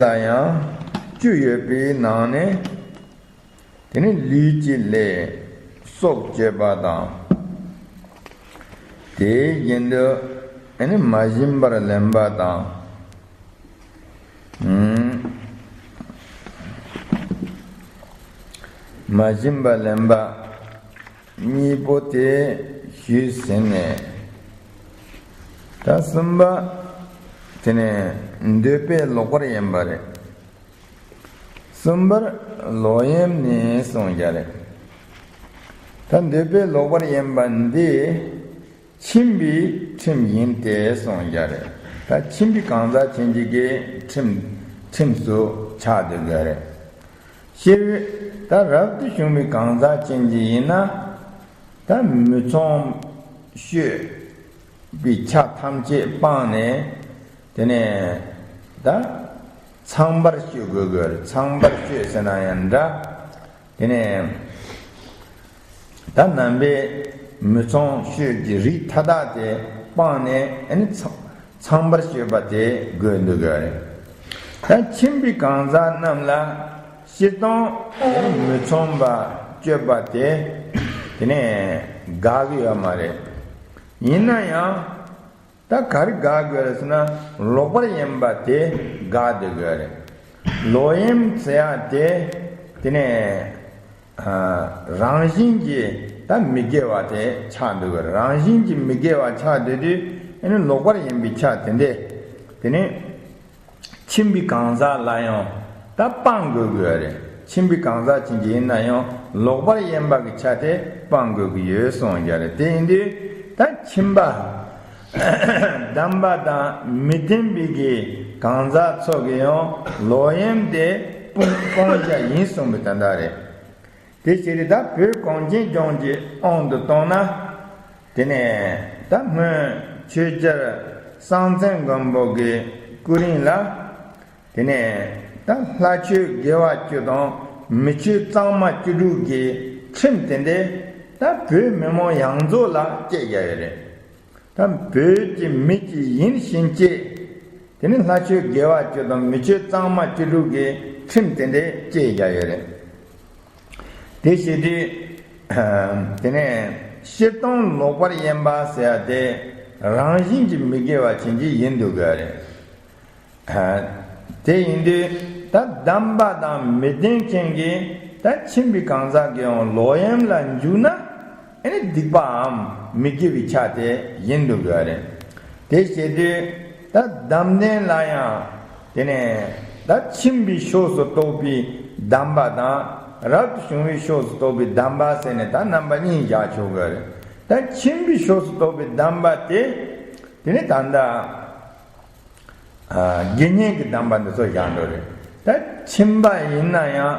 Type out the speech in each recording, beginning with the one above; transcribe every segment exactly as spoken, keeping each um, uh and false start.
ལ་ཡང་བཅུ་ཡོད་པའི་ནང་ནས། དེ་ནི་ལུས་ཀྱི་ལས་སྲོག་གཅོད་པ་དང་། དེའི་རྒྱན་དུ་ཨ་ནི་མ་བྱིན་པར་ལེན་པ་དང་། ཨུམ། མ་བྱིན་པར་ལེན་པ་གཉིས་པོ་དེ་ཞུས་ཟིན་ནས། ད་གསུམ་པ་དེ་ནི་འདོད་པས་ལོག་པར་གཡེམ་པ་རེད། གསུམ་པར་ལོག་གཡེམ་ནི་གསུངས་ཀྱི་རེད། ད་འདོད་པས་ལོག་པར་གཡེམ་པ་འདི་ཁྱིམ་པའི་ཁྲིམས་ཡིན་ཏེ་གསུངས་ཀྱི་རེད། ད་ཁྱིམ་པའི་གང་ཟག་ཅན་གྱི་གི་ཁྲིམས་ཁྲིམས་སུ་ཆགས་བསྡད་ཀྱི་རེད། སྤྱིར་ད་རབ་ཏུ་བྱུང་བའི་གང་ཟག་ཅན་གྱི་ཡིན་ན། ད་མི་ཚངས་སྤྱོད་པའི་ཆ་ཐམས་ཅད་སྤངས་ནས། དེ་ནས་ད་ཚངས་པར་སྤྱོད་དགོས་དགོས་རེད། ཚངས་པར་སྤྱོད་ཟེར་ན་ཡང་འདྲ། དེ་ནས་ད་ནང་པའི་མི་ཚངས་སྤྱོད་ཀྱི་རིགས་མཐའ་དག་དེ་སྤངས་ནས། ཨ་ནི་ཚངས་ཚངས་པར་སྤྱོད་པ་དེ་དགོས་འདུག་གི་རེད། ད་ཁྱིམ་པའི་གང་ཟག་རྣམས་ལ་སྤྱིར་བཏང་མི་ཚངས་པ་སྤྱོད་པ་དེ་དེ་ནས་དགའ་གི་ཡོད་མ་རེད། ཡིན་ན་ཡང་། ད་ག་རེ་དགའ་དགོས་རེད་ཟེར་ན། ལོག་པར་གཡེམ་པ་དེ་དགའ་སྡོད་དགོས་རེད། ལོག་གཡེམ་ཟེར་ཡ་དེ་དེ་ནས་ཨ་རང་བཞིན་གྱིས་ད་མི་དགེ་བ་དེ་ཆགས་སྡོད་དགོས་རེད། རང་བཞིན་གྱིས་མི་དགེ་བ་ཆགས་སྡོད་དུས། ཨ་ནི་ལོག་པར་གཡེམ་པའི་ཆ་དེ་འདྲས་དེ་ནས་ཁྱིམ་པའི་གང་ཟག་ལ་ཡང་ད་སྤང་དགོས་དགོས་རེད། ཁྱིམ་པའི་གང་ཟག་ཅན་གྱི་ཡིན་ན་ཡང་ལོག་པར་གཡེམ་པ་གི་ཆ་དེ་སྤང་དགོས་ཀྱི་ཡོད་གསུངས་ཀྱི་རེད། དེ་ཡིན་དུས་ད་ཁྱིམ་པ་བདེན་པ་དང་མི་བདེན་པའི་གི་གང་ཟག་ཚོ་གི་ཡང་ལོག་གཡེམ་དེ་སྤོང་སྤོང་བྱ་ཡིན་གསུངས་པའི་དོན་དག་རེད། དེ་ཕྱིར་ད་བོད་གངས་ཅན་ལྗོངས་ཀྱི་དབང་དུ་བཏང་ན། དེ་ནས་ད་སྔོན་ཆོས་རྒྱལ་སྲོང་བཙན་སྒམ་པོ་གི་སྐུ་རིང་ལ། དེ་ནས་ད་ལྷ་ཆོས་དགེ་བ་བཅུ་དང་མི་ཆོས་གཙང་མ་བཅུ་དྲུག་གི་ཁྲིམས་དེ་འདྲས་ད་བོད་མི་མང་ཡོངས་རྫོགས་ལ་བཅད་བཞག་ཡོད་རེད། ད་བོད་ཀྱི་མི་གཅིག་ཡིན་ཕྱིན་ཆད། དེ་ནི་ལྷ་ཆོས་དགེ་བ་བཅུ་དང་མི་ཆོས་གཙང་མ་བཅུ་དྲུག་གི་ཁྲིམས་དེ་འདྲས་བཅད་བཞག་ཡོད་རེད། དེ་བྱེད་དུས། དེ་ནས་སྤྱིར་བཏང་ལོག་པར་གཡེམ་པ་ཟེར་ཡ་དེ་རང་བཞིན་གྱིས་མི་དགེ་བ་ཅན་གྱི་ཡིན་འདུག་གི་རེད། དེ་ཡིན་དུས་ད་བདེན་པ་དང་མི་བདེན་མཁན་གྱི་ད་ཁྱིམ་པའི་གང་ཟག་གི་ཡང་ལོག་གཡེམ་ལ་འཇུག་ན། ཨ་ནི་སྡིག་པའམ་མི་དགེ་བའི་ཆ་དེ་ཡིན་འདུག་གི་རེད། དེ་བྱེད་དུས་ད་བདེན་བདེན་ལ་ཡང་། དེ་ནས་ད་ཁྱིམ་པའི་ཕྱོགས་སུ་གཏོགས་པའི་བདེན་པ་དང་། རབ་ཏུ་བྱུང་བའི་ཕྱོགས་སུ་གཏོགས་པའི་བདེན་པ་ཟེར་ནས་ད་རྣམ་པ་གཉིས་བཞག་ཆོག་གི་རེད། ད་ཁྱིམ་པའི་ཕྱོགས་སུ་གཏོགས་པའི་བདེན་པ་དེ། དེ་ནི་ད་ལྟ་དགེ་བསྙེན་གྱི་བདེན་པ་འདི་ཚོ་བཞག་འགྲོ་རེད། ད་ཁྱིམ་པ་ཡིན་ན་ཡང་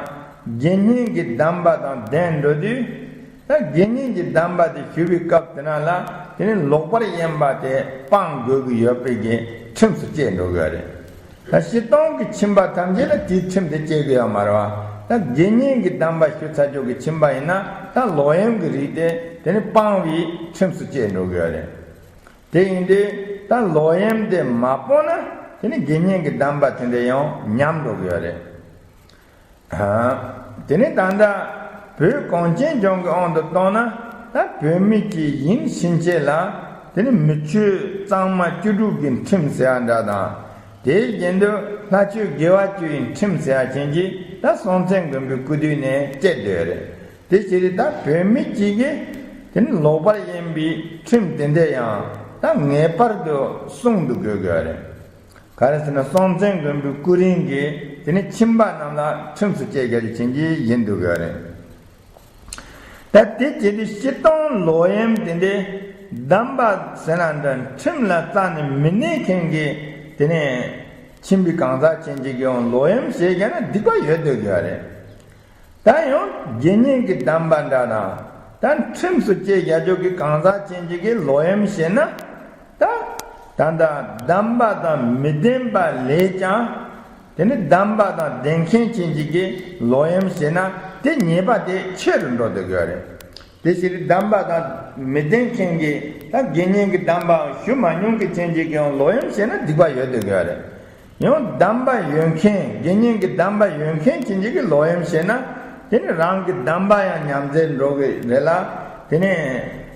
དགེ་བསྙེན་གྱི་བདེན་པ་དང་ལྡན་འགྲོ་དུས། ད་དགེ་བསྙེན་གྱི་བདེན་པ་དེ་ཞུ་བའི་སྐབས་དེ་ན་ལ། དེ་ནི་ལོག་པར་གཡེམ་པ་དེ་སྤང་དགོས་ཀྱི་ཡོད་པའི་གི་ཁྲིམས་སུ་བཅད་འགྲོ་གི་རེད། ད་སྤྱིར་བཏང་གི་ཁྱིམ་པ་ཐམས་ཅད་ལ་དེའི་ཁྲིམས་དེ་བཅད་ཀྱི་ཡོད་མ་རེད་བ། ད་དགེ་བསྙེན་གྱི་བདེན་པ་ཞུ་ཚར་ཆོག་གི་ཁྱིམ་པ་ཡིན་ན། ད་ལོག་གཡེམ་གྱི་རིགས་དེ་དེ་ནི་སྤང་བའི་ཁྲིམས་སུ་བཅད་འགྲོ་གི་ཡོད་རེད། དེ་ཡིན་དུས་ད་ལོག་གཡེམ་དེ་མ་སྤོང་ན། དེ་ནི་དགེ་བསྙེན་གྱི་བདེན་པ་དེ་འདྲ་ཡང་ཉམས་འགྲོ་གི་ཡོད་རེད། དེ་ནས་ད་ལྟ་བོད་གངས་ཅན་ལྗོངས་ཀྱི་དབང་དུ་བཏང་ན། ད་བོད་མི་གཅིག་ཡིན་ཕྱིན་ཆད་ལ། དེ་ནི་མི་ཆོས་གཙང་མ་བཅུ་དྲུག་གི་ཁྲིམས་ཟེར་ཡ་འདྲ་དང་། དེའི་རྒྱན་དུ་ལྷ་ཆོས་དགེ་བ་བཅུ་ཡི་ཁྲིམས་ཟེར་ཡ་ཅན་གྱི་ད་སྲོང་བཙན་སྒམ་པོའི་སྐུ་དུས་ནས་བཅད་བསྡད་ཡོད་རེད། དེ་ཕྱིར་ད་བོད་མི་གཅིག་གིས་དེ་ནི་ལོག་པར་གཡེམ་པའི་ཁྲིམས་དེ་འདྲ་ཡང་ད་ངེས་པར་དུ་སྲུང་དུ་དགོས་དགོས་རེད། ག་རེ་ཟེར་ན་སྲོང་བཙན་སྒམ་པོའི་སྐུ་རིང་གིས་དེ་ནི་ཁྱིམ་པ་རྣམས་ལ་ཁྲིམས་སུ་བཅད་རྒྱུ་ཅན་གྱི་ཡིན་འདུག་གི་རེད། ད་དེ་བྱེད་དུས་སྤྱིར་བཏང་ལོག་གཡེམ་དེ་འདྲའི་བདེན་པ་ཟེར་ན་འདྲ་ཁྲིམས་ལ་རྩ་ནས་མི་གནས་མཁན་གྱི་དེ་ནས་ཁྱིམ་པའི་གང་ཟག་ཅན་གྱི་གི་ཡང་ལོག་གཡེམ་བྱེད་རྒྱུ་ན་སྡིག་པ་ཡོད་འདུག་གི་རེད། ད་ཡང་དགེ་བསྙེན་གྱི་བདེན་པ་འདྲ་དང་། ད་ཁྲིམས་སུ་བཅད་རྒྱུ་གི་གང་ཟག་ཅན་གྱི་གི་ལོག་གཡེམ་བྱས་ན། ད་ད་ལྟ་བདེན་པ་དང་མི་བདེན་པ་ལས་ཀྱང་། དེ་ནི་བདེན་པ་དང་ལྡན་མཁན་ཅན་གྱི་གི་ལོག་གཡེམ་བྱས་ན་དེ་ཉེས་པ་དེ་ཆེ་རུ་འགྲོ་སྡོད་ཀྱི་ཡོད་རེད། དེ་ཕྱིར་བདེན་པ་དང་མི་ལྡན་མཁན་གྱི་ད་དགེ་བསྙེན་གྱི་བདེན་པའང་ཞུ་མ་མྱོང་མཁན་ཅན་གྱི་གི་ལོག་གཡེམ་བྱས་ན་སྡིག་པ་ཡོད་སྡོད་ཀྱི་ཡོད་རེད། ཡང་གདམས་པ་ཡོད་མཁན། དགེ་བསྙེན་གྱི་གདམས་པ་ཡོད་མཁན་ཁྱེད་ཀྱིས་ལོག་གཡེམ་བྱས་ན། དེ་ནི་རང་གི་གདམས་པ་ཡང་ཉམས་ཟད་འགྲོ་གི་རེད་ལ། དེ་ནི་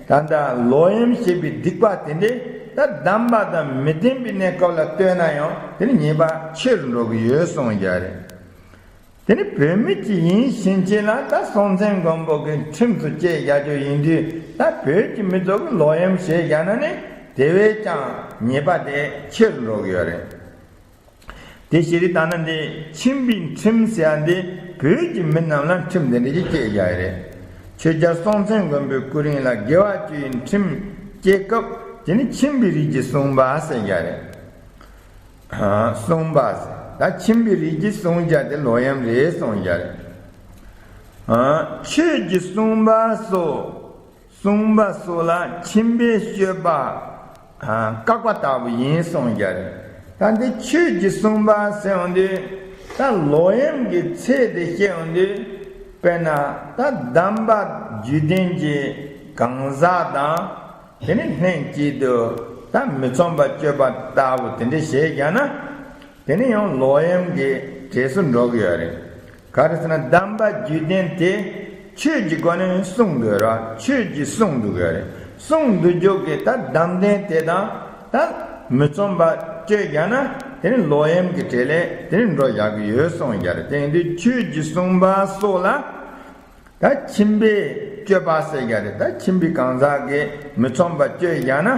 ད་ལྟ་ལོག་གཡེམ་བྱས་པའི་སྡིག་པ་དེ་འདྲས་ད་གདམས་པ་དང་མི་ལྡན་པའི་གནས་སྐབས་ལ་ལྟོས་ན་ཡང་དེ་ནི་ཉེས་པ་ཆེ་རུ་འགྲོ་གི་ཡོད་གསུངས་ཀྱི་རེད། དེ་ནི་བོད་མི་ཅིག་ཡིན་ཕྱིན་ཆད་ལ་ད་སྲོང་བཙན་སྒམ་པོ་གི་ཁྲིམས་སུ་བཅད་བཞག་རྒྱུ་ཡིན་དུས། ད་བོད་ཀྱི་མི་ཚོ་གིས་ལོག་གཡེམ་བྱས་བཞག་ན་ནི་དེ་བས་ཀྱང་ཉེས་པ་དེ་ཆེ་རུ་འགྲོ་གི་ཡོད་རེད། དེ་ཕྱིར་ད་ནི་འདི་ཁྱིམ་པའི་ཁྲིམས་ཟེར་ཡ་འདི་བོད་ཀྱི་མི་རྣམས་ལ་ཁྲིམས་དེ་འདྲ་ཞིག་བཅད་བཞག་ཡོད་རེད། ཆོས་རྒྱལ་སྲོང་བཙན་སྒམ་པོའི་སྐུ་རིང་ལ་དགེ་བ་བཅུ་ཡི་ཁྲིམས་བཅད་སྐབས། དེ་ནི་ཁྱིམ་པའི་རིགས་ཀྱིས་བསྲུངས་པ་ཟེར་བཞག་རེད། ཨ། བསྲུངས་པ་ཟེར། ད་ཁྱིམ་པའི་རིགས་ཀྱིས་བསྲུང་བྱ་དེ་ལོག་གཡེམ་རེད་གསུངས་བཞག་རེད། ཨ། ཆོས་ཀྱིས་བསྲུངས་པ་སོགས། བསྲུངས་པ་སོགས་ལ་ཁྱིམ་པས་སྤྱོད་པ། ཨ། བཀག་པ་ལྟ་བུ་ཡིན་གསུངས་བཞག་རེད། ད་འདི་ཆོས་ཀྱིས་བསྲུངས་པ་ཟེར་ཡོང་དུས། ད་ལོག་གཡེམ་གྱི་ཚད་དེ་བཤད་ཡོང་དུས། དཔེར་ན་ད་གདམས་པ་རྒྱུད་ལྡན་གྱི་གང་ཟག་དང་། དེ་ནི་ལྷན་ཅིག་ཏུ་ད་མི་ཚངས་པ་སྤྱོད་པ་ལྟ་བུ་དེ་འདྲ་བྱས་བཞག་ན། དེ་ནི་ཡང་ལོག་གཡེམ་གྱི་གྲས་སུ་འགྲོ་གི་ཡོད་རེད། ག་རེ་ཟེར་ན་གདམས་པ་རྒྱུད་ལྡན་དེ་ཆོས་ཀྱི་སྒོ་ནས་བསྲུང་དགོས་ར། ཆོས་ཀྱིས་བསྲུང་འདུག་གི་ཡོད་རེད། བསྲུང་འདུག་རྒྱུ་གི་ད་གདམས་ལྡན་དེ་དང་ད་མི་ཚངས་པ་སྤྱོད་བཞག་ན། དེ་ནི་ལོག་གཡེམ་གྱི་གྲས་ལས་དེ་ནི་འགྲོ་བཞག་གི་ཡོད་གསུངས་བཞག་རེད། དེ་ཡིན་དུས་ཆོས་ཀྱིས་བསྲུངས་པ་སོགས་ལ། ད་ཁྱིམ་པས་སྤྱོད་པ་ཟེར་བཞག་རེད། ད་ཁྱིམ་པའི་གང་ཟག་གིས་མི་ཚངས་པ་སྤྱོད་བཞག་ན།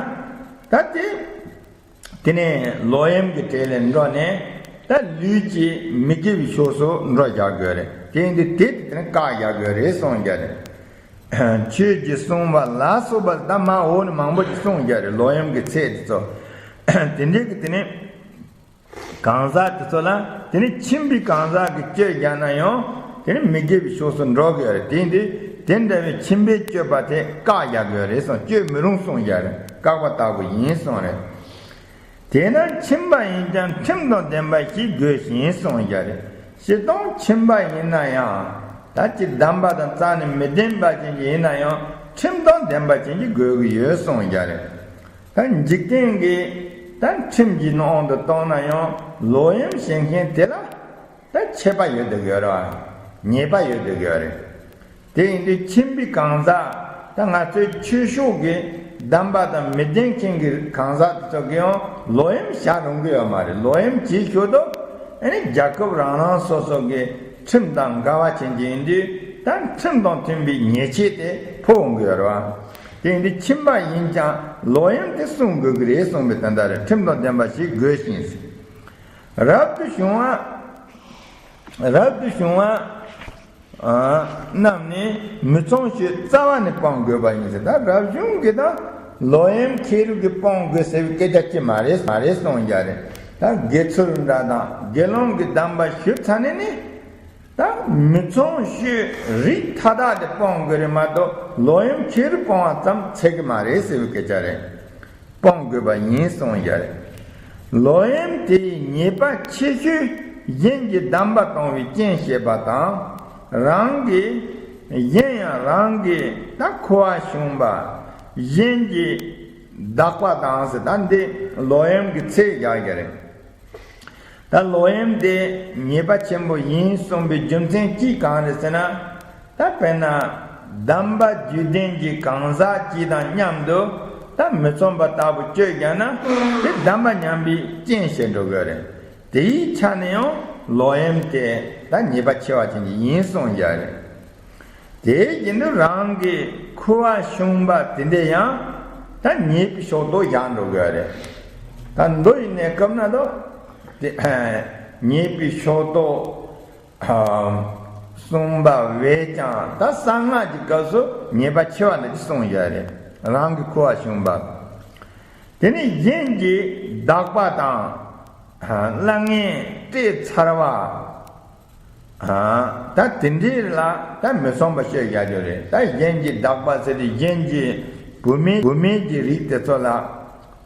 ད་དེ། དེ་ནས་ལོག་གཡེམ་གྱི་གྲས་ལས་འགྲོ་ནས། ད་ལུས་ཀྱི་མི་དགེ་བའི་ཕྱོགས་སུ་འགྲོ་བཞག་དགོས་རེད། དེ་ཡིན་དུས་དེ་དེ་ནས་བཀག་བཞག་དགོས་རེད་གསུངས་བཞག་རེད། ཆོས་ཀྱིས་བསྲུངས་པ་ལ་སོགས་པ་ད་མ་འོག་ནས་མང་པོ་ཞིག་གསུངས་བཞག་རེད། ལོག་གཡེམ་གྱི་ཚད་དེ་ཚོ། དེ་འདྲའི་གི་དེ་ནས། གང་ཟག་དེ་ཚོ་ལ། དེ་ནི་ཁྱིམ་པའི་གང་ཟག་གིས་སྤྱོད་བཞག་ན་ཡང་དེ་ནི་མི་དགེ་བའི་ཕྱོགས་སུ་འགྲོ་གི་ཡོད་རེད། དེ་ཡིན་དུས་དེ་འདྲ་བའི་ཁྱིམ་པས་སྤྱོད་པ་དེ་བཀག་བཞག་གི་ཡོད་རེད་གསུངས། སྤྱོད་མི་རུང་གསུངས་བཞག་རེད། བཀག་པ་ལྟ་བུ་ཡིན་གསུངས་རེད། དེས་ན་ཁྱིམ་པ་ཡིན་ཀྱང་ཁྲིམས་དང་ལྡན་པ་ཞིག་དགོས་ཤིང་གསུངས་བཞག་རེད། སྤྱིར་བཏང་ཁྱིམ་པ་ཡིན་ན་ཡང་ད་ཅིག་གདམས་པ་དང་རྩ་ནས་མི་ལྡན་པ་ཅན་གྱི་ཡིན་ན་ཡང་ཁྲིམས་དང་ལྡན་པ་ཅན་གྱི་དགོས་ཀྱི་ཡོད་གསུངས་བཞག་རེད། ད་འཇིག་རྟེན་གྱི་ད་ཁྲིམས་ཀྱི་དབང་དུ་བཏང་ན་ཡང་ལོག་གཡེམ་བྱེད་མཁན་དེ་ལ་ད་ཆད་པ་ཡོད་དུ་ཡོད་རེད་བ། ཉེས་པ་ཡོད་དུ་ཡོད་རེད། དེ་ཡིན་དུས་ཁྱིམ་པའི་གང་ཟག་ད་ང་ཚོའི་ཆོས་ཕྱོགས་ཀྱི་གདམས་པ་དང་མི་ལྡན་མཁན་གྱི་གང་ཟག་དེ་ཚོ་གིས་ཡང་ལོག་གཡེམ་བྱ་རུང་གི་ཡོད་མ་རེད། ལོག་གཡེམ་བྱེད་ཤོག་དུ་ཨ་ནི་རྒྱལ་ཁབ་རང་རང་སོ་སོ་གི་ཁྲིམས་དང་འགལ་བ་ཕྱིན་གྱི་ཡིན་དུས་ད་ཁྲིམས་དང་མཐུན་པའི་ཉེས་ཆད་དེ་ཕོག་འོང་གི་ཡོད་རེད་བ། དེ་ཡིན་དུས་ཁྱིམ་པ་ཡིན་ཀྱང་ལོག་གཡེམ་དེ་བསྲུང་དགོས་ཀྱི་རེད་གསུངས་པའི་དོན་དག་རེད། ཁྲིམས་དང་ལྡན་པ་ཞིག་དགོས་ཤིང་། རབ་ཏུ་བྱུང་བ། རབ་ཏུ་བྱུང་བ་རྣམས་ནི་མི་ཚངས་སྤྱོད་རྩ་བ་ནས་སྤང་དགོས་པ་ཡིན་ཟེར། ད་རབ་བྱུང་གི་ད་ལོག་གཡེམ་ཁེར་རོ་གི་སྤང་དགོས་ཟེར་བའི་སྐད་ཆ་ཅི་མ་རེད་མ་རེད་གསུངས་བཞག་རེད། ད་དགེ་ཚུལ་འདྲ་དང་དགེ་སློང་གི་གདམས་པ་ཞུ་ཚར་ནས་ནི། ད་མི་ཚངས་སྤྱོད་རིགས་མཐའ་དག་དེ་སྤོང་དགོས་རེད་མ་གཏོགས་ལོག་གཡེམ་ཁེར་སྤོང་བ་ཙམ་ཚད་ཀྱི་མ་རེད་ཟེར་བའི་སྐད་ཆ་རེད། སྤོང་དགོས་པ་ཡིན་གསུངས་ཡ་རེད། ལོག་གཡེམ་དེ་ཡི་ཉེས་པ་ཆེ་ཤོས་གཞན་གྱི་གདམས་པ་གཏོང་བའི་རྐྱེན་བྱེད་པ་དང་། རང་གི་གཞན་ཡང་རང་གི་ད་ཁུ་བ་ཕྱུང་པ། གཞན་གྱི་བདག་པ་དང་ཟེར། ད་འདི་ལོག་གཡེམ་གྱི་ཚད་བཞག་ཡ་རེད། ད་ལོག་གཡེམ་དེ་ཉེས་པ་ཆེན་པོ་ཡིན་གསུངས་པའི་རྒྱུ་མཚན་གཅིག་གང་རེད་ཟེར་ན། ད་དཔེར་ན་གདམས་པ་རྒྱུད་ལྡན་གྱི་གང་ཟག་གཅིག་དང་མཉམ་དུ་ད་མི་ཚངས་པ་ལྟ་བུ་སྤྱོད་བཞག་ན་དེ་གདམས་པ་ཉམས་པའི་རྐྱེན་བྱེད་འགྲོ་གི་རེད། དེའི་ཆ་ནས་ཡང་ལོག་གཡེམ་དེ་ད་ཉེས་པ་ཆེ་བ་ཅན་གྱི་ཡིན་གསུངས་ཡ་རེད། དེ་བཞིན་དུ་རང་གི་ཁུ་བ་ཕྱུང་པ་དེ་འདྲ་ཡང་ད་ཉེས་པའི་ཕྱོགས་གཏོགས་བཞག་འགྲོ་དགོས་རེད། ད་མདོ་ཡི་གནས་སྐབས་ན་ད་དེ་ཉེས་པའི་ཕྱོགས་གཏོགས་གསུངས་པ་བས་ཀྱང་ད་གསང་སྔགས་ཀྱི་སྐབས་སུ་ཉེས་པ་ཆེ་བ་འདི་གསུངས་ཡོད་རེད། རང་གི་ཁུ་བ་ཕྱུང་པ། དེ་ནས་གཞན་གྱི་བདག་པ་དང་གླ་རྔན་སྤྲད་ཚར་བ། ད་དེ་འདྲའི་ལ་ད་མི་ཚངས་པ་སྤྱོད་བཞག་རྒྱུ་རེད། ད་གཞན་གྱི་བདག་པ་ཟེར་དུས་གཞན་གྱི་བུད་མེད་བུད་མེད་ཀྱི་རིགས་དེ་ཚོ་ལ།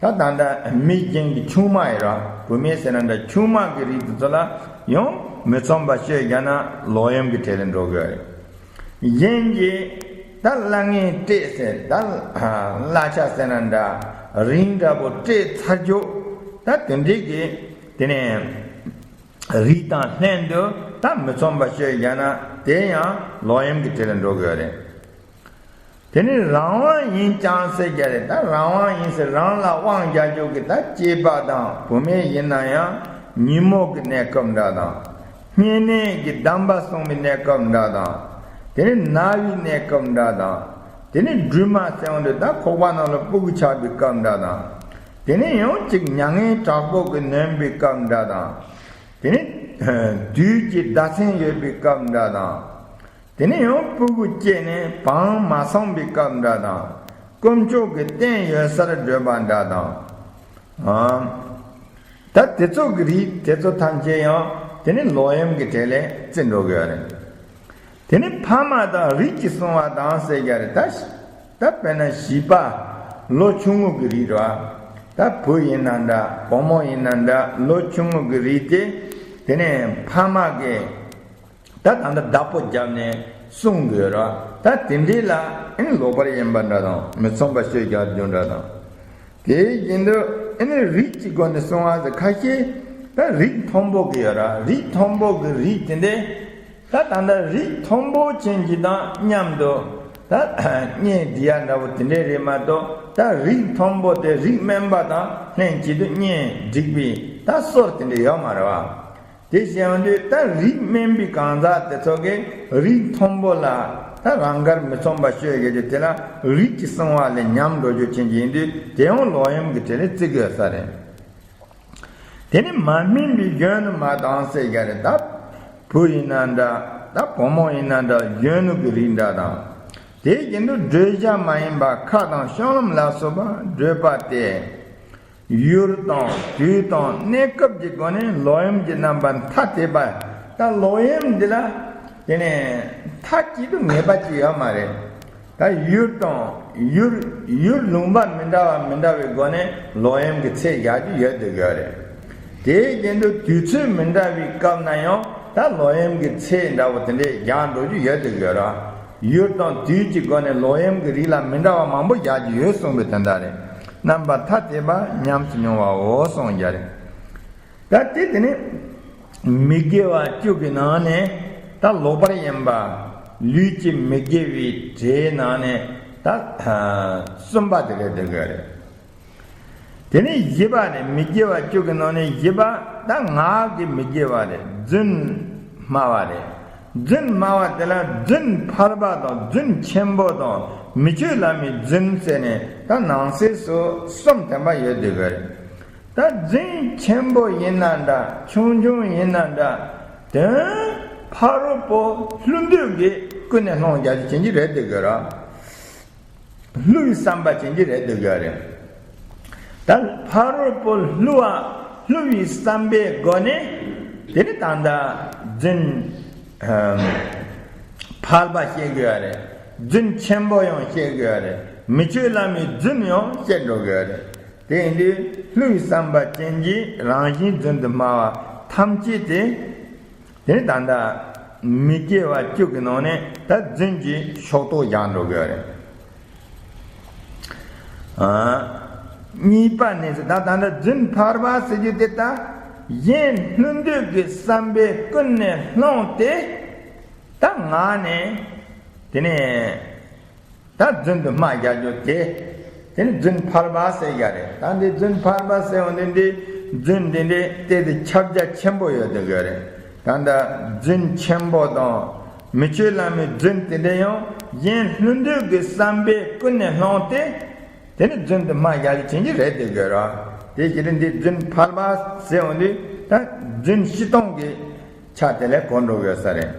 ད་ད་ལྟ་མི་གཞན་གྱི་ཆུང་མ་ཡིན་ར་བུད་མེད་ཟེར་ན་འདྲ་ཆུང་མ་གི་རིགས་དེ་ཚོ་ལ་ཡང་མི་ཚངས་པ་སྤྱོད་བཞག་ན་ལོག་གཡེམ་གྱི་གྲས་ལ་འགྲོ་གི་རེད། གཞན་གྱི་ད་གླ་རྔན་སྤྲད་ཟེར། ད་གླ་ཆ་ཟེར་ན་འདྲ་རིན་འདྲ་པོ་སྤྲད་ཚར་རྒྱུ། ད་དེ་འདྲའི་གི་དེ་ནས་རིགས་དང་ལྷན་དུ་ད་མི་མཚུངས་པ་སྤྱོད་བཞག་ན་དེ་ཡང་ལོག་གཡེམ་གྱི་གྲས་ལ་འགྲོ་གི་ཡོད་རེད། དེ་ནི་རང་དབང་ཡིན་ཀྱང་ཟེར་རྒྱུ་རེད། ད་རང་དབང་ཡིན་ཟེར་རང་ལ་དབང་རྒྱག་རྒྱུ་གི་ད་སྐྱེས་པ་དང་བུད་མེད་ཡིན་ན་ཡང་ཉོན་མོངས་ཀྱི་གནས་སྐབས་འདྲ་དང་། བསྙེན་གནས་ཀྱི་གདམས་པ་གསུངས་པའི་གནས་སྐབས་འདྲ་དང་། དེ་ནི་ན་བའི་གནས་སྐབས་འདྲ་དང་། དེ་ནི་སྦྲུམ་མ་ཟེར་བ་འདི་ད་ཁོག་པ་ནང་ལ་སྤུ་གུ་ཆགས་པའི་སྐབས་འདྲ་དང་། དེ་ནི་ཡང་གཅིག་མྱ་ངན་དྲག་པོ་གིས་ནོན་པའི་སྐབས་འདྲ་དང་། དེ་ནི་བདུད་ཀྱི་བདག་འཛིན་ཡོད་པའི་སྐབས་འདྲ་དང་། དེ་ནས་ཡང་སྤུ་གུ་སྐྱེས་ནས་བང་མ་ཚངས་པའི་སྐབས་འདྲ་དང་། དཀོན་མཆོག་གི་རྟེན་ཡོད་སར་བགྲོད་པ་འདྲ་དང་། ཨ། ད་དེ་ཚོ་གི་རིགས་དེ་ཚོ་ཐམས་ཅད་ཡང་དེ་ནི་ལོག་གཡེམ་གྱི་གྲས་ལ་བརྩི་འགྲོ་གི་ཡོད་རེད། དེ་ནི་ཕ་མ་དང་རིགས་ཀྱིས་བསྲུང་བ་དང་ཟེར་རྒྱུ་རེད། ད་ད་དཔེར་ན་བྱིས་པ་ལོ་ཆུང་ངུ་གི་རིགས་རེད་བ། ད་བུ་ཡིན་ན་འདྲ་བུ་མོ་ཡིན་ན་འདྲ་ལོ་ཆུང་ངུ་གི་རིགས་དེ་དེ་ནི་ཕ་མ་གི་ད་ད་ལྟ་བདག་པོ་བརྒྱབ་ནས་སྲུང་དགོས་ར། ད་དེ་འདྲའི་ལ་ཨེ་ནི་ལོག་པར་གཡེམ་པ་འདྲ་དང་མི་མཚུངས་པ་སྤྱོད་རྒྱག་རྒྱུ་འདྲ་དང་། དེ་བཞིན་དུ་ཨེ་ནི་རིགས་ཀྱི་སྒོ་ནས་སྲུང་བ་ཟེར་ཁ་ཤས་ད་རིགས་མཐོན་པོ་གི་ཡོད་ར། རིགས་མཐོན་པོ་གི་རིགས་དེ་འདྲའི་ད་ད་ལྟ་རིགས་མཐོན་པོ་ཅན་གྱི་དང་མཉམ་དུ་ད་གཉེན་སྒྲིག་ཡ་འདྲ་བོ་དེ་འདྲའི་རེད་མ་གཏོགས། ད་རིགས་མཐོན་པོ་དེ་རིགས་དམན་པ་དང་ལྷན་ཅིག་ཏུ་གཉེན་སྒྲིག་པའི་ད་སྲོལ་དེ་འདྲ་ཡོད་མ་རེད་བ། དེ་བྱས་པ་འདི་ད་རིགས་དམན་པའི་གང་ཟག་དེ་ཚོ་གིས་རིགས་མཐོན་པོ་ལ་ད་རང་དགར་མི་མཚུངས་པ་སྤྱོད་ཡོད་རྒྱུ་དེ་ལ་རིགས་ཀྱིས་བསྲུང་བ་ལས་ཉམས་འགྲོ་རྒྱུ་ཅན་གྱི་ཡིན་དུས་དེ་ཡང་ལོག་གཡེམ་གྱི་གྲས་ལ་བརྩི་དགོས་ས་རེད། དེ་ནི་མ་སྨིན་པའི་གཞོན་ནུ་མ་དང་ཟེར་རྒྱུ་རེད། ད་བུ་ཡིན་ན་འདྲ་ད་བུ་མོ་ཡིན་ན་འདྲ་གཞོན་ནུ་གི་རིགས་འདྲ་དང་། དེ་བཞིན་དུ་བགྲོད་བྱ་མ་ཡིན་པ་ཁ་དང་སྤྱང་ལམ་ལ་སོགས་པ་བགྲོད་པ་སྟེ། ཡུལ་དང་དུས་དང་གནས་སྐབས་ཀྱི་སྒོ་ནས་ལོག་གཡེམ་གྱི་རྣམ་པ་ཐ་དད་པ། ད་ལོག་གཡེམ་འདི་ལ་དེ་ནས་མཐའ་གཅིག་ཏུ་ངེས་པ་ཅིག་ཡོད་མ་རེད། ད་ཡུལ་དང་ཡུལ་ཡུལ་ལུང་པ་མི་འདྲ་བ་མི་འདྲ་བའི་སྒོ་ནས་ལོག་གཡེམ་གྱི་ཚད་བཞག་རྒྱུ་ཡོད་དེ་ཡོད་རེད། དེ་བཞིན་དུ་དུས་ཚོད་མི་འདྲ་བའི་སྐབས་ན་ཡང་ད་ལོག་གཡེམ་གྱི་ཚད་འདྲ་བོ་དེ་འདྲས་བཞག་འགྲོ་རྒྱུ་ཡོད་དེ་ཡོད་ར། ཡུལ་དང་དུས་ཀྱི་སྒོ་ནས་ལོག་གཡེམ་གྱི་རིགས་ལ་མི་འདྲ་བ་མང་པོ་བཞག་རྒྱུ་ཡོད་གསུངས་པའི་དོན་དག་རེད། རྣམ་པ་ཐ་དད་པ་ཉམས་སུ་མྱོང་བའོ་གསུངས་རྒྱུ་རེད། ད་དེ་དེ་ནི་མི་དགེ་བ་བཅུ་གི་ནང་ནས་ད་ལོག་པར་གཡེམ་པ་ལུས་ཀྱི་མི་དགེ་བའི་གྲས་ནང་ནས་ད་གསུམ་པ་དེ་རེད་དེ་ག་རེད། དེ་ནས་བཞི་པ་རེད། མི་དགེ་བ་བཅུ་གི་ནང་ནས་བཞི་པ་ད་ངག་གི་མི་དགེ་བ་རེད། རྫུན་སྨྲ་བ་རེད། རྫུན་སྨྲ་བ་དེ་ལ་རྫུན་ཕལ་པ་དང་རྫུན་ཆེན་པོ་དང་མི་ཆོས་བླ་མའི་རྫུན་ཟེར་ནས་ད་ནང་གསེས་སུ་གསུམ་ཐོན་པ་ཡོད་དེ་ག་རེད། ད་རྫུན་ཆེན་པོ་ཡིན་ན་འདྲ་ཆུང་ཆུང་ཡིན་ན་འདྲ་དོན་ཕ་རོལ་པོ་བསླུ་འདོད་ཀྱིས་ཀུན་ནས་སློང་རྒྱག་རྒྱུ་ཅན་གྱི་རེད་དེ་ག་ར། བསླུ་བའི་བསམ་པ་ཅན་གྱི་རེད་དེ་ག་རེད། ད་ཕ་རོལ་པོ་བསླུ་བ་བསླུ་བའི་བསམ་པའི་སྒོ་ནས་དེ་ནི་ད་ལྟ་རྫུན་ཨམ་ཕལ་པ་བཤད་དགོས་རེད། རྫུན་ཆེན་པོ་ཡང་བཤད་དགོས་རེད། མི་ཆོས་བླ་མའི་རྫུན་ཡང་བཤད་འགྲོ་དགོས་རེད། དེ་ཡིན་དུས་བསླུ་བའི་བསམ་པ་ཅན་གྱིས་རང་བཞིན་རྫུན་དུ་སྨྲ་བ་ཐམས་ཅད་དེ། དེ་ནི་ད་ལྟ་མི་དགེ་བ་བཅུ་གི་ནང་ནས་ད་རྫུན་གྱི་ཕྱོགས་གཏོགས་བཞག་འགྲོ་དགོས་རེད། ཨ། གཉིས་པ་ནི་ད་ད་ལྟ་རྫུན་ཕལ་པ་ཟེར་རྒྱུ་དེ་ད་གཞན་བསླུ་འདོད་ཀྱི་བསམ་པས་ཀུན་ནས་བསླངས་ཏེ་ད་ངག་ནས་དེ་ནས། ད་རྫུན་དུ་སྨྲ་རྒྱག་རྒྱུ་དེ། དེ་ནི་རྫུན་ཕལ་པ་ཟེར་ཡ་རེད། ད་འདི་རྫུན་ཕལ་པ་ཟེར་བ་འདི་འདི་རྫུན་འདི་འདྲའི་དེ་དེ་ཁྱབ་རྒྱ་ཆེན་པོ་ཡོད་དེ་ག་རེད། ད་ལྟ་རྫུན་ཆེན་པོ་དང་མི་ཆོས་བླ་མའི་རྫུན་དེ་འདྲ་ཡང་གཞན་བསླུ་འདོད་ཀྱི་བསམ་པས་ཀུན་ནས་བསླངས་ཏེ། དེ་ནི་རྫུན་དུ་སྨྲ་རྒྱག་རྒྱུ་ཅན་གྱི་རེད་དེ་ག་རེད། དེ་ཕྱིར་འདི་རྫུན་ཕལ་པ་ཟེར་བ་འདི་ད་རྫུན་སྤྱི་སྟོང་གི་ཆ་དེ་ལས་གོ་འགྲོ་དགོས་ས་རེད།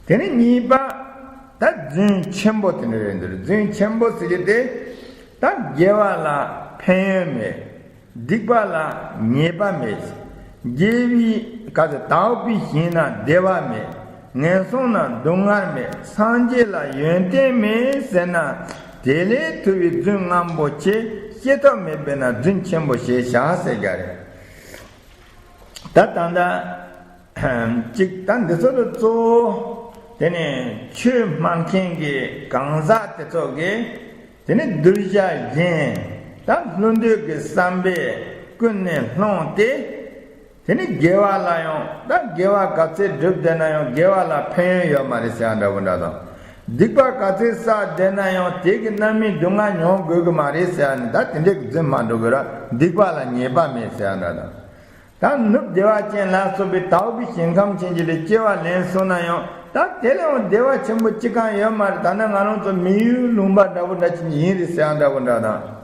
དེ་ནས་གཉིས་པ། ད་རྫུན་ཆེན་པོ་དེ་འདྲ་རེད་འདུག་རྫུན་ཆེན་པོ་ཟེར་རྒྱུ་དེ། ད་དགེ་བ་ལ་ཕན་ཡོན་མེད། སྡིག་པ་ལ་ཉེས་པ་མེད། དགེ་བའི་ག་ཚོད་དག་པའི་ཞིང་ན་བདེ་བ་མེད། ངན་སོང་ན་སྡུག་བསྔལ་མེད། སངས་རྒྱས་ལ་ཡོན་ཏན་མེད་ཟེར་ན། དེ་ལས་ཐུ་བའི་རྫུན་རྔམ་པོ་ཆེ། བཤད་ཐབས་མེད་པས་ན་རྫུན་ཆེན་པོ་ཞེས་བྱ་ཟེར་རྒྱུ་རེད། ད་ད་ལྟ། གཅིག་ད་འདི་ཚོ་ལ་གཙོ་བོ་དེ་ནས་ཆོས་སྨྲ་མཁན་གྱི་གང་ཟག་དེ་ཚོ་གིས་དེ་ནས་གདུལ་བྱ་གཞན་ད་བསླུ་འདོད་ཀྱི་བསམ་པས་ཀུན་ནས་བསླངས་ཏེ། དེ་ནི་དགེ་བ་ལ་ཡང་ད་དགེ་བ་ག་ཚད་བསྒྲུབས་བསྡད་ན་ཡང་དགེ་བ་ལ་ཕན་ཡོན་ཡོད་མ་རེད་ཟེར་ཡ་འདྲ་པོ་འདྲ་དང་། སྡིག་པ་ག་ཚད་བསགས་བསྡད་ན་ཡང་དེ་གི་རྣམ་སྨིན་སྡུག་བསྔལ་མྱོང་དགོས་གི་མ་རེད་ཟེར་ཡ་ནི་ད་དེ་འདྲའི་གི་རྫུན་མ་འགྲོ་དགོས་ར། སྡིག་པ་ལ་ཉེས་པ་མེད་ཟེར་ཡ་འདྲ་དང་། ད་ནུབ་བདེ་བ་ཅན་ལ་སོགས་པའི་དྭགས་པོའི་ཞིང་ཁམས་ཅན་གྱི་ལས་སྐྱེ་བ་ལེན་སོང་ན་ཡང་ད་དེ་ལ་ཡང་བདེ་བ་ཆེན་པོ་ཅི་གང་ཡོད་མ་རེད། ད་ནི་ང་རང་ཚོ་མི་ཡུལ་ལུང་པ་འདྲ་པོ་འདྲ་ཅིག་ཡིན་རེད་ཟེར་ཡ་འདྲ་པོ་འདྲ་དང་།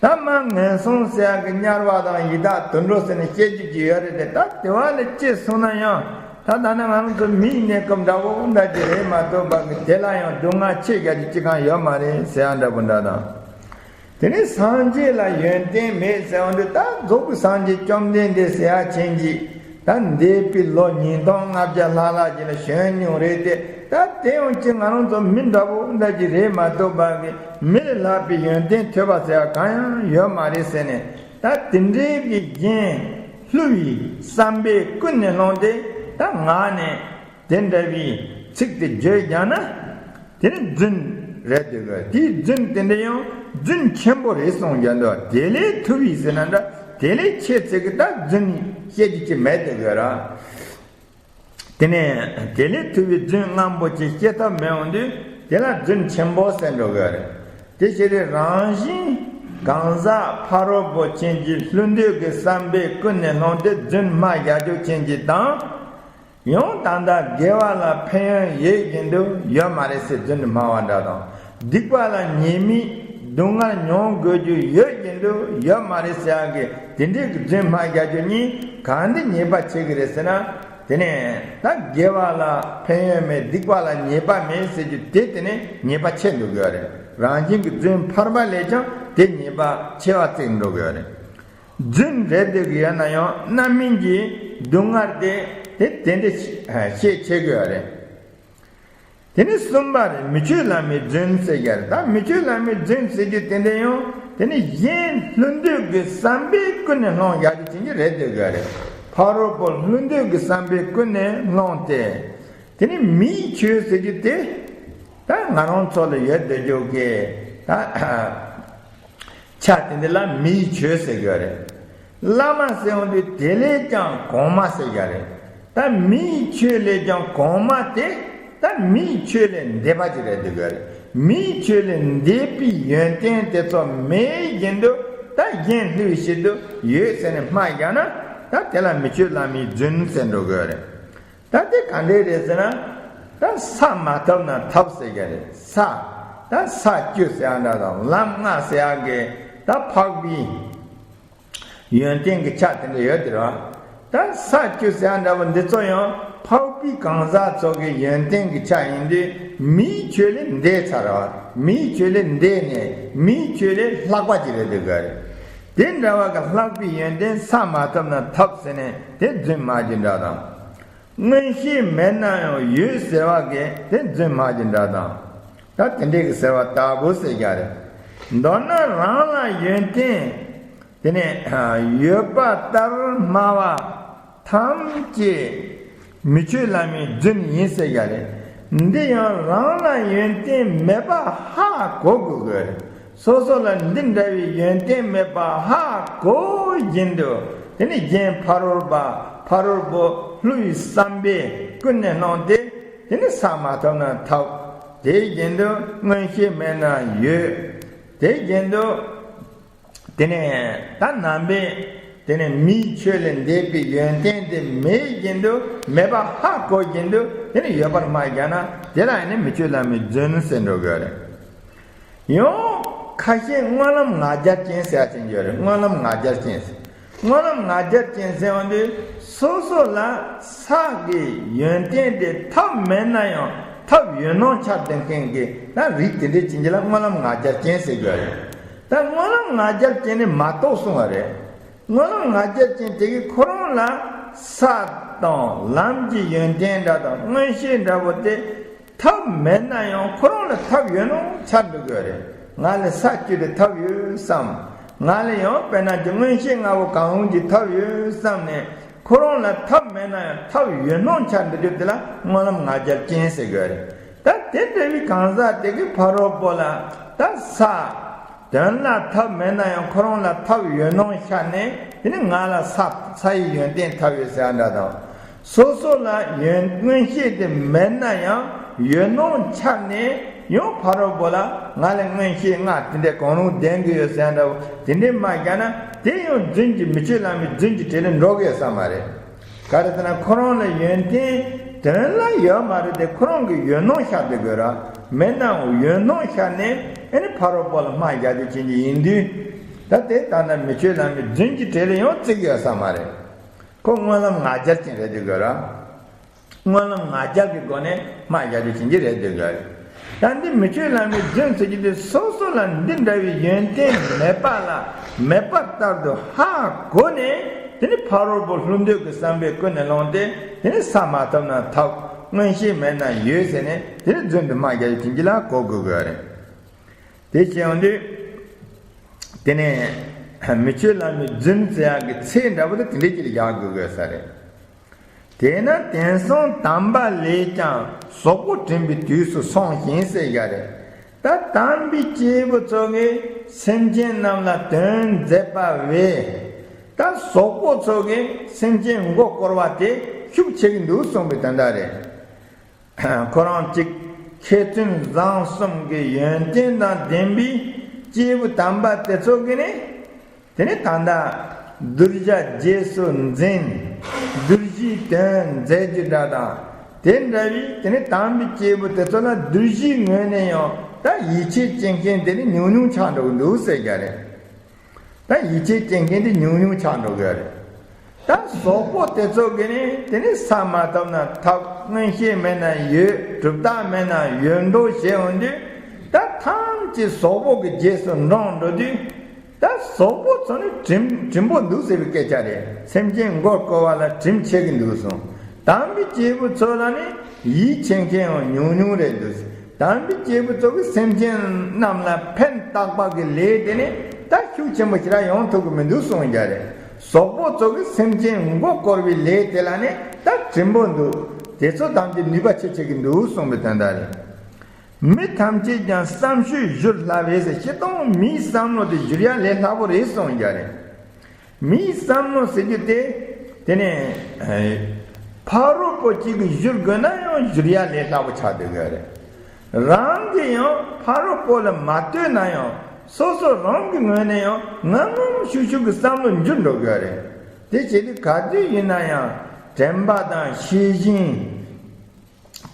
ད་མ་ངན་སོང་ཟེར་ཡ་གི་དམྱལ་བ་དང་ཡི་དྭགས་དུད་འགྲོ་ཟེར་ནས་བཤད་རྒྱུ་ཅིག་ཡོད་རེད་དེ། ད་དེ་བ་ལ་སྐྱེས་སོང་ན་ཡང་ད་ད་ནི་ང་རང་ཚོ་མིའི་གནས་སྐབས་འདྲ་པོ་འདྲ་ཅིག་རེད་མ་གཏོགས་པ་གི་དེ་ལ་ཡང་སྡུག་བསྔལ་ཆེ་རྒྱ་ཅིག་ཅི་གང་ཡོད་མ་རེད་ཟེར་ཡ་འདྲ་པོ་འདྲ་དང་། དེ་ནས་སངས་རྒྱས་ལ་ཡོན་ཏན་མེད་ཟེར་བ་འདི་ད་རྫོགས་པའི་སངས་རྒྱས་བཅོམ་ལྡན་འདས་ཟེར་ཡ་ཅན་གྱིས་ད་འདས་པའི་ལོ་ཉིས་སྟོང་ལྔ་བརྒྱ་ལྷག་ལྷག་ཅིག་ལ་བྱོན་མྱོང་རེད་དེ། ད་དེ་ཡང་ཅི་ང་རང་ཚོ་མི་འདྲ་པོ་འདྲ་ཅིག་རེད་མ་གཏོགས་པ་གི་མི་ལས་ལྷག་པའི་ཡོན་ཏན་ཐོས་པ་ཟེར་བ་གང་ཡང་ཡོད་མ་རེད་ཟེར་ནས། ད་དེ་འདྲའི་གི་གཞན་བསླུ་བའི་བསམ་པས་ཀུན་ནས་བསླངས་ཏེ་ད་ངག་ནས་དེ་འདྲ་བའི་ཚིག་དེ་བརྗོད་ཀྱང་ན། དེ་ནི་རྫུན་རེད་འདུག་གི། དེའི་རྫུན་དེ་འདྲ་ཡང་རྫུན་ཆེན་པོ་རེད་གསུངས་ཀྱང་འདུག། དེ་ལས་ཐུ་བའི་ཟེར་ན་འདྲ། དེ་ལས་ཆེ་ཚད་ཀྱི་ད་རྫུན་བཤད་རྒྱུ་ཅིག་མེད་འདུག་གི་ར། དེ་ནས་དེ་ལས་ཐུ་བའི་རྫུན་རྔམ་པོ་ཅིག་བཤད་ཐབས་མེད་འོང་དུས་དེ་ལ་རྫུན་ཆེན་པོ་ཟེར་འགྲོ་གི་རེད། དེ་ཕྱིར་རང་བཞིན་གང་ཟག་ཕ་རོལ་པོ་ཅན་གྱི་བསླུ་འདོད་ཀྱི་བསམ་པས་ཀུན་ནས་བསླངས་ཏེ་རྫུན་སྨྲ་བྱ་རྒྱུ་ཅན་གྱི་དང་། ཡང་ད་ལྟ་དགེ་བ་ལ་ཕན་ཡོན་ཡོད་བཞིན་དུ་ཡོད་མ་རེད་ཟེར་རྫུན་སྨྲ་བ་འདྲ་དང་། སྡིག་པ་ལ་ཉེས་དམིགས་སྡུག་བསྔལ་མྱོང་དགོས་རྒྱུ་ཡོད་བཞིན་དུ་ཡོད་མ་རེད་ཟེར་ཡག་གི་དེ་འདྲའི་གི་རྫུན་སྨྲ་བྱ་རྒྱུ་གཉིས་གང་འདི་ཉེས་པ་ཆེ་གི་རེད་ཟེར་ན། དེ་ནས་ད་དགེ་བ་ལ་ཕན་ཡོན་མེད། སྡིག་པ་ལ་ཉེས་པ་མེད་ཟེར་རྒྱུ་དེ་དེ་ནས་ཉེས་པ་ཆེ་འགྲོ་གི་ཡོད་རེད། རང་བཞིན་གྱི་རྫུན་ཕལ་པ་ལས་ཀྱང་དེ་ཉེས་པ་ཆེ་བ་བརྩི་འགྲོ་གི་ཡོད་རེད། རྫུན་རེད་འདོད་ཀྱི་ཡོད་ན་ཡང་རྣམ་སྨིན་གྱི་སྡུག་བསྔལ་དེ་དེ་དེ་འདྲ་ཤས་ཆེ་གི་ཡོད་རེད། དེ་ནས་གསུམ་པ་རེད། མི་ཆོས་བླ་མའི་རྫུན་ཟེར་གྱི་རེད། ད་མི་ཆོས་བླ་མའི་རྫུན་ཟེར་རྒྱུ་དེ་འདྲ་ཡང་དེ་ནི་གཞན་བསླུ་འདོད་ཀྱི་བསམ་པས་ཀུན་ནས་བསླངས་ཡག་གི་ཅན་གྱི་རེད་འདོད་ཀྱི་རེད། ཕ་རོལ་པོ་བསླུ་འདོད་ཀྱི་བསམ་པས་ཀུན་ནས་བསླངས་ཏེ། དེ་ནི་མིའི་ཆོས་ཟེར་རྒྱུ་དེ་ད་ང་རང་ཚོ་ལ་ཡོད་འདོད་རྒྱུ་གི་ད། ཆ་དེ་འདི་ལ་མིའི་ཆོས་ཟེར་གྱི་ཡོད་རེད། བླ་མ་ཟེར་འོང་དུས་དེ་ལས་ཀྱང་གོང་མ་ཟེར་གྱི་ཡོད་རེད། ད་མིའི་ཆོས་ལས་ཀྱང་གོང་མ་དེ་ད་མིའི་ཆོས་ལས་འདས་པ་ཅིག་རེད་འདུག་གི་རེད། མིའི་ཆོས་ལས་འདས་པའི་ཡོན་ཏན་དེ་ཚོ་མེད་བཞིན་དུ་ད་གཞན་བསླུ་བའི་ཕྱིར་དུ་ཡོད་ཟེར་ནས་སྨྲ་བཞག་ན། ད་དེ་ལ་མི་ཆོས་བླ་མའི་རྫུན་ཟེར་འགྲོ་གི་ཡོད་རེད། ད་དེ་ག་འདྲས་རེད་ཟེར་ན། ད་ས་མ་ཐོབ་ན་ཐོབ་ཟེར་གྱི་རེད། ས། ད་ས་བཅུ་ཟེར་ཡ་འདྲ་དང་ལམ་ལྔ་ཟེར་ཡ་གི་ད་འཕགས་པའི་ཡོན་ཏན་གྱི་ཆ་དེ་འདྲ་ཡོད་དེ་རེད་བ། ད་ས་བཅུ་ཟེར་ཡ་འདྲ་པོ་འདི་ཚོ་ཡང་འཕགས་པའི་གང་ཟག་ཚོ་གི་ཡོན་ཏན་གྱི་ཆ་ཡིན་དུས་མིའི་ཆོས་ལས་འདས་ཚར་བ། མིའི་ཆོས་ལས་འདས་ནས་མིའི་ཆོས་ལས་ལྷག་པ་ཅིག་རེད་འདུག་གི་རེད། དེ་འདྲ་བ་གི་ལྷག་པའི་ཡོན་ཏན་ས་མ་ཐོབ་ན་ཐོབ་ཟེར་ནས་དེ་རྫུན་སྨྲ་རྒྱུ་འདྲ་དང་། མངོན་ཤེས་མེད་ན་ཡང་ཡོད་ཟེར་བ་གི་དེ་རྫུན་སྨྲ་རྒྱུ་འདྲ་དང་། ད་དེ་འདྲའི་གི་ཟེར་བ་ལྟ་བུ་ཟེར་རྒྱུ་རེད། མདོར་ན་རང་ལ་ཡོན་ཏན་དེ་ནས་ཡོད་པ་ལྟར་སྨྲ་བ་ཐམས་ཅད་མི་ཆོས་བླ་མའི་རྫུན་ཡིན་ཟེར་རྒྱུ་རེད། འདི་ཡང་རང་ལ་ཡོན་ཏན་མེད་པ་ཧ་གོ་དགོས་དགོས་རེད། སོ་སོ་ལ་འདི་འདྲ་བའི་ཡོན་ཏན་མེད་པ་ཧ་གོ་བཞིན་དུ་དེ་ནི་གཞན་ཕ་རོལ་པ་ཕ་རོལ་པོ་བསླུ་བའི་བསམ་པས་ཀུན་ནས་བསླངས་ཏེ་དེ་ནི་ས་མ་ཐོབ་ན་ཐོབ། དེ་བཞིན་དུ་མངོན་ཤེས་མེད་ན་ཡོད། དེ་བཞིན་དུ་དེ་ནས་ད་ནང་པའི་དེ་ནས་མིའི་ཆོས་ལས་འདས་པའི་ཡོན་ཏན་དེ་མེད་བཞིན་དུ་མེད་པ་ཧ་གོ་བཞིན་དུ་དེ་ནས་ཡོད་པར་སྨྲ་བརྒྱབ་ན་དེ་ལ་ཡང་ནི་མི་ཆོས་བླ་མའི་རྫུན་ཟེར་འགྲོ་གི་ཡོད་རེད། ཡང་ཁ་ཤས་སྨོན་ལམ་ང་རྒྱལ་ཅན་ཟེར་ཡ་ཅིག་ཡོད་རེད། སྨོན་ལམ་ང་རྒྱལ་ཅན་ཟེར། སྨོན་ལམ་ང་རྒྱལ་ཅན་ཟེར་བ་འདི་སོ་སོ་ལ་ས་གི་ཡོན་ཏན་དེ་ཐོབ་མེད་ན་ཡང་ཐོབ་ཡོད་མནོ་འཆར་ལྡན་མཁན་གྱི་ད་རིགས་དེ་འདྲའི་ཅན་གྱི་ལ་སྨོན་ལམ་ང་རྒྱལ་ཅན་ཟེར་གྱི་ཡོད་རེད། ད་སྨོན་ལམ་ང་རྒྱལ་ཅན་ནི་མ་གཏོགས་གསུང་བ་རེད། སྨོན་ལམ་ང་རྒྱལ་ཅན་དེ་གིས་ཁོ་རང་ལ་ས་དང་ལམ་གྱི་ཡོན་ཏན་འདྲ་དང་མངོན་ཤེས་འདྲ་བོ་དེ་ཐོབ་མེད་ན་ཡང་ཁོ་རང་ལ་ཐོབ་ཡོད་མནོ་འཆར་འགྲོ་གི་ཡོད་རེད། ང་ལ་ས་བཅུ་དེ་ཐོབ་ཡོད་བསམ། ང་ལ་ཡང་དཔེར་ན་ཀྱི་མངོན་ཤེས་ལྔ་པོ་གང་རུང་གཅིག་ཐོབ་ཡོད་བསམ་ནས་ཁོ་རང་ལ་ཐོབ་མེད་ན་ཡང་ཐོབ་ཡོད་མནོ་འཆར་འགྲོ་རྒྱུ་དེ་ལ་སྨོན་ལམ་ང་རྒྱལ་ཅན་ཟེར་གི་ཡོད་རེད། ད་དེ་འདྲ་བའི་གང་ཟག་དེ་གིས་ཕ་རོལ་པོ་ལ་ད་ས་དོན་ལ་ཐོབ་མེད་ན་ཡང་ཁོ་རང་ལ་ཐོབ་ཡོད་མནོ་འཆར་ནས་ དེ་ནི་ང་ལ་ས་ས་ཡི་ཡོན་ཏན་ཐོབ་ཡོད་ཟེར་འདྲ་དང་། སོ་སོ་ལ་ཡོན་མངོན་ཤེས་དེ་མེད་ན་ཡང་ཡོད་མནོ་འཆར་ནས་ཡང་ཕ་རོལ་པོ་ལ་ང་ལ་མངོན་ཤེས་ལྔ་དེ་འདྲ་གང་རུང་ལྡན་གྱི་ཡོད་ཟེར་འདྲ་བོ་དེ་འདྲའི་མ་རྒྱག་ན་དེ་ཡང་རྫུན་གྱི་མི་ཆོས་བླ་མའི་རྫུན་གྱི་གྲས་ལ་འགྲོ་གི་ཡོད་ས་མ་རེད། ག་རེ་ཟེར་ན་ཁོ་རང་ལ་ཡོན་ཏན་དོན་ལ་ཡོད་མ་རེད་དེ་ཁོ་རང་གི་ཡོད་མནོ་ཤར་དེ་དགོས་ར། མེད་ནའང་ཡོད་མནོ་ཤར་ནས་ཨེ་ནི་ཕ་རོལ་པོ་ལ་དམའ་རྒྱག་དེ་བྱེད་ཀྱི་ཡིན་དུས། ད་དེ་ལྟ་ན་མི་ཆོས་བླ་མའི་རྫུན་གྱི་གྲས་ལ་ཡང་བརྩི་གི་ཡོད་ས་མ་རེད། ཁོ་སྨོན་ལམ་ང་རྒྱལ་ཅན་རེད་དེ་དགོས་ར། སྨོན་ལམ་ང་རྒྱལ་གྱི་སྒོ་ནས་དམའ་རྒྱག་དེ་བྱེད་ཀྱི་རེད་དེ་དགོས་རེད། ད་འདི་མི་ཆོས་བླ་མའི་རྫུན་ཟེར་གྱི་དེ་སོ་སོ་ལ་འདི་འདྲ་བའི་ཡོན་ཏན་མེད་པ་ལ་མེད་པ་ལྟར་དུ་ཧ་གོ་ནས་དེ་ནི་ཕ་རོལ་པོ་བསླུ་འདོད་ཀྱི་བསམ་པས་ཀུན་ནས་བསླངས་ཏེ་དེ་ནི་ས་མ་ཐོབ་ན་ཐོབ། མངོན་ཤེས་མེད་ན་ཡོད་ཟེར་ནས་དེ་ནི་རྫུན་དུ་དམའ་རྒྱག་དེ་བྱེད་ཀྱི་ལ་གོ་དགོས་དགོས་རེད། དེ་བྱས་ཡོང་དུས། དེ་ནས་མི་ཆོས་བླ་མའི་རྫུན་ཟེར་ཡག་གི་ཚད་འདྲ་པོ་དེ་དེ་འདྲའི་ཅིག་ལ་བཞག་དགོས་དགོས་ས་རེད། དེས་ན་དེང་སང་དམ་པ་ལས་ཀྱང་ཟོག་པོ་དྲན་པའི་དུས་སུ་སོང་ཞིང་ཟེར་ཡ་རེད། ད་དམ་པའི་སྐྱེས་བུ་ཚོ་གིས་སེམས་ཅན་རྣམས་ལ་དོན་མཛད་པ་བས། ད་ཟོག་པོ་ཚོ་གིས་སེམས་ཅན་མགོ་སྐོར་བ་དེ་ཤུགས་ཆེ་གི་འདུག་གསུངས་པའི་དོན་དག་རེད། ཁོ་རང་གཅིག་མཁས་བཙུན་བཟང་གསུམ་གྱི་ཡོན་ཏན་དང་ལྡན་པའི་སྐྱེས་བུ་དམ་པ་དེ་ཚོ་གིས་ནི། དེ་ནི་ད་ལྟ་གདུལ་བྱ་རྗེས་སུ་འཛིན། གདུལ་བྱའི་དོན་མཛད་རྒྱུ་འདྲ་དང་། དེ་འདྲ་བའི་དེ་ནི་དམ་པའི་སྐྱེས་བུ་དེ་ཚོ་ལ་གདུལ་བྱའི་ངོས་ནས་ཡང་ད་ཡིད་ཆེས་བྱེད་མཁན་དེ་ནི་ཉུང་ཉུང་ཆགས་འགྲོ་གི་འདུག་ཟེར་རྒྱུ་རེད། ད་ཡིད་ཆེས་བྱེད་མཁན་དེ་ཉུང་ཉུང་ཆགས་འགྲོ་གི་རེད། ད་ཟོག་པོ་དེ་ཚོ་གིས་ནི་དེ་ནི་ས་མ་ཐོབ་ན་ཐོབ། མངོན་ཤེས་མེད་ན་ཡོད། གྲུབ་རྟགས་མེད་ན་ཡོད་མདོག་བྱེད་འོང་དུས། ད་ཐམས་ཅད་ཟོག་པོ་གི་རྗེས་སུ་འབྲངས་འགྲོ་དུས། ད་ཟོག་པོ་ཚོ་ནི་གྲིམ་གྲིམ་པོ་འདུག་ཟེར་བའི་སྐད་ཆ་རེད། སེམས་ཅན་མགོ་སྐོར་བ་ལ་གྲིམ་ཆེ་གི་འདུག་གསུངས། དམ་པའི་སྐྱེས་བུ་ཚོ་ལ་ནི་ཡིད་ཆེས་མཁན་ཡང་ཉུང་ཉུང་རེད་འདུག། དམ་པའི་སྐྱེས་བུ་ཚོ་གིས་སེམས་ཅན་རྣམས་ལ་ཕན་བཏགས་པ་གི་ལས་དེ་ནི་ད་ཤུགས་ཆེན་པོ་ཞིག་ར་ཡོང་ཐུབ་ཀྱི་མི་འདུག་གསུངས་རྒྱུ་རེད། ཟོག་པོ་ཚོ་གིས་སེམས་ཅན་མགོ་སྐོར་བའི་ལས་དེ་ལ་ནི་ད་གྲིམ་པོ་འདུག། དེ་ཚོ་ཐམས་ཅད་ནུས་པ་ཆེ་ཆེ་གི་འདུག་གསུངས་པའི་དོན་དག་རེད། མི་ཐམས་ཅད་ཀྱང་བསམ་སྤྱོད་བསྒྱུར་སླ་བས་ཟེར། སྤྱིར་བཏང་མིའི་བསམ་བློ་དེ་བསྒྱུར་ཡ་ལས་སླ་པོ་རེད་གསུངས་རྒྱུ་རེད། མིའི་བསམ་བློ་ཟེར་རྒྱུ་དེ། དེ་ནས་ཕ་རོལ་པོ་གཅིག་གིས་བསྒྱུར་དགོས་ན་ཡང་བསྒྱུར་ཡ་ལས་སླ་པོ་ཆགས་སྡོད་ཀྱི་རེད། རང་གིས་ཡང་ཕ་རོལ་པོ་ལ་མ་ལྟོས་ན་ཡང་སོ་སོ་རང་གི་ངོས་ནས་ཡང་ངམ་ངམ་ཤུགས་ཤུགས་ཀྱི་བསམ་བློ་འགྱུར་འགྲོ་གི་རེད། དེ་བྱེད་དུས་ག་དུས་ཡིན་ན་ཡང་དྲན་པ་དང་ཤེས་བཞིན།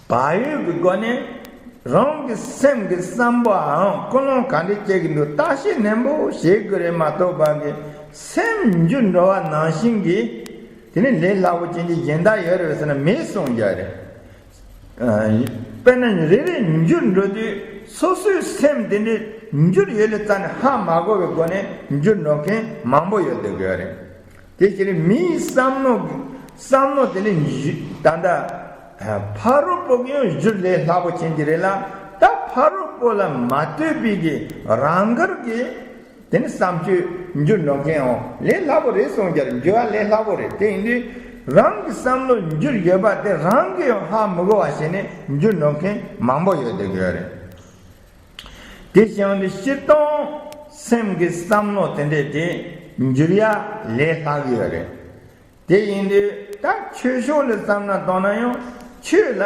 བག་ཡོད་ཀྱི་སྒོ་ནས་རང་གི་སེམས་ཀྱི་བསམ་པའམ་ཀུན་སློང་ག་འདྲ་སྐྱེ་གི་འདུག་བརྟག་དཔྱད་ནན་པོ་བྱེད་དགོས་རེད་མ་གཏོགས་པ་གི་སེམས་འགྱུར་འགྲོ་བ་ནང་བཞིན་གྱི་དེ་ནི་ལས་སླ་པོ་ཅན་གྱི་གཞན་དག་ཡོད་རེད་ཟེར་ན་མེད་གསུངས་རྒྱུ་རེད། དཔེར་ན་རེ་རེ་འགྱུར་འགྲོ་དུས་སོ་སོའི་སེམས་དེ་འདྲའི་འགྱུར་ཡོད་ལ་རྩ་ནས་ཧ་མ་གོ་བའི་སྒོ་ནས་འགྱུར་འགྲོ་མཁན་མང་པོ་ཡོད་བསྡད་ཀྱི་ཡོད་རེད། དེ་ཕྱིར་མིའི་བསམ་བློ་བསམ་བློ་དེ་ནི་ད་ལྟ་ཕ་རོལ་པོ་གི་ཡང་བསྒྱུར་ལས་སླ་པོ་ཅན་གྱི་རེད་ལ། ད་ཕ་རོལ་པོ་ལ་མ་ལྟོས་པའི་གི་རང་དགར་གྱི་དེ་ནི་བསམ་སྤྱོད་འགྱུར་འགྲོ་མཁན་ཡང་ལས་སླ་པོ་རེད་གསུངས་རྒྱུ་རེད། འགྱུར་བ་ལས་སླ་པོ་རེད། དེ་ཡིན་དུས་རང་གི་བསམ་བློ་འགྱུར་ཡོད་པ་དེ་རང་གིས་ཡང་ཧ་མི་གོ་བ་བྱས་ནས་འགྱུར་འགྲོ་མཁན་མང་པོ་ཡོད་བསྡད་ཀྱི་ཡོད་རེད། དེ་བྱས་ཡོང་དུས་སྤྱིར་བཏང་སེམས་ཀྱི་བསམ་བློ་དེ་འདྲས་དེ་འགྱུར་ཡ་ལས་སླ་གི་ཡོད་རེད། དེ་ཡིན་དུས་ད་ཆོས་ཕྱོགས་ལ་བསམ་ན་བཏང་ན་ཡང་ཆོས་ལ་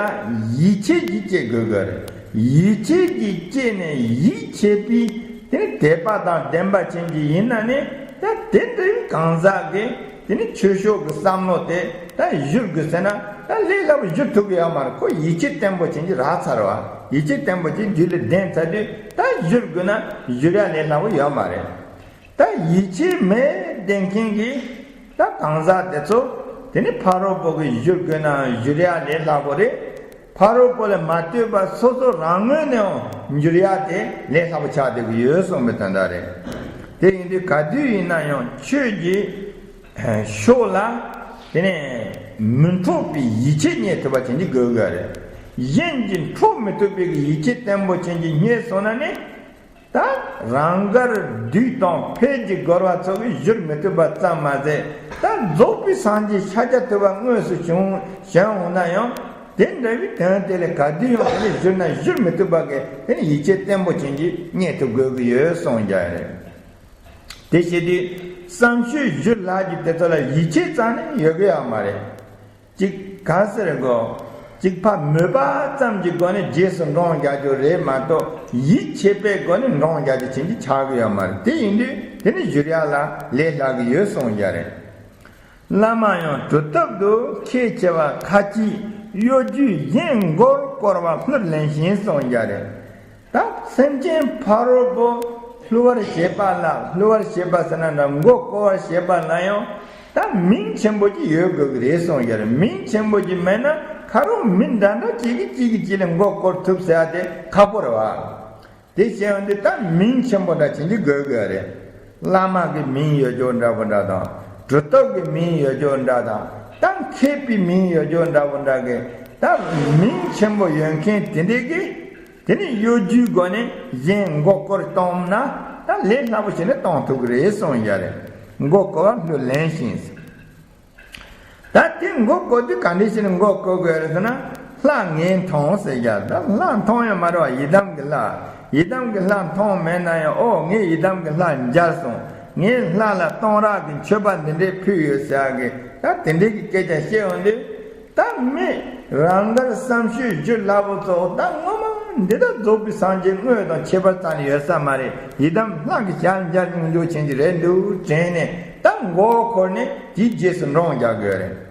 ཡིད་ཆེས་ཀྱིས་དཔྱད་དགོས་ཀྱི་རེད། ཡིད་ཆེས་ཀྱིས་དཔྱད་ནས་ཡིད་ཆེས་པའི་དེ་ནི་དད་པ་དང་ལྡན་པ་ཅན་གྱི་ཡིན་ན་ནི་ད་དེ་འདྲའི་གང་ཟག་གི་དེ་ནི་ཆོས་ཕྱོགས་ཀྱི་བསམ་བློ་དེ་ད་བསྒྱུར་དགོས་ཟེར་ན་ད་ལས་སླ་པོ་བསྒྱུར་ཐུབ་ཀྱི་ཡོད་མ་རེད། ཁོ་ཡིད་ཆེས་བརྟན་པོ་ཅན་གྱི་རག་ཚར་བ། ཡིད་ཆེས་བརྟན་པོ་ཅན་རྒྱུད་ལ་ལྡན་ཚར་དུས་ད་བསྒྱུར་དགོས་ན་བསྒྱུར་ཡ་ལས་སླ་པོ་ཡོད་མ་རེད། ད་ཡིད་ཆེས་མེད་བསྡད་མཁན་གྱི་ད་གང་ཟག་དེ་ཚོ་དེ་ནི་ཕ་རོལ་པོ་གིས་བསྒྱུར་དགོས་ན་བསྒྱུར་ཡ་ལས་སླ་པོ་རེད། ཕ་རོལ་པོ་ལ་མ་ལྟོས་པར་སོ་སོ་རང་ངོས་ནས་ཡང་འགྱུར་ཡ་དེ་ལས་སླ་པོ་ཆགས་བསྡད་ཀྱི་ཡོད་གསུངས་པའི་དོན་དག་རེད། དེ་ཡིན་དུས་ག་དུས་ཡིན་ན་ཡང་ཆོས་ཀྱི་ཕྱོགས་ལ་དེ་ནས་མི་འཕྲོག་པའི་ཡིད་ཆེས་རྙེད་ཐུབ་པ་ཅན་གྱི་དགོས་དགོས་རེད། གཞན་གྱིས་འཕྲོག་མི་ཐུབ་པའི་ཡིད་ཆེས་བརྟན་པོ་ཅན་གྱི་རྙེད་སོང་ན་ནི། ད་རང་དགར་བདུད་དང་ཕས་ཀྱི་རྒོལ་བ་ཚོ་གིས་བསྒྱུར་མི་ཐུབ་པ་ཙམ་མ་ཟད། ད་རྫོགས་པའི་སངས་རྒྱས་ཤཱཀྱ་ཐུབ་པ་དངོས་སུ་བྱུང་བྱོན་འོང་ན་ཡང་དེ་འདྲ་བའི་དོན་དེ་ལ་ག་དུས་ཡང་དེ་ནི་བསྒྱུར་ན་བསྒྱུར་མི་ཐུབ་པ་གི་དེ་ནི་ཡིད་ཆེས་བརྟན་པོ་ཅན་གྱིས་རྙེད་ཐུབ་དགོས་ཀྱི་ཡོད་གསུངས་རྒྱུ་རེད། དེ་བྱེད་དུས་ བསམ་ཤེས་ཞུ་ལྷག་རྒྱུ་དེ་ཚོ་ལ་ཡིད་ཆེས་རྩ་ནས་ཡོད་གི་ཡོད་མ་རེད། ཅིག་ག་ཟེར་དགོས། ཅིག་ཕར་མོས་པ་ཙམ་གྱི་སྒོ་ནས་རྗེས་སུ་འབྲང་རྒྱག་རྒྱུ་རེད་མ་གཏོགས། ཡིད་ཆེས་པའི་སྒོ་ནས་འབྲང་རྒྱག་རྒྱུ་ཅན་གྱི་ཆགས་ཀྱི་ཡོད་མ་རེད། དེ་ཡིན་དུས་དེ་ནི་ཞུ་ཡག་ལ་ལས་སླ་གི་ཡོད་གསུངས་ཡ་རེད། བླ་མ་ཡང་གྲུབ་ཐོབ་ཏུ་ཁས་འཆེ་བ་ཁ་ཅིག་གཡོ་སྒྱུས་གཞན་མགོ་སྐོར་བ་ལྷུར་ལེན་ཞིང་གསུངས་ཡ་རེད། ད་སེམས་ཅན་ཕ་རོལ་པོ་བསླུ་བར་བྱེད་པ་ལ། བསླུ་བར་བྱེད་པ་ཟེར་ན་འདྲ། མགོ་སྐོར་བར་བྱེད་པ་ལ་ཡང་ད་མིང་ཆེན་པོ་ཅིག་ཡོད་དགོས་ཀྱི་རེད་གསུངས་ཡ་རེད། མིང་ཆེན་པོ་ཅིག་མེད་ན་ཁ་རོག་མི་འདྲ་འདྲ་གཅིག་གིས་གཅིག་གི་ཅིག་ལ་མགོ་སྐོར་ཐུབ་ཟེར་ཡ་དེ་ཁག་པོ་རེད་བ། དེ་བྱས་ཡོང་དུས་ད་མིང་ཆེན་པོ་འདྲ་བྱེད་ཀྱི་དགོས་དགོས་རེད། བླ་མ་གི་མིང་ཡོད་རྒྱུ་འདྲ་པོ་འདྲ་དང་། གྲུབ་ཐོབ་ཀྱི་མིང་ཡོད་རྒྱུ་འདྲ་དང་། ད་མཁས་པའི་མིང་ཡོད་རྒྱུ་འདྲ་པོ་འདྲ་གི། ད་མིང་ཆེན་པོ་ཡོད་མཁན་དེ་འདྲས་ཀྱིས་དེ་ནི་གཡོ་སྒྱུའི་སྒོ་ནས་གཞན་མགོ་སྐོར་གཏོང་ན། ད་ལས་སླ་པོ་བྱས་ནས་གཏོང་ཐུབ་ཀྱི་རེད་གསུངས་ཡ་རེད། མགོ་སྐོར་བ་ལྷུར་ལེན་ཞིང་། ད་དེ་མགོ་བསྐོར་དུས་ག་འདྲ་བྱས་ནས་མགོ་བསྐོར་དགོས་རེད་ཟེར་ན། ལྷ་ངས་མཐོང་ཟེར་ཡ། ད་ལྷ་མཐོང་ཡོད་མ་རེད་བ། ཡི་དམ་གྱི་ལྷ། ཡི་དམ་གྱི་ལྷ་མཐོང་མེད་ན་ཡང་། ཨོ་ངས་ཡི་དམ་གྱི་ལྷ་མཇལ་སོང་། ངས་ལྷ་ལ་གཏང་རག་གི་མཆོད་པ་འདི་འདྲས་ཕུལ་ཡོད་ཟེར་ཡ་གི། ད་དེ་འདྲས་ཀྱི་སྐད་ཆ་བཤད་འོང་དུས། ད་མི་རང་དགར་བསམ་ཤེས་ཞུ་སླ་པོ་ཚོ། ད་ངོ་མ་འདི་ད་རྫོགས་པའི་སངས་རྒྱས་དངོས་དང་ཁྱད་པར་རྩ་ནས་ཡོད་ས་མ་རེད། ཡི་དམ་ལྷ་གི་ཞལ་མཇལ་མྱོང་རྒྱུ་ཅན་གྱི་རེད་འདུག་དྲན་ནས། ད་མགོ་འཁོར་ནས་དེའི་རྗེས་སུ་འབྲང་རྒྱག་དགོས་རེད།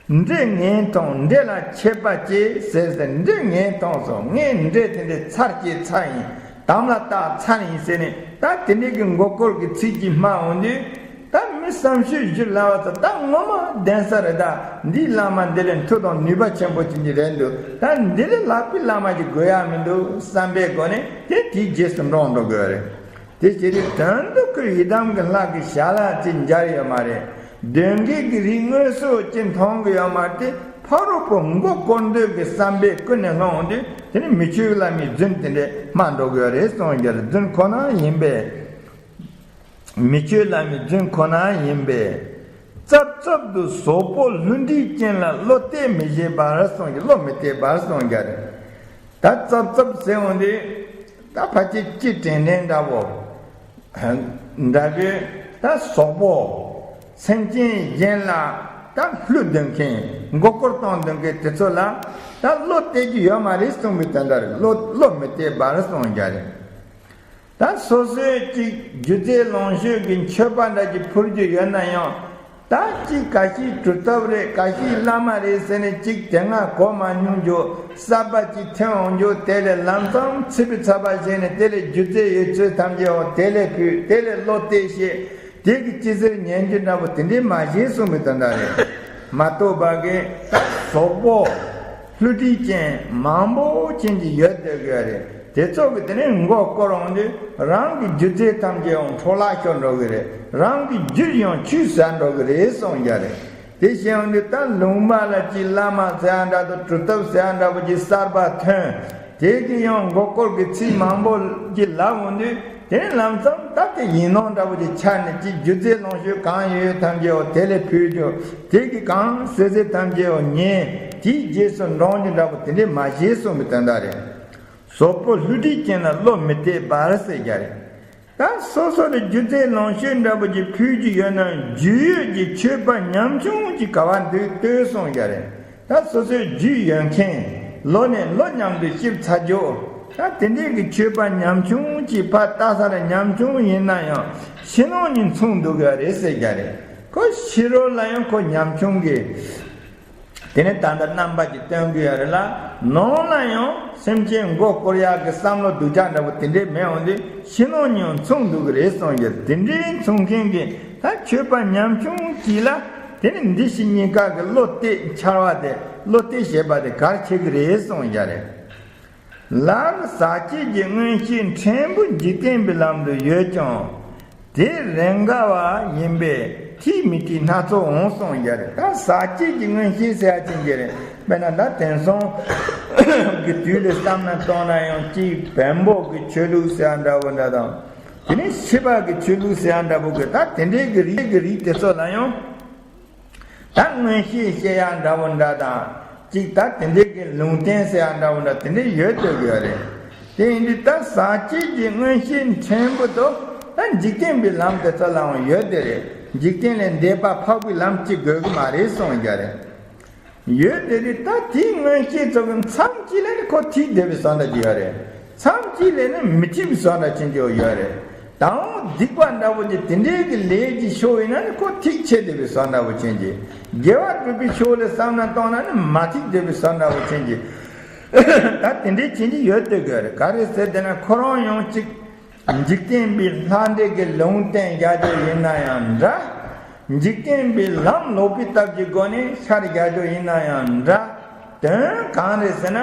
འདྲེ་ངས་མཐོང་འདྲེ་ལ་ཆད་པ་གཅོད་ཟེར་ཟེར། འདྲེ་ངས་མཐོང་སོང་། ངས་འདྲེ་དེ་འདྲའི་ཚར་གཅོད་ཚར་ཡིན། དམ་ལ་བཏགས་ཚར་ཡིན་ཟེར་ནས། ད་དེ་འདྲའི་གི་མགོ་སྐོར་གྱི་ཚིག་ཅིག་སྨྲ་འོང་དུས། ད་མི་བསམ་ཤེས་ཞུ་སླ་བ་ཚོ། ད་ངོ་མ་བདེན་ས་རེད། ད་འདིའི་བླ་མ་འདི་ལས་མཐུ་དང་ནུས་པ་ཆེན་པོ་ཅན་གྱི་རེད་འདུག་ད་འདི་ལས་ལྷག་པའི་བླ་མ་ཅིག་དགོས་ཡ་མི་འདུག་བསམ་པའི་སྒོ་ནས་དེ་དེའི་རྗེས་སུ་འབྲང་འགྲོ་དགོས་རེད། དེ་བྱས་དུས་དོན་དུ་ཁོས་ཡི་དམ་གྱི་ལྷ་གི་ཞལ་ལ་ཅིག་མཇལ་ཡོད་མ་རེད། གདོན་བགེགས་ཀྱི་རིགས་དངོས་སུ་ཅིག་མཐོང་གི་ཡོད་མ་རེད། དེ་ཕ་རོལ་པོ་མགོ་སྐོར་འདོད་ཀྱི་བསམ་པས་ཀུན་ནས་བསླངས་འོང་དུས། དེ་ནི་མི་ཆོས་བླ་མའི་རྫུན་དེ་འདྲས་སྨྲ་འགྲོ་གི་ཡོད་རེད་གསུངས་ཀྱི་རེད། རྫུན་ཁོ་ན་ཡིན་པས། མི་ཆོས་བླ་མའི་རྫུན་ཁོ་ན་ཡིན་པས། རྩབ་རྩབ་ཏུ་ཟོག་པོ་ལྷུ་འདྲེའི་རྐྱེན་ལ་བློ་གཏད་མི་བྱེད་པར་གསུངས་ཀྱི། བློ་མི་གཏད་པར་གསུངས་ཀྱི་རེད། ད་རྩབ་རྩབ་ཟེར་འོང་དུས། ད་ཕལ་ཆེར་ལྕེ་དྲན་དྲན་འདྲ་བོ། འདྲ་བོས། ད་ཟོག་པོ། སེམས་ཅན་གཞན་ལ་ད་ལྷུ་འདོན་མཁན། མགོ་སྐོར་གཏོང་འདོན་མཁན་དེ་ཚོ་ལ་ད་བློ་གཏད་རྒྱུ་ཡོད་མ་རེད་གསུངས་པའི་དོན་དག་རེད། བློ་བློ་མི་གཏད་པར་གསུངས་ཀྱི་རེད། ད་སོ་སོའི་ཅིག་སྒྱུ་རྩལ་ལོངས་སྤྱོད་ཀྱི་མཆོད་པ་འདྲ་ཅིག་ཕུལ་རྒྱུ་ཡོད་ན་ཡང་། ད་ཅིག་ག་ཤེད་གྲུབ་ཐོབ་རེད། ག་ཤེད་བླ་མ་རེད་ཟེར་ནས་ཅིག་དེ་སྔ་གོ་མ་མྱོང་རྒྱུ་གསར་པ་ཅིག་ཐོན་འོང་རྒྱུ། དེ་ལས་ལམ་སང་ཚིག་པའི་ཚ་བ་བྱས་ནས། དེ་ལས་སྒྱུ་རྩལ་ཡོད་ཚད་ཐམས་ཅད་འོ་དེ་ལས་ཕུལ། དེ་ལས་བློ་གཏད་བྱས། དེ་གི་ཅི་ཟེར་ཉན་རྒྱུ་འདྲ་པོ་དེ་འདྲའི་མ་བྱེད་གསུངས་པའི་དོན་དག་རེད། མ་གཏོགས་པ་གི་ད་ཟོག་པོ་ལྷུ་འདྲེའི་རྐྱེན་མང་པོ་ཅན་གྱི་ཡོད་བསྡད་ཀྱི་ཡོད་རེད། དེ་ཚོ་གི་དེ་ནས་མགོ་སྐོར་འོང་དུས། རང་གི་སྒྱུ་རྩལ་ཐམས་ཅད་ཡང་འཕྲོ་བརླག་ཤོར་འགྲོ་གི་རེད། རང་གི་རྒྱུད་ཡང་ཆུད་ཟ་འགྲོ་གི་རེད་གསུངས་ཀྱི་རེད། དེ་བྱས་འོང་དུས་ད་ལུང་པ་ལ་ཅིག་བླ་མ་ཟེར་ཡ་འདྲ་དང་། གྲུབ་ཐོབ་ཟེར་ཡ་འདྲ་པོ་ཅིག་གསར་པ་ཐོན། དེ་གི་ཡང་མགོ་སྐོར་གྱི་ཚིག་མང་པོ་ཅིག་ལབ་འོང་དུས། དེ་ནས་ལམ་སང་ད་དེ་ཡིན་ནོ་འདྲ་པོ་ཅིག་ཆགས་ནས། ཅིག་སྒྱུ་རྩལ་ལོངས་སྤྱོད་གང་ཡོད་ཡོད་ཐམས་ཅད་འོ་དེ་ལས་ཕུལ་རྒྱུ། དེ་གི་གང་ཟེར་ཟེར་ཐམས་ཅད་འོ་ཉན། དེའི་རྗེས་སུ་འབྲང་རྒྱུ་འདྲ་པོ་དེ་འདྲས་མ་བྱེད་གསུངས་པའི་དོན་དག་རེད། ཟོག་པོ་ལྷུ་འདྲེའི་རྐྱེན་ལ་བློ་མི་གཏད་པར་ཟེར་རྒྱུ་རེད། ད་སོ་སོ་ལ་སྒྱུ་རྩལ་ལོངས་སྤྱོད་འདྲ་པོ་ཅིག་ཕུལ་རྒྱུ་ཡོད་ན། རྒྱུས་ཡོད་ཀྱི་མཆོད་པ་ཉམ་ཆུང་ཅིག་ག་བ་འདུག་ལྟོས་གསུངས་རྒྱུ་རེད། ད་སོ་སོའི་རྒྱུས་ཡོད་མཁན། ལོ་ནས་ལོ་མཉམ་དུ་སྐྱེས་ཚར་རྒྱུ། ད་དེ་འདྲའི་གི་མཆོད་པ་ཉམ་ཆུང་ཅིག་ཕར་ལྟ་ས་ལ་ཉམ་ཆུང་ཡིན་ན་ཡང་། ཕྱི་ནང་གཉིས་མཚུངས་འདུག་གི་རེད་ཟེར་རྒྱུ་རེད། ཁོ་ཕྱི་རོལ་ལ་ཡང་ཁོ་ཉམ་ཆུང་གི། དེ་ནས་ད་ལྟ་རྣམ་པ་ཅིག་སྟོན་གི་ཡོད་རེད་ལ། ནང་ལ་ཡང་སེམས་ཅན་མགོ་སྐོར་ཡག་གི་བསམ་བློ་སྡུག་ཅག་འདྲ་པོ་དེ་འདྲས་མེད་འོང་དུས། ཕྱི་ནང་གཉིས་མཚུངས་འདུག་གི་རེད་གསུངས་ཀྱི། དེ་འདྲའི་མཚུངས་མཁན་གྱི་ད་མཆོད་པ་ཉམ་ཆུང་ཅིག་ལ། དེ་ནི་འདི་ཕྱི་གཉིས་ཀ་གི་བློ་གཏད་འཆར་བ་དེ། བློ་གཏད་བྱེད་པ་དེ་གལ་ཆེ་གི་རེད་གསུངས་ཀྱི་རེད། ལར་ཟག་བཅས་ཀྱི་མངོན་ཤེས་ཕྲན་བུ་འཇིག་རྟེན་པའི་ལམ་དུ་ཡོད་ཀྱང་། དེ་རེས་འགའ་བ་ཡིན་པས་ཐིག་མི་ཐིག་སྣ་ཚོགས་འོང་གསུངས་ཀྱི་རེད། ད་ཟག་བཅས་ཀྱི་མངོན་ཤེས་ཟེར་ཡ་ཅན་གྱི་རེད། དཔེར་ན་ད་དེང་སང་གི་དུས་ལ་བསམ་ན་གཏོང་ན་ཡང་། ཅིག་བེམ་པོ་གི་ཆོས་ལུགས་ཟེར་ཡ་འདྲ་བོ་འདྲ་དང་། དེ་ནས་ཤེས་པ་གི་ཆོས་ལུགས་ཟེར་ཡ་འདྲ་བོ་གི། ད་དེ་འདྲའི་གི་རིགས་གི་རིགས་དེ་ཚོ་ལ་ཡང་། ད་མངོན་ཤེས་བཤད་ཡ་འདྲ་བོ་འདྲ་དང་། ཅིག་ད་དེ་འདྲའི་གི་ལུང་བསྟན་ཟེར་ཡ་འདྲ་བོ་འདྲ་དེ་འདྲའི་ཡོད་སྡོད་ཀྱི་ཡོད་རེད། དེ་ཡིན་དུས་ད་ཟག་བཅས་ཀྱི་མངོན་ཤེས་ཕྲན་བུ་དང་། ད་ འཇིག་རྟེན་པའི་ལམ་དེ་ཚོ་ལའང་ཡོད་དེ་རེད། འཇིག་རྟེན་ལས་འདས་པ་འཕགས་པའི་ལམ་གཅིག་དགོས་ཀྱི་མ་རེད་གསུངས་རྒྱུ་རེད། ཡོད་དེ་རེད། ད་དེའི་མངོན་ཤེས་ཚོ་གི་མཚམས་གཅིག་ལ་ནི་ཁོ་ཐིག་བསྡད་པའི་བཟོ་འདྲ་ཅིག་ཡོད་རེད། མཚམས་གཅིག་ལ་ནི་མི་ཐིག་པའི་བཟོ་འདྲ་ཅན་ཅིག་ཡོད་རེད། དང་པོ་སྡིག་པ་འདྲ་པོ་ཅིག་དེ་འདྲའི་གི་ལས་ཅིག་ཤོར་ཡིན་ན་ནི་ཁོ་ཐིག་ཆད་བསྡད་པའི་བཟོ་འདྲ་པོ་ཅན་ཅིག་དགེ་བ་སྒྲུབ་པའི་ཕྱོགས་ལ་བསམ་བློ་གཏོང་ན་ནི་མ་ཐིག་བསྡད་པའི་བཟོ་འདྲ་པོ་ཅན་ཅིག་ད་དེ་འདྲའི་ཅན་ཅིག་ཡོད་བསྡད་དགོས་རེད། ག་རེ་ཟེར་བསྡད་ན་ཁོ་རང་ཡང་གཅིག་འཇིག་རྟེན་པའི་ལྷ་འདྲེ་གི་ལུང་བསྟན་རྒྱག་རྒྱུ་ཡིན་ན་ཡང་འདྲ། འཇིག་རྟེན་པའི་ལམ་ལོག་པའི་སྟབས་ཀྱི་སྒོ་ནས་ཤར་རྒྱག་རྒྱུ་ཡིན་ན་ཡང་འདྲ། དོན་གང་རེད་ཟེར་ན།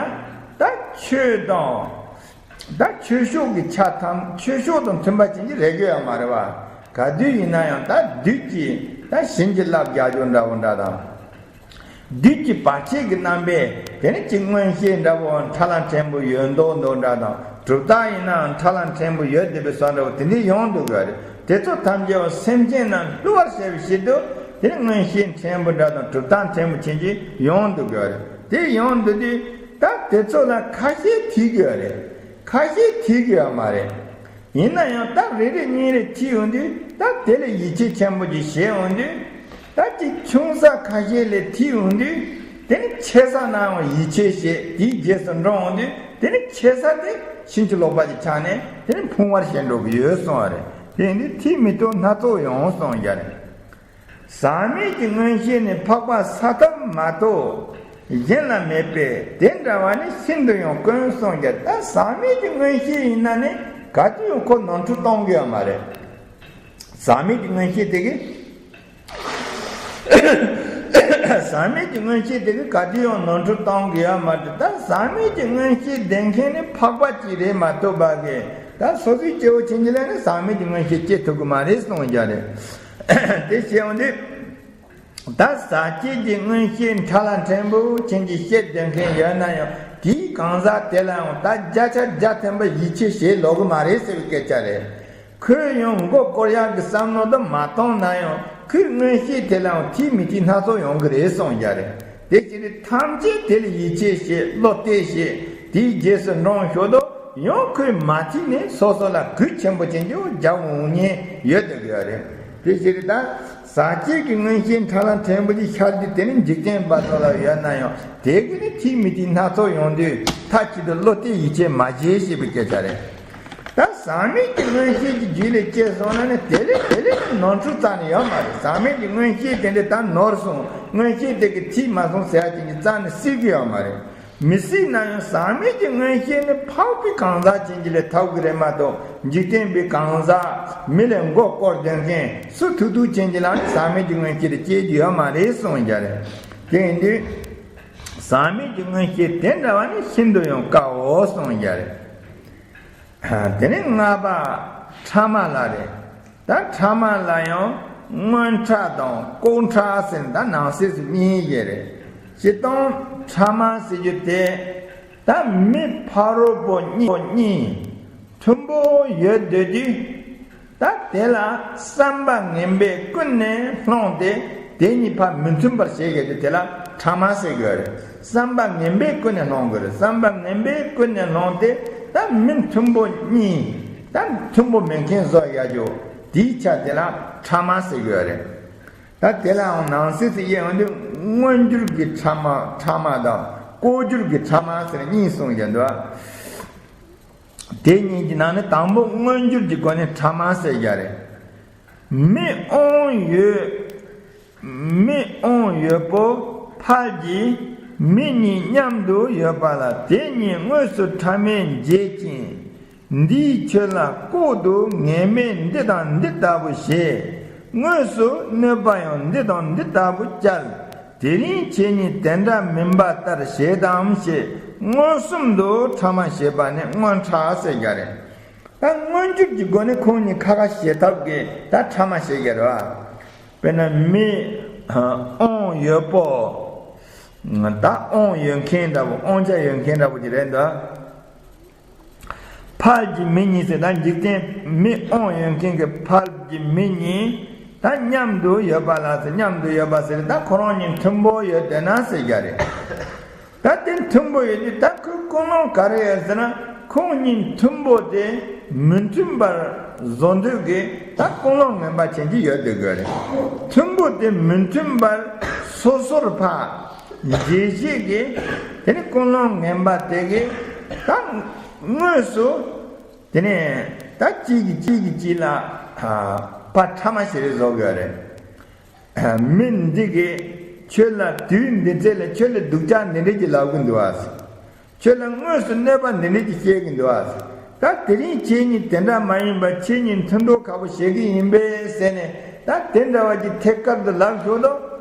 ད་ཆོས་དང་། ད་ཆོས་ཕྱོགས་ཀྱི་ཆ་ཐམས་ཆོས་ཕྱོགས་དང་མཐུན་པ་ཅན་གྱི་རེ་དགོས་ཡ་མ་རེད་བ། ག་དུས་ཡིན་ན་ཡང་ད་བདུད་ཀྱིས་ད་བྱིན་གྱིས་བརླབས་རྒྱག་རྒྱུ་འདྲ་བོ་འདྲ་དང་། བདུད་ཀྱི་བར་ཆད་ཀྱི་རྣམ་པས་དེ་ནི་གཅིག་མངོན་ཤེས་འདྲ་བོ་ཁྲ་ལམ་ཕྲན་བུ་ཡོད་མདོག་མདོག་འདྲ་དང་། གྲུབ་རྟགས་ཡིན་ནའང་ཁྲ་ལམ་ཕྲན་བུ་ཡོད་བསྡད་པའི་བཟོ་འདྲ་བོ་དེ་འདྲའི་ཡོང་འདུག་གི་རེད། དེ་ཚོ་ཐམས་ཅད་སེམས་ཅན་རྣམས་བསླུ་བར་བྱ་བའི་ཕྱིར་དུ་དེ་ནི་མངོན་ཤེས་ཕྲན་བུ་འདྲ་དང་གྲུབ་རྟགས་ཕྲན་བུ་ཅན་གྱི་ཡོང་འདུག་གི་རེད། དེ་ཡོང་འདུག་དུས་ད་དེ་ཚོ་ལ་ཁ་ཤས་ཐིག་གི་རེད། ཁ་ཤས་ཐིག་གི་ཡོད་མ་རེད། ཡིན་ན་ཡང་ད་རེ་རེ་གཉིས་རེ་ཐིག་ཡོང་དུས་ད་དེ་ལ་ཡིད་ཆེས་ཆེན་པོ་ཅིག་བྱེད་ཡོང་དུས། ད་ཅིག་ཆུང་ས་ཁ་ཤས་ལ་ཐིག་ཡོང་དུས། དེ་ནི་ཆེ་ས་ནའང་ཡིད་ཆེས་བྱེད། དེའི་རྗེས་སུ་འགྲོ་འོང་དུས་དེ་ནི་ཆེ་ས་དེ་ཕྱིན་ཅི་ལོག་པ་ཅིག་ཆགས་ནས་དེ་ནི་ཕུང་བར་བྱེད་འགྲོ་གི་ཡོད་གསུངས་པ་རེད། དེ་ཡིན་དུས་ཐིག་མི་ཐུབ་སྣ་ཚོགས་ཡོང་གསུངས་རྒྱུ་རེད། ཟག་མེད་ཀྱི་མངོན་ཤེས་ནི་འཕགས་པ་གསལ་ཐབས་མ་གཏོགས་གཞན་ལ་མེད་པས། དེ་འདྲ་བ་ནི་ཤིན་ཏུ་ཡང་དཀོན་གསུངས་ཀྱང་། ད་ཟག་མེད་ཀྱི་མངོན་ཤེས་ཡིན་ན་ནི་ག་དུས་ཡང་ཁོ་ནོར་འཁྲུལ་གཏོང་གི་ཡོད་མ་རེད། ཟག་མེད་ཀྱི་མངོན་ཤེས་དེ་གིས། ཟག་མེད་ཀྱི་མངོན་ཤེས་དེ་གིས་ག་དུས་ཡང་ནོར་འཁྲུལ་གཏོང་གི་ཡོད་མ་རེད། ད་ཟག་མེད་ཀྱི་མངོན་ཤེས་ལྡན་མཁན་ནི་འཕགས་པ་ཅིག་རེད་མ་གཏོགས་པ་གི། ད་སོ་སོའི་སྐྱེ་བོ་ཕྱིན་ཅི་ལོག་ནི་ཟག་མེད་ཀྱི་མངོན་ཤེས་སྐྱེ་ཐུབ་ཀྱི་མ་རེད་གསུངས་ཀྱང་རེད། དེ་བཤད་ཡོང་དུས། ད་ཟག་བཅས་ཀྱི་མངོན་ཤེས་ཕྲ་ལ་ཕྲན་བུ་ཅན་གྱི་ཤེས་ལྡན་མཁན་ཡོད་ན་ཡང་དེའི་གང་ཟག་དེ་ལའང་ད་བརྒྱ་ཆ་བརྒྱ་ཐམ་པ་ཡིད་ཆེས་བྱེད་ལོག་གི་མ་རེད་ཟེར་བའི་སྐད་ཆ་རེད། ཁོས་ཡང་མགོ་སྐོར་ཡག་གི་བསམ་བློ་དེ་མ་གཏོང་ན་ཡང་ཁོའི་མངོན་ཤེས་དེ་ལའང་ཐིག་མི་ཐིག་སྣ་ཚོགས་ཡོང་གི་རེད་གསུངས་ཀྱང་རེད། དེ་ཕྱིར་ཐམས་ཅད་དེ་ལ་ཡིད་ཆེས་བྱེད། བློ་གཏད་བྱེད། དེའི་རྗེས་སུ་འབྲང་ཞོར་དུ། ཡང་ཁོས་མ་ཐིག་ནས་སོ་སོ་ལ་གུས་ཆེན་པོ་ཅན་གྱི་རྒྱབ་འོང་ཉེན་ཡོད་དེ་ཡོད་རེད། དེ་ཕྱིར་ད་ཟག་བཅས་ཀྱི་མངོན་ཤེས་ཕྲ་ལ་ཕྲན་བུ་ཅིག་ཤར་དུས་དེ་ནི་འཇིག་རྟེན་པ་ཚོ་ལ་ཡོད་ན་ཡང་དེ་གི་ནི་ཐིག་མི་ཐིག་སྣ་ཚོགས་ཡོང་དུས་མཐའ་གཅིག་ཏུ་བློ་གཏད་ཡིད་ཆེས་མ་བྱེད་ཞེས་པའི་སྐད་ཆ་རེད། ད་ཟག་མེད་ཀྱི་མངོན་ཤེས་ཀྱི་རྒྱུད་ལ་སྐྱེས་སོང་ན་ནི་དེ་ལས་དེ་ལས་ནི་ནོར་འཁྲུལ་རྩ་ནས་ཡོད་མ་རེད། ཟག་མེད་ཀྱི་མངོན་ཤེས་དེ་འདྲ་ད་ནོར་སོང་། མངོན་ཤེས་དེ་གི་ཐིག་མ་སོང་ཟེར་ཡ་ཅིག་གི་རྩ་ནས་སྲིད་ཀྱི་ཡོད་མ་རེད། མི་སྲིད་ན་ཡང་ཟག་མེད་ཀྱི་མངོན་ཤེས་ནི་འཕགས་པའི་གང་ཟག་ཅན་གྱི་ལས་ཐོབ་ཀྱི་རེད་མ་གཏོགས་འཇིག་རྟེན་པའི་གང་ཟག་མི་ལས་མགོ་སྐོར་སྡོད་མཁན་སུ་ཐུག་ཐུག་ཅན་གྱི་ལ་ནི་ཟག་མེད་ཀྱི་མངོན་ཤེས་དེ་སྐྱེ་རྒྱུ་ཡོད་མ་རེད་གསུངས་ཀྱང་རེད། དེ་ཡིན་དུས་ཟག་མེད་ཀྱི་མངོན་ཤེས་དེ་འདྲ་བ་ནི་ཤིན་ཏུ་ཡང་དཀའོ་གསུངས་ཀྱང་རེད། དེ་ནས་ལྔ་པ་ཕྲ་མ་ལ་རེད། ད་ཕྲ་མ་ལ་ཡང་སྔོན་ཕྲ་དང་ལྐོག་ཕྲ་ཟེར་ནས་ད་ནང་གསེས་སུ་གཉིས་ཡོད་རེད། སྤྱིར་བཏང་ཕྲ་མ་ཟེར་རྒྱུ་དེ་ད་མི་ཕ་རོལ་པོ་གཉིས་གཉིས་མཐུན་པོ་ཡོད་སྡོད་དུས། ད་དེ་ལ་བསམ་པ་ངན་པས་ཀུན་ནས་བསླངས་ཏེ་དེ་གཉིས་ཕར་མི་མཐུན་པར་བྱེད་ཡོད་དུས་དེ་ལ་ཕྲ་མ་ཟེར་དགོས་རེད། བསམ་པ་ངན་པས་ཀུན་ནས་བསླངས་དགོས་རེད། བསམ་པ་ངན་པས་ཀུན་ནས་བསླངས་ཏེ་ད་མི་མཐུན་པོ་གཉིས། ད་མཐུན་པོ་མེད་མཁན་བཟོ་ཡག་རྒྱུ་དེའི་ཆ་དེ་ལ་ཕྲ་མ་ཟེར་དགོས་རེད། ད་དེ་ལའང་ནང་གསེས་སུ་དབྱེ་ཡོང་དུས་མངོན་གྱུར་གྱི་ཕྲ་མ་ཕྲ་མ་དང་ལྐོག་གྱུར་གྱི་ཕྲ་མ་ཟེར་གཉིས་གསུངས་ཀྱི་འདུག། དེ་གཉིས་ཀྱི་ནང་ནས་དང་པོ་མངོན་གྱུར་གྱི་སྒོ་ནས་ཕྲ་མ་ཟེར་ཡ་རེད། མི་དབང་ཡོད། མི་དབང་ཡོད་པོ་ཕར་གྱི་མི་གཉིས་མཉམ་དུ་ཡོད་པ་ལ་དེ་གཉིས་དངོས་སུ་ཕྲ་མས་འབྱེད་ཅིང་། འདིའི་ཆོས་ལ་ལྐོག་ཏུ་ངན་སྨྲས་འདི་དང་འདི་ལྟ་བུ་བྱེད། དངོས་སུ་གནོད་པ་ཡང་འདི་དང་འདི་ལྟ་བུ་བསྐྱལ། དེ་རིང་ཁྱེད་ཉིད་དེ་འདྲ་མིན་པ་ལྟར་བྱེད་དམ་ཞེས་མངོན་སུམ་དུ་ཕྲ་མ་བྱེད་པ་ནི་མངོན་ཕྲ་ཟེར་རྒྱུ་རེད། ད་མངོན་གྱུར་གྱི་སྒོ་ནས་ཁོང་གཉིས་ཁ་ཁ་བྱེད་ཐབས་ཀྱི་ད་ཕྲ་མ་བྱེད་རྒྱུ་རེད་བ། དཔེར་ན་མི་དབང་ཡོད་པོ། ད་དབང་ཡོད་མཁན་འདྲ་པོ་དབང་ཆ་ཡོད་མཁན་འདྲ་པོ་ཅིག་རེད་འདུག། ཕར་གྱི་མི་གཉིས་ཟེར་ད་འཇིག་རྟེན་མི་དབང་ཡོད་མཁན་གྱི་ཕར་གྱི་མི་གཉིས་ད་མཉམ་དུ་ཡོད་པ་ལ་ཟེར། མཉམ་དུ་ཡོད་པ་ཟེར་ད་ཁོ་རང་གཉིས་མཐུན་པོ་ཡོད་བསྡད་ན་ཟེར་རྒྱུ་རེད། ད་དེ་མཐུན་པོ་ཡོད་དུས་ད་ཁོའི་ཀུན་སློང་ག་རེ་ཡོད་ཟེར་ན་ཁོང་གཉིས་མཐུན་པོ་དེ་མི་མཐུན་པར་ བཟོ་འདོད་ཀྱི་ད་ཀུན་སློང་ངན་པ་ཅན་གྱི་ཡོད་དེ་དགོས་རེད། མཐུན་པོ་དེ་མི་མཐུན་པར་སོ་སོར་ཕར་འབྱེད་བྱེད་ཀྱི་དེ་ནི་ཀུན་སློང་ངན་པ་དེ་གི་ད་དངོས་སུ་དེ་ནི་ད་གཅིག་གིས་གཅིག་གིས་གཅིག་ལ་ཕར་ཕྲ་མ་ཞེ་རེ་བཟོ་དགོས་རེད། མི་འདི་གིས་ཁྱོད་ལ་དུས་འདི་ཚེ་ལ་ཁྱོད་ལ་སྡུག་ཅག་འདི་འདྲས་ཀྱི་ལབ་གི་འདུག་ཨ། ཁྱོད་ལ་དངོས་སུ་གནོད་པ་འདི་འདྲས་ཀྱི་བྱེད་ཀྱི་འདུག་ཨ། ད་དེ་རིང་ཁྱེད་གཉིས་དེ་འདྲ་མ་ཡིན་པ་ཁྱེད་གཉིས་མཐུན་གྲོགས་ཁ་པོ་བྱེད་ཀྱི་ཡིན་པས་ཟེར་ནས་ད་དེ་འདྲ་བ་ཅིག་ཐད་ཀར་དུ་ལབ་ཞོར་དུ་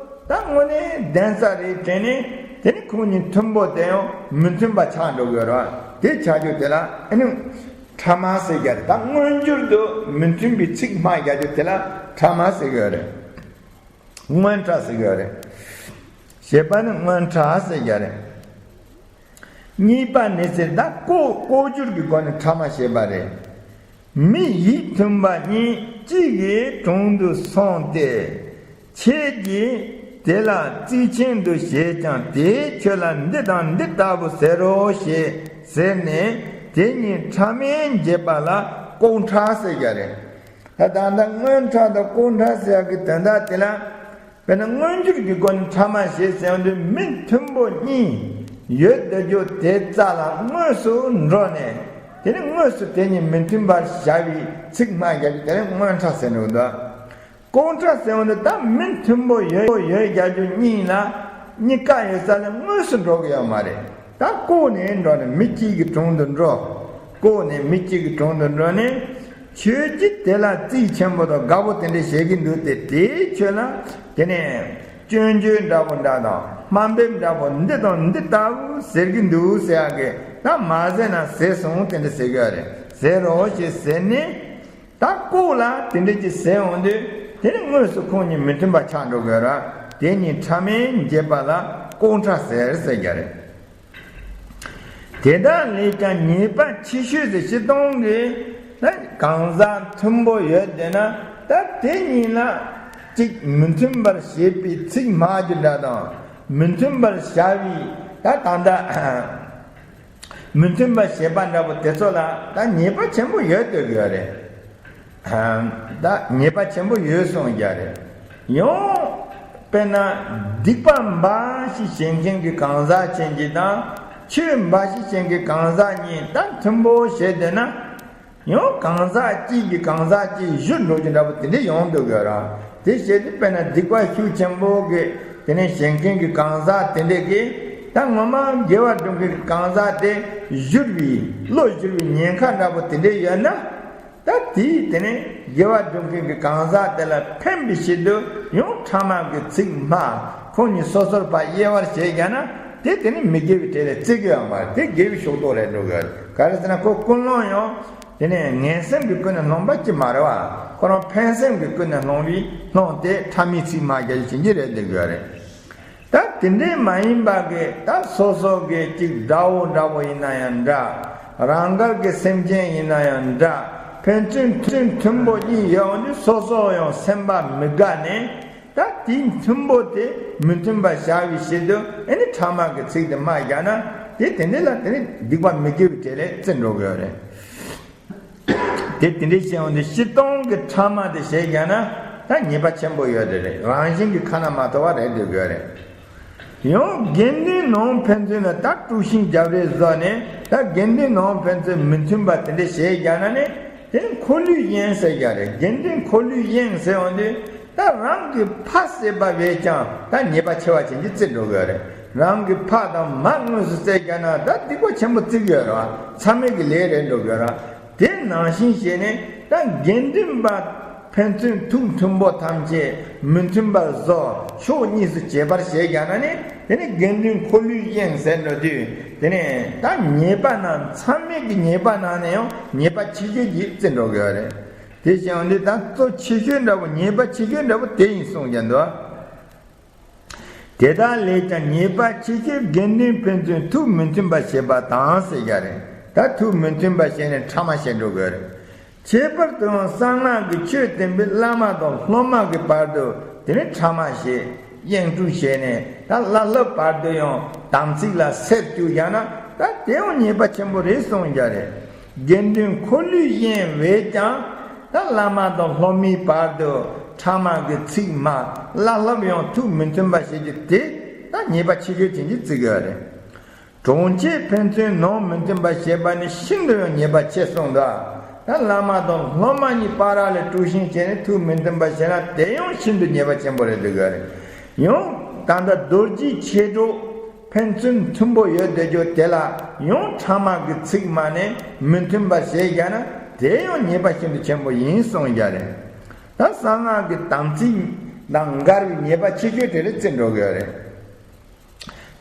ད་དངོས་གནས་བདེན་ས་རེད་དྲན་ནས་དེ་ནི་ཁོང་གཉིས་མཐུན་པོ་དེ་ཡང་མི་མཐུན་པ་ཆགས་འགྲོ་དགོས་ར། དེ་ཆགས་རྒྱུ་དེ་ལ་ཨ་ནི་ཕྲ་མ་ཟེར་རྒྱུ་རེད། ད་མངོན་གྱུར་དུ་མི་མཐུན་པའི་ཚིག་སྨྲ་རྒྱག་རྒྱུ་དེ་ལ་ཕྲ་མ་ཟེར་གྱི་ཡོད་རེད། སྔོན་ཕྲ་ཟེར་གྱི་ཡོད་རེད། ཞེས་པ་ནི་སྔོན་ཕྲ་ཟེར་གྱི་རེད། གཉིས་པ་ནི་ཟེར་ད་ལྐོག་ལྐོག་གྱུར་གྱི་སྒོ་ནས་ཕྲ་མ་བྱེད་པ་རེད། མི་ཡིད་མཐུན་པ་གཉིས་གཅིག་གི་དྲུང་དུ་སོང་སྟེ། ཁྱེད་ཀྱིས་དེ་ལ་གཙིགས་ཆེན་དུ་བཞེད་ཀྱང་དེས་ཁྱོད་ལ་འདི་དང་འདི་ལྟ་བུ་ཟེར་རོ་ཞེས་ཟེར་ནས་དེ་གཉིས་ཕྲ་མས་འབྱེད་པ་ལ་ལྐོག་ཕྲ་ཟེར་གྱི་རེད། ད་ད་ལྟ་སྔོན་ཕྲ་དང་ལྐོག་ཕྲ་ཟེར་ཡག་གི་དོན་དག་དེ་ལ། དཔེར་ན་མངོན་གྱུར་གྱི་སྒོ་ནས་ཕྲ་མ་ཞེས་ཟེར་བ་འདི་མི་མཐུན་པོ་གཉིས་ཡོད་བསྡད་རྒྱུ་དེ་རྩ་ལ་དངོས་སུ་འགྲོ་ནས་དེ་ནི་དངོས་སུ་དེ་གཉིས་མི་མཐུན་པར་བྱ་བའི་ཚིག་སྨྲ་རྒྱག་རྒྱུ་དེ་ནི་སྔོན་ཕྲ་ཟེར་འགྲོ་གི་འདུག་ལྐོག་ཕྲ་ཟེར་བ་འདི་ད་མི་མཐུན་པོ་ཡོད་ཡོད་རྒྱག་རྒྱུ་གཉིས་ལ་གཉིས་ཀ་ཡོད་ས་ལ་དངོས་སུ་འགྲོ་གི་ཡོད་མ་རེད། ད་ལྐོག་ནས་འགྲོ་ནས་མི་གཅིག་གི་དྲུང་དུ་འགྲོ། ལྐོག་ནས་མི་གཅིག་གི་དྲུང་དུ་འགྲོ་ནས། ཁྱོད་ཀྱིས་དེ་ལ་རྩིས་ཆེན་པོ་དང་དགའ་པོ་དེ་འདྲ་བྱེད་ཀྱི་འདུག་སྟེ་དེས་ཁྱོད་ལ་དེ་ནས་སྐྱོན་བརྗོད་འདྲ་པོ་འདྲ་དང་དམའ་འབེབས་འདྲ་པོ་འདི་དང་འདི་ལྟ་བུ་ཟེར་གྱི་འདུག་ཟེར་ཡག་གི་ད་མ་ཟེར་ན་ཟེར་སོང་དེ་འདྲ་ཟེར་གྱི་ཡོད་རེད། ཟེར་རོགས་ཞེས་ཟེར་ནས་ད་ལྐོག་ལ་དེ་འདྲ་ཅིག་ཟེར་འོང་དུས་དེ་ནི་དངོས་སུ་ཁོང་གཉིས་མི་མཐུན་པ་ཆགས་འགྲོ་གི་ཡོད་ར། དེ་གཉིས་ཕྲ་མས་འབྱེད་པ་ལ་ལྐོག་ཕྲ་ཟེར་ཟེར་གྱི་རེད། དེ་དག་ལས་ཀྱང་ཉེས་པ་ཆེ་ཤོས་དེ་སྤྱིར་བཏང་གི་ད་གང་ཟག་མཐུན་པོ་ཡོད་བསྡད་ན་ད་དེ་གཉིས་ལ་གཅིག་མི་མཐུན་པར་བྱེད་པའི་ཚིག་སྨྲ་རྒྱུ་འདྲ་དང་མི་མཐུན་པར་བྱ་བའི་ད་ད་ལྟ་མི་མཐུན་པར་བྱེད་པ་འདྲ་པོ་དེ་ཚོ་ལ་ད་ཉེས་པ་ཆེན་པོ་ཡོད་སྡོད་ཀྱི་ཡོད་རེད། ད་ཉེས་པ་ཆེན་པོ་ཡོད་གསུངས་རྒྱུ་རེད། ཡང་དཔེར་ན་སྡིག་པ་འབའ་ཞིག་བྱེད་མཁན་གྱི་གང་ཟག་ཅན་གྱི་དང་ཆོས་འབའ་ཞིག་བྱེད་མཁན་གྱི་གང་ཟག་གཉིས་ད་མཐུན་པོ་བྱས་བསྡད་ན་ཡང་གང་ཟག་གཅིག་གིས་གང་ཟག་གཅིག་གཞུ་འགྲོ་རྒྱུ་འདྲ་པོ་དེ་འདྲ་ཡོང་འདུག་ཡོད་ར། དེ་བྱས་ཏེ་དཔེར་ན་སྡིག་པ་ཤུགས་ཆེན་པོ་གི་དེ་ནས་བྱེད་མཁན་གྱི་གང་ཟག་དེ་འདྲས་ཀྱིས་ད་ངོ་མ་དགེ་བ་སྒྲུབ་མཁན་གྱི་གང་ཟག་དེ་བཞུར་བའི་བློ་བཞུར་བའི་ཉེན་ཁ་འདྲ་པོ་དེ་འདྲས་ཡོད་ན། ད་དེའི་དེ་ནས་དགེ་བ་སྒྲུབ་མཁན་གྱི་གང་ཟག་དེ་ལ་ཕན་པའི་ཆེད་དུ་ཡང་ཕྲ་མ་གི་ཚིག་སྨྲ། ཁོང་གཉིས་སོ་སོར་ཕར་དབྱེ་བར་བྱས་ཀྱང་ན་དེ་དེ་ནི་མི་དགེ་བའི་གྲས་ལས་བརྩི་གི་ཡོད་མ་རེད། དེ་དགེ་བའི་ཕྱོགས་གཏོགས་རེད་འགྲོ་གི་ཡོད་རེད། ག་རེ་ཟེར་ན་ཁོ་ཀུན་སློང་ཡང་དེ་ནས་ངན་སེམས་ཀྱི་ཀུན་ནས་སློང་པ་ཅིག་མ་རེད་བ། ཁོ་རང་ཕན་སེམས་ཀྱི་ཀུན་ནས་སློང་བའི་སློང་དེ་ཕྲ་མའི་ཚིག་སྨྲ་རྒྱུ་ཅན་གྱི་རེད་འགྲོ་གི་ཡོད་རེད། ད་དེ་འདྲའི་མ་ཡིན་པ་གི་ད་སོ་སོ་གི་ཅིག་དགྲ་བོ་འདྲ་བོ་ཡིན་ན་ཡང་འདྲ། རང་དགར་གི་སེམས་ཅན་ཡིན་ན་ཡང་འདྲ། ཕན་ཚུན་ཚུན་མཐུན་པོ་གཉིས་ཡོད་འོང་དུས་སོ་སོ་ཡང་སེམས་པ་མི་དགའ་ནས་ད་དེའི་མཐུན་པོ་དེ་མི་མཐུན་པ་བྱ་བའི་ཕྱིར་དུ་ཨེ་ནི་ཕྲ་མ་གི་ཚིག་དེ་མ་རྒྱག་ན་དེ་དེ་འདྲ་ལ་དེ་ནི་སྡིག་པ་མི་དགེ་བའི་གྲས་ལས་བརྩི་འགྲོ་གི་ཡོད་རེད། དེ་དེ་འདྲའི་བཤད་འོང་དུས་སྤྱིར་བཏང་གི་ཕྲ་མ་དེ་བྱས་ཀྱང་ན་ད་ཉེས་པ་ཆེན་པོ་ཡོད་རེད། རང་བཞིན་གྱི་ཁ་ན་མ་ཐོ་བ་རེད་འདོད་དགོས་རེད། ཡང་དགེ་འདུན་ནང་ཕན་ཚུན་ལ་ད་དཀྲུག་ཤིང་རྒྱབ་རེས་བཟོ་ནས་ད་དགེ་འདུན་ནང་ཕན་ཚུན་མི་མཐུན་པ་དེ་འདྲ་བྱས་ཀྱང་ན་ནི་དེ་ནི་འཁོར་ལོས་གཡེང་ཟེར་ཀྱང་རེད། དགེ་འདུན་འཁོར་ལོས་གཡེང་ཟེར་འོང་དུས་ད་རང་གི་ཕ་བསད་པ་བས་ཀྱང་ད་ཉེས་པ་ཆེ་བ་ཅན་གྱི་བརྩི་འགྲོ་དགོས་རེད། རང་གི་ཕ་དང་མ་དངོས་སུ་བསད་ཀྱང་ན་ད་སྡིག་པ་ཆེན་པོ་བརྩི་གི་ཡོད་རེད་བ། མཚམས་མེད་ཀྱི་ལས་རེད་འགྲོ་དགོས་རེད། དེ་ནང་བཞིན་བྱས་ནས་ད་དགེ་འདུན་པ་ཕན་ཚུན་ཐུགས་མཐུན་པོ་ཐམས་ཅད་མི་མཐུན་པ་བཟོ། ཕྱོགས་གཉིས་སུ་གྱེས་པར་བྱས་ཀྱང་ན་ནི་དེ་ནི་དགེ་འདུན་འཁོར་ལོས་གཡེང་ཟེར་འགྲོ་དུས་དེ་ནི་ད་ཉེས་པ་ནང་མཚམས་མེད་ཀྱི་ཉེས་པ་ནང་ནས་ཡང་ཉེས་པ་ཆེ་ཤོས་ཀྱི་བརྩི་འགྲོ་གི་ཡོད་རེད། དེ་བྱས་འོང་དུས་ད་གཙོ་ཆེ་ཤོས་འདྲ་པོ་ཉེས་པ་ཆེ་ཤོས་འདྲ་པོ་དེ་ཡིན་གསུངས་ཀྱང་འདུག་དེ་དག་ལས་ཀྱང་ཉེས་པ་ཆེ་ཤོས་དགེ་འདུན་ཕན་ཚུན་ཐུགས་མི་མཐུན་པ་བྱེད་པ་དང་ཟེར་ཡ་རེད། ད་ཐུགས་མི་མཐུན་པ་བྱས་ནས་ཕྲ་མ་བྱེད་འགྲོ་དགོས་རེད། ཁྱད་པར་དུ་ཡང་གསང་སྔགས་ཀྱི་ཆོས་བསྟན་པའི་བླ་མ་དང་སློབ་མ་གི་བར་དུ་དེ་ནི་ཕྲ་མ་བྱེད། གཡེང་དཀྲུག་བྱས་ནས་ད་བླ་སློབ་བར་དུ་ཡང་དམ་ཚིག་ལ་སེར་བཅུག་ཡ་ན་ད་དེ་ཡང་ཉེས་པ་ཆེན་པོ་རེད་གསུངས་ཡ་རེད། དགེ་འདུན་འཁོར་ལོས་གཡེང་བས་ཀྱང་། ད་བླ་མ་དང་སློབ་མའི་བར་དུ་ཕྲ་མ་གི་ཚིག་མ་བླ་སློབ་ཡང་ཐུགས་མི་མཐུན་པ་བྱེད་རྒྱུ་དེ་ད་ཉེས་པ་ཆེ་ཤོས་ཅན་གྱི་ཚིག་ཡོད་རེད། གྲོང་ཁྱེར་ཕན་ཚུན་ནང་མི་མཐུན་པ་བྱེད་པ་ནི་ཤིན་ཏུ་ཡང་ཉེས་པ་ཆེ་གསུངས་འདུག་ད་བླ་མ་དང་སློབ་མ་གཉིས་བར་ལ་དཀྲུག་ཤིང་བྱས་ནས་ཐུགས་མི་མཐུན་པ་བྱས་ན་དེ་ཡང་ཤིན་ཏུ་ཉེས་པ་ཆེན་པོ་རེད་འདུག་ག་རེད། ཡང་ད་ལྟ་རྡོ་རྗེའི་མཆེད་གྲོགས་ཕན་ཚུན་མཐུན་པོ་ཡོད་བསྡད་རྒྱུ་དེ་ལ་ཡང་ཕྲ་མ་གི་ཚིག་མ་ནས་མི་མཐུན་པ་བྱས་བཞག་ན་དེ་ཡང་ཉེས་པ་ཤིན་ཏུ་ཆེན་པོ་ཡིན་གསུངས་བཞག་རེད། ད་གསང་སྔགས་ཀྱི་དམ་ཚིག་དང་འགལ་བའི་ཉེས་པ་ཆེ་ཤོས་དེ་ལ་བརྩི་འགྲོ་གི་ཡོད་རེད།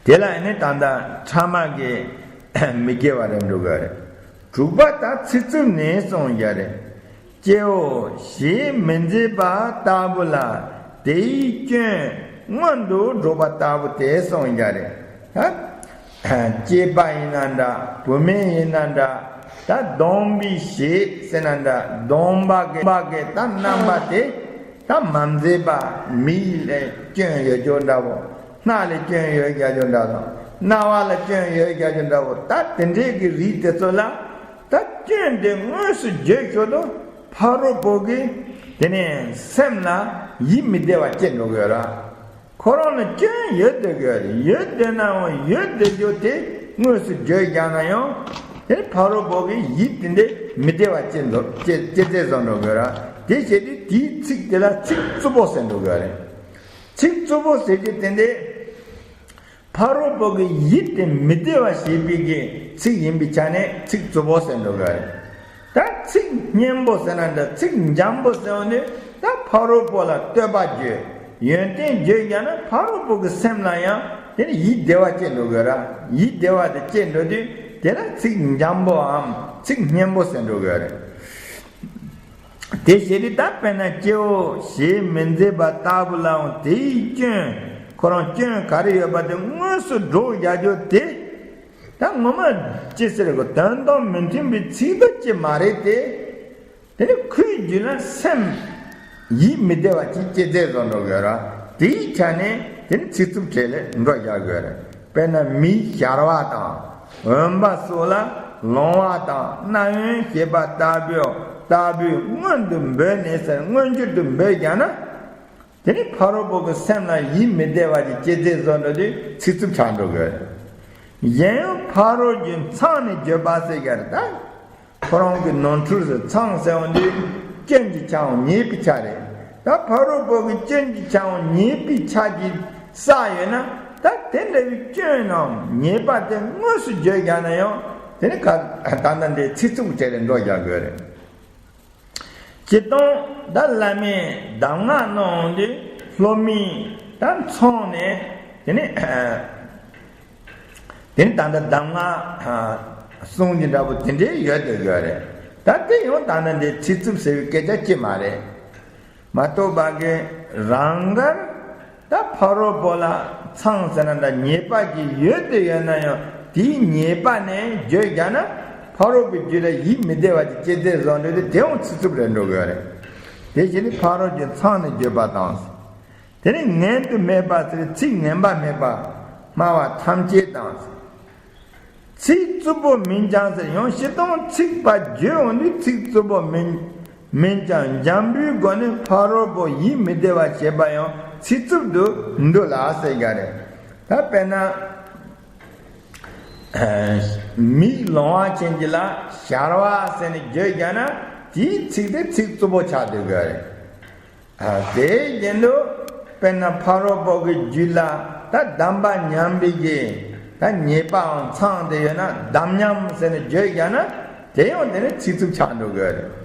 དེ་ལ་ནི་ད་ལྟ་ཕྲ་མ་གིས་མི་དགེ་བ་རེད་འགྲོ་གི་རེད། དྲུག་པ་ད་ཚིག་རྩུབ་ནི་གསུངས་བཞག་རེད། སྐྱེའོ་ཞེས་མི་མཛད་པ་ལྟ་བུ་ལ་དེའི་སྐྱོན་སྔོན་དུ་འགྲོ་བ་ལྟ་བུ་དེ་གསུངས་བཞག་རེད། ད་སྐྱེས་པ་ཡིན་ན་འདྲ་བུད་མེད་ཡིན་ན་འདྲ། ད་སྡོམ་པའི་བྱེད་ཟེར་ན་འདྲ་སྡོམ་པ་གི་པ་གི་ད་རྣམ་པ་དེ། ད་མ་མཛེས་པ་མིག་ལ་སྐྱོན་ཡོད་རྒྱུ་འདྲ་བོ། སྣ་ལ་སྐྱོན་ཡོད་རྒྱུ་འདྲ་བོ། རྣ་བ་ལ་སྐྱོན་ཡོད་རྒྱུ་འདྲ་བོ། ད་དེ་འདྲའི་གི་རིགས་དེ་ཚོ་ལ་ད་སྐྱོན་དེ་དངོས་སུ་བརྗོད་ཆོག་ཏུ་ཕ་རོལ་པོ་གི་དེ་ནས་སེམས་ལ་ཡིད་མི་བདེ་བ་སྐྱེ་འགྲོ་གི་ཡོད་ར། ཁོ་རང་ལ་སྐྱོན་ཡོད་བསྡད་གི་ཡོད་རེད། ཡོད་བསྡད་ནའང་ཡོད་བསྡད་རྒྱུ་དེ་དངོས་སུ་བརྗོད་རྒྱག་ན་ཡང་དེ་ཕ་རོལ་པོ་གི་ཡིད་དེ་འདྲའི་མི་བདེ་བ་སྐྱེ་འགྲོ་སྐྱེ་སྐྱེ་ཚད་བཟོ་འགྲོ་གི་ཡོད་ར། དེ་བྱས་ཏེ་དེའི་ཚིག་དེ་ལ་ཚིག་རྩུབ་པོ་ཟེར་འགྲོ་གི་ཡོད་རེད། ཚིག་རྩུབ་པོ་ཟེར་རྒྱུ་དེ་འདྲའི་ཕ་རོལ་པོ་གི་ཡིད་དེ་མི་བདེ་བ་བྱེད་པའི་གི་ཚིག་ཡིན་པའི་ཆ་ནས་ཚིག་རྩུབ་པོ་ཟེར་འགྲོ་གི་རེད། ད་ཚིག་སྙན་པོ་ཟེར་ན་འདྲ་ཚིག་འཇམ་པོ་ཟེར་བ་ནི་ད་ཕ་རོལ་པོ་ལ་བསྟོད་པ་བརྗོད་ཡོན་ཏན་བརྗོད་ཀྱང་ན་ཕ་རོལ་པོ་གི་སེམས་ལ་ཡང་དེ་ནི་ཡིད་བདེ་བ་སྐྱེ་འགྲོ་གི་ར། ཡིད་བདེ་བ་དེ་སྐྱེ་འགྲོ་དུས་དེ་ལ་ཚིག་འཇམ་པོའམ་ཚིག་སྙན་པོ་ཟེར་འགྲོ་གི་རེད། དེ་བྱས་ཏེ་ད་དཔེར་ན་སྐྱེའོ་ཞེས་མི་མཛད་པ་ལྟ་བུ་ལའང་དེའི་སྐྱོན་ཁོ་རང་སྐྱོན་ག་རེ་ཡོད་པ་དེ་དངོས་སུ་སྒྲོག་བཞག་རྒྱུ་དེ་ད་ངོ་མ་ཅི་ཟེར་གོ་དོན་དང་མི་མཐུན་པའི་ཚིག་དང་ཅི་མ་རེད་དེ། དེ་ནི་ཁོའི་རྒྱུད་ལ་སེམས་ཡིད་མི་བདེ་བ་ཅིག་སྐྱེ་ཚད་བཟོ་འགྲོ་གི་ར། དེའི་ཆ་ནས་དེ་ནི་ཚིག་རྩུབ་གྲས་ལས་འགྲོ་བཞག་གི་རེད། དཔེར་ན་མིའི་ཞར་བ་དང་འོན་པ་སོགས་ལ་ལོང་བ་དང་རྣ་འོན་ཞེས་པ་ལྟ་བུའི་ལྟ་བུའི་སྔོན་དུ་འབོད་ནས་ཟེར་མངོན་གྱུར་དུ་འབོད་ཀྱང་ན། དེ་ནི་ཕ་རོལ་པོ་གི་སེམས་ལ་ཡིད་མི་བདེ་བ་ཅིག་སྐྱེ་ཚད་བཟོ་འགྲོ་དུས་ཚིག་རྩུབ་ཆགས་འགྲོ་གི་རེད། གཞན་ཡང་ཕ་རོལ་གྱི་མཚང་ནས་བརྗོད་པ་ཟེར་གྱི་རེད་ད། ཁོ་རང་གི་ནོར་འཁྲུལ་ཟེར་མཚང་ཟེར་བ་འདི་སྐྱོན་གྱི་ཆ་འོང་ཉེས་པའི་ཆ་རེད། ད་ཕ་རོལ་པོ་གི་སྐྱོན་གྱི་ཆ་འོང་ཉེས་པའི་ཆ་གྱིས་བསགས་ཡོད་ན་ད་དེ་འདྲ་བའི་སྐྱོན་ནམ་ཉེས་པ་དེ་དངོས་སུ་བརྗོད་བཞག་ན་ཡང་དེ་ནི་ག་ད་ལྟ་འདི་ཚིག་རྩུབ་གྲས་ལས་འགྲོ་བཞག་དགོས་རེད། སྤྱིར་བཏང་ད་བླ་མས་གདམས་ངག་གནང་འོང་དུས་སློབ་མས་ད་མཚོན་ནས་དེ་ནི། དེ་ནི་ད་ལྟ་གདམས་ངག་གསུང་རྒྱུ་འདྲ་པོ་དེ་འདྲའི་ཡོད་དེ་ཡོད་རེད། ད་དེ་ཡང་ད་ལྟ་འདི་ཚིག་རྩུབ་ཟེར་བའི་སྐད་ཆ་ཅི་མ་རེད། མ་གཏོགས་པ་གི་རང་དགར་ད་ཕ་རོལ་པོ་ལ་མཚང་ཟེར་ན་འདྲ་ཉེས་པ་ཅིག་ཡོད་དེ་ཡོད་ན་ཡང་དེའི་ཉེས་པ་ནས་བརྗོད་བཞག་ན་ཕ་རོལ་པོའི་རྒྱུད་ལ་ཡིད་མི་བདེ་བ་ཅིག་སྐྱེ་ཚད་བཟོ་འདོད་དེ་དེ་ཡང་ཚིག་རྩུབ་རེད་འགྲོ་གི་ཡོད་རེད། དེ་བཞིན་ནི་ཕ་རོལ་གྱི་མཚང་ནས་བརྗོད་པ་དང་། དེ་ནི་ངན་དུ་སྨྲས་པ་ཟེར་ཚིག་ངན་པ་སྨྲས་པ་སྨྲ་བ་ཐམས་ཅད་དང་། ཚིག་རྩུབ་པོ་མིན་ཀྱང་ཟེར་ཡང་སྤྱིར་བཏང་ཚིག་པ་བརྗོད་འོང་དུས་ཚིག་རྩུབ་པོ་མིན་མིན་ཀྱང་འཇམ་པོའི་སྒོ་ནས་ཕ་རོལ་པོ་ཡིད་མི་བདེ་བ་བྱེད་པ་ཡང་ཚིག་རྩུབ་ཏུ་འདུ་ལ་ཟེར་གྱི་རེད། ད་དཔེར་ན། མིག་ལོང་བ་ཅན་གྱི་ལ་ཞར་བ་ཟེར་ནས་བརྗོད་བཞག་ན་དེའི་ཚིག་དེ་ཚིག་རྩུབ་པོ་ཆགས་སྡོད་དགོས་རེད། དེའི་རྒྱན་དུ་དཔེར་ན་ཕ་རོལ་པོ་གི་རྒྱུད་ལ་ད་གདམས་པ་ཉམས་པའི་གི་ད་ཉེས་པའང་ཚང་དེ་ཡོད་ན་གདམས་ཉམས་ཟེར་ནས་བརྗོད་བཞག་ན་དེ་ཡང་དེ་ནི་ཚིག་རྩུབ་ཆགས་འགྲོ་དགོས་རེད།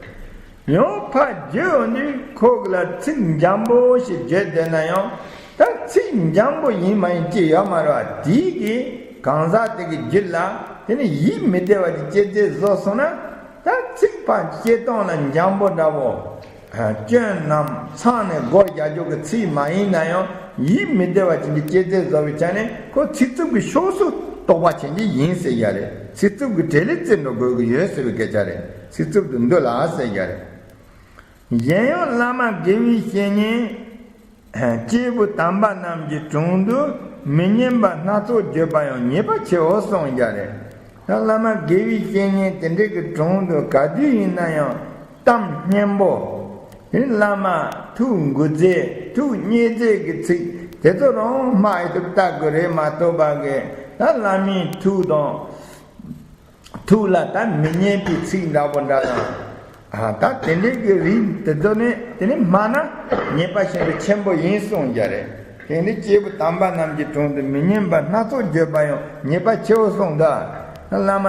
ཡང་ཕར་བརྗོད་འོང་དུས་ཁོ་གི་ལ་ཚིག་འཇམ་པོ་ཞིག་བརྗོད་བསྡད་ན་ཡང་ད་ཚིག་འཇམ་པོ་ཡིན་མ་ཡིན་ཅི་ཡོད་མ་རེད་བ། དེའི་གི་གང་ཟག་དེ་གི་རྒྱུད་ལ་དེ་ནི་ཡིད་མི་བདེ་བ་ཅིག་སྐྱེ་ཚད་བཟོ་སོང་ན་ད་ཚིག་ཕར་བཤད་སྟངས་ལ་འཇམ་པོ་འདྲ་བོ། སྐྱོན་ནམ་མཚང་ནས་སྒོར་རྒྱག་རྒྱུ་གི་ཚིག་མ་ཡིན་ན་ཡང་ཡིད་མི་བདེ་བ་ཅན་གྱི་སྐྱེ་ཚད་བཟོ་བའི་ཆ་ནས་ཁོ་ཚིག་རྩུབ་ཀྱི་ཕྱོགས་སུ་གཏོགས་པ་ཅན་གྱི་ཡིན་ཟེར་ཡ་རེད། ཚིག་རྩུབ་ཀྱི་གྲས་ལས་བརྩི་འགྲོ་དགོས་ཀྱི་ཡོད་ཟེར་བའི་སྐད་ཆ་རེད། ཚིག་རྩུབ་ཏུ་འདུ་ལ་ཟེར་ཡ་རེད། གཞན་ཡང་བླ་མ་དགེ་བའི་བཤེས་གཉེན། སྐྱེས་བུ་དམ་པ་རྣམས་ཀྱི་དྲུང་དུ་མི་སྙན་པ་སྣ་ཚོགས་བརྗོད་པ་ཡང་ཉེས་པ་ཆེའོ་གསུངས་ཀྱང་རེད། ད་བླ་མ་དགེ་བའི་བཤེས་གཉེན་དེ་འདྲའི་གི་དྲུང་དུ་ག་དུས་ཡིན་ན་ཡང་ གཏམ་སྙན་པོ། དེ་ནི་བླ་མ་ཐུགས་མགུ་མཛད་ཐུགས་མཉེས་མཛད་ཀྱི་ཚིག་དེ་ཚོ་རང་སྨྲ་ཡི་ཐུབ་ལྟ་དགོས་རེད་མ་གཏོགས་པ་གི་ད་བླ་མའི་ཐུགས་དང་། ཐུགས་ལ་ད་མི་སྙན་པའི་ཚིག་འདྲ་པོ་འདྲ་དང་། ཨ་ད་དེ་འདྲའི་གི་རིགས་དེ་ཚོ་ནི་དེ་ནི་སྨྲ་ན་ཉེས་པ་ཤིན་ཏུ་ཆེན་པོ་ཡིན་གསུངས་ཀྱི་རེད། དེ་ནི་སྐྱེས་བུ་དམ་པ་རྣམས་ཀྱི་དྲུང་དུ་མི་སྙན་པ་སྣ་ཚོགས་བརྗོད་པ་ཡང་ཉེས་པ་ཆེའོ་གསུངས་འདུག་བླ་མ་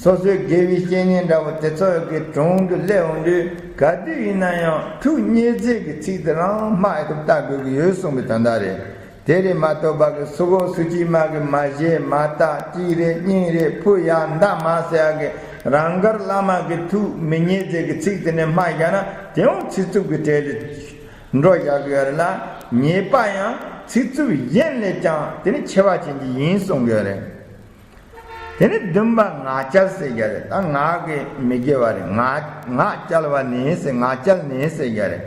སོ་སོའི་དགེ་བའི་བཤེས་གཉེན་འདྲ་པོ་དེ་ཚོ་གི་དྲུང་དུ་སླེབས་འོང་དུས་ག་དུས་ཡིན་ན་ཡང་ཐུགས་མཉེས་མཛད་ཀྱི་ཚིག་དེ་རང་སྨྲ་ཡི་ཐུབ་ལྟ་དགོས་ཀྱི་ཡོད་གསུངས་པའི་དོན་དག་རེད། དེ་རེད་མ་གཏོགས་པ་གི་སུ་གོ་སུ་གཅིག་མ་གི་མ་བཞེས་མ་བལྟ་གཅིག་རེད་གཉིས་རེད་ཕུ་ཡ་མདའ་མ་ཟེར་ཡ་གི་རང་དགར་བླ་མ་གི་ཐུགས་མི་མཉེས་ཚེ་གི་ཚིག་དེ་ནས་སྨྲ་བཞག་ན་དེ་ཡང་ཚིག་རྩུབ་གི་གྲས་ལ་འགྲོ་བཞག་གི་ཡོད་རེད་ལ། ཉེས་པ་ཡང་ཚིག་རྩུབ་གཞན་ལས་ཀྱང་དེ་ནི་ཆེ་བ་ཅན་གྱི་ཡིན་གསུང་གི་ཡོད་རེད། དེ་ནི་བདུན་པ་ངག་འཁྱལ་ཟེར་རྒྱ་རེད། ད་ངག་གི་མི་དགེ་བ་རེད། ངག་ངག་འཁྱལ་བ་ནི་ཟེར་ངག་འཁྱལ་ནི་ཟེར་རྒྱ་རེད།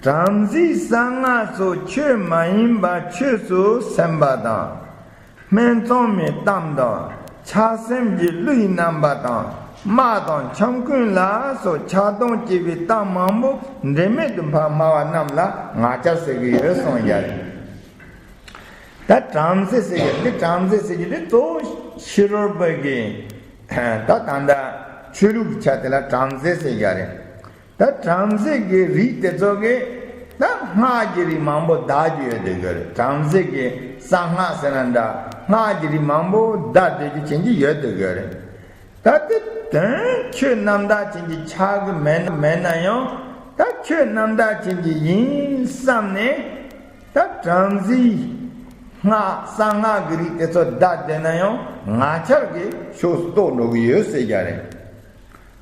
བྲམ་ཟེའི་གསང་སྔགས་སོགས་ཆོས་མ་ཡིན་པ་ཆོས་སུ་སེམས་པ་དང་། སྨད་འཚོང་མའི་གཏམ་དང་ཆགས་སེམས་ཀྱི་གླུའི་རྣམ་པ་དང་དམག་དང་འཆམ་རྐུན་ལ་སོགས་ཆགས་སྡང་སྐྱེ་བའི་གཏམ་མང་པོ་འབྲེལ་མེད་དུ་ཕར་སྨྲ་བ་རྣམས་ལ་ངག་འཁྱལ་ཟེར་གྱི་ཡོད་གསུངས་ཡ་རེད། ད་བྲམ་ཟེ་ཟེར་གྱི་འདི་བྲམ་ཟེ་ཟེར་གྱི་འདི་གཙོ་བོ་ཕྱི་རོལ་པ་གི་ད་ད་ལྟ་ཆོས་ལུགས་ཀྱི་ཆ་དེ་ལ་བྲམ་ཟེ་ཟེར་གྱི་རེད། ད་བྲམ་ཟེ་གི་རིགས་དེ་ཚོ་གི་ད་སྔགས་ཀྱི་རིགས་མང་པོ་བཟླ་རྒྱུ་ཡོད་དེ་གི་རེད། བྲམ་ཟེ་གི་གསང་སྔགས་ཟེར་ན་འདྲ་སྔགས་ཀྱི་རིགས་མང་པོ་བཟླ་སྡོད་རྒྱུ་བྱེད་ཀྱི་ཡོད་དེ་གི་རེད། ད་དེ་དོན་ཆོས་རྣམ་དག་ཅན་གྱི་ཆགས་ཀྱི་མེད་ན་མེད་ན་ཡང་ད་ཆོས་རྣམ་དག་ཅན་གྱི་ཡིན་བསམ་ནས་ད་བྲམ་ཟེའི་སྔགས་གསང་སྔགས་ཀྱི་རིགས་དེ་ཚོ་བཟླ་བསྡད་ན་ཡང་ངག་འཁྱལ་གྱི་ཕྱོགས་སུ་གཏོགས་འགྲོ་གི་ཡོད་ཟེར་རྒྱ་རེད།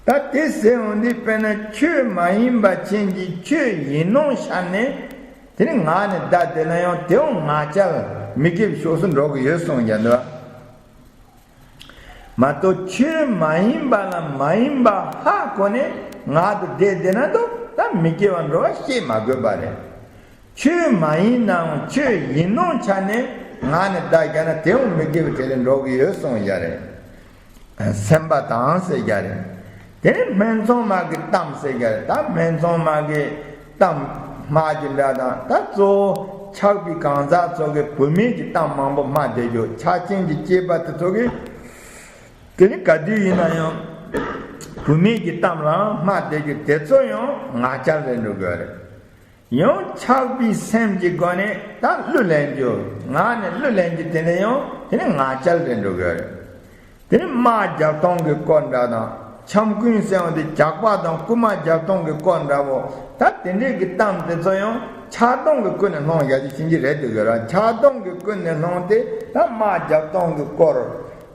ད་དེ་ཟེར་འོང་དུས་དཔེར་ན་ཆོས་མ་ཡིན་པ་ཅན་གྱི་ཆོས་ཡིན་ནོ་ཤར་ནས་དེ་ནི་ངག་ནས་བཟླ་བསྡད་ན་ཡང་དེའང་ངག་འཁྱལ་མི་དགེ་བའི་ཕྱོགས་སུ་འགྲོ་གི་ཡོད་གསུངས་རྒྱ་འདུག་མ་གཏོགས་ཆོས་མ་ཡིན་པ་ལ་མ་ཡིན་པ་ཧ་གོ་ནས་ངག་ཏུ་བཟླས་བསྡད་ན་དོ་ད་མི་དགེ་བ་འགྲོ་བ་ཤེས་མ་དགོས་པ་རེད། ཆོས་མ་ཡིན་ནའང་ཆོས་ཡིན་ནོ་ཆ་ནས་ངག་ནས་བཟླས་བཞག་ན་དེའང་མི་དགེ་བའི་གྲས་ལ་འགྲོ་གི་ཡོད་གསུངས་ཡ་རེད། སེམས་པ་དང་ཟེར་རྒྱ་རེད། དེ་ནས་སྨད་འཚོང་མ་གི་གཏམ་ཟེར་རྒྱ་རེད། ད་སྨད་འཚོང་མ་གི་གཏམ་སྨྲ་རྒྱུ་འདྲ་དང་ད་གཙོ་བོ་ཆགས་པའི་གང་ཟག་ཚོ་གི་བུད་མེད་ཀྱི་གཏམ་མང་པོ་སྨྲ་བསྡད་རྒྱུ་ཆགས་ཅན་གྱི་སྐྱེས་པ་དེ་ཚོ་གི་དེ་ནི་ག་དུས་ཡིན་ན་ཡང་བུད་མེད་ཀྱི་གཏམ་རང་སྨྲ་བསྡད་རྒྱུ་དེ་ཚོ་ཡང་ངག་འཁྱལ་རེད་འགྲོ་དགོས་རེད། ཡང་ཆགས་པའི་སེམས་ཀྱི་སྒོ་ནས་ད་གླུ་ལེན་རྒྱུ་ངག་ནས་གླུ་ལེན་རྒྱུ་དེ་ནི་ཡང་དེ་ནི་ངག་འཁྱལ་རེད་འགྲོ་དགོས་རེད། དེ་ནི་དམག་རྒྱབ་སྟངས་ཀྱི་སྐོར་འདྲ་དང་འཆམ་རྐུན་ཟེར་བ་དེ་ཇག་པ་དང་རྐུན་མ་རྒྱབ་སྟངས་ཀྱི་སྐོར་འདྲ་བོ་ད་དེ་འདྲས་ཀྱི་གཏམ་དེ་ཚོ་ཡང་ཆགས་སྡང་གི་ཀུན་ནས་སློང་ཡག་ཅིག་ཕྱིན་གྱི་རེད་འདུག་གི་ར། ཆགས་སྡང་གི་ཀུན་ནས་སློང་སྟེ་ད་དམག་རྒྱབ་སྟངས་ཀྱི་སྐོར་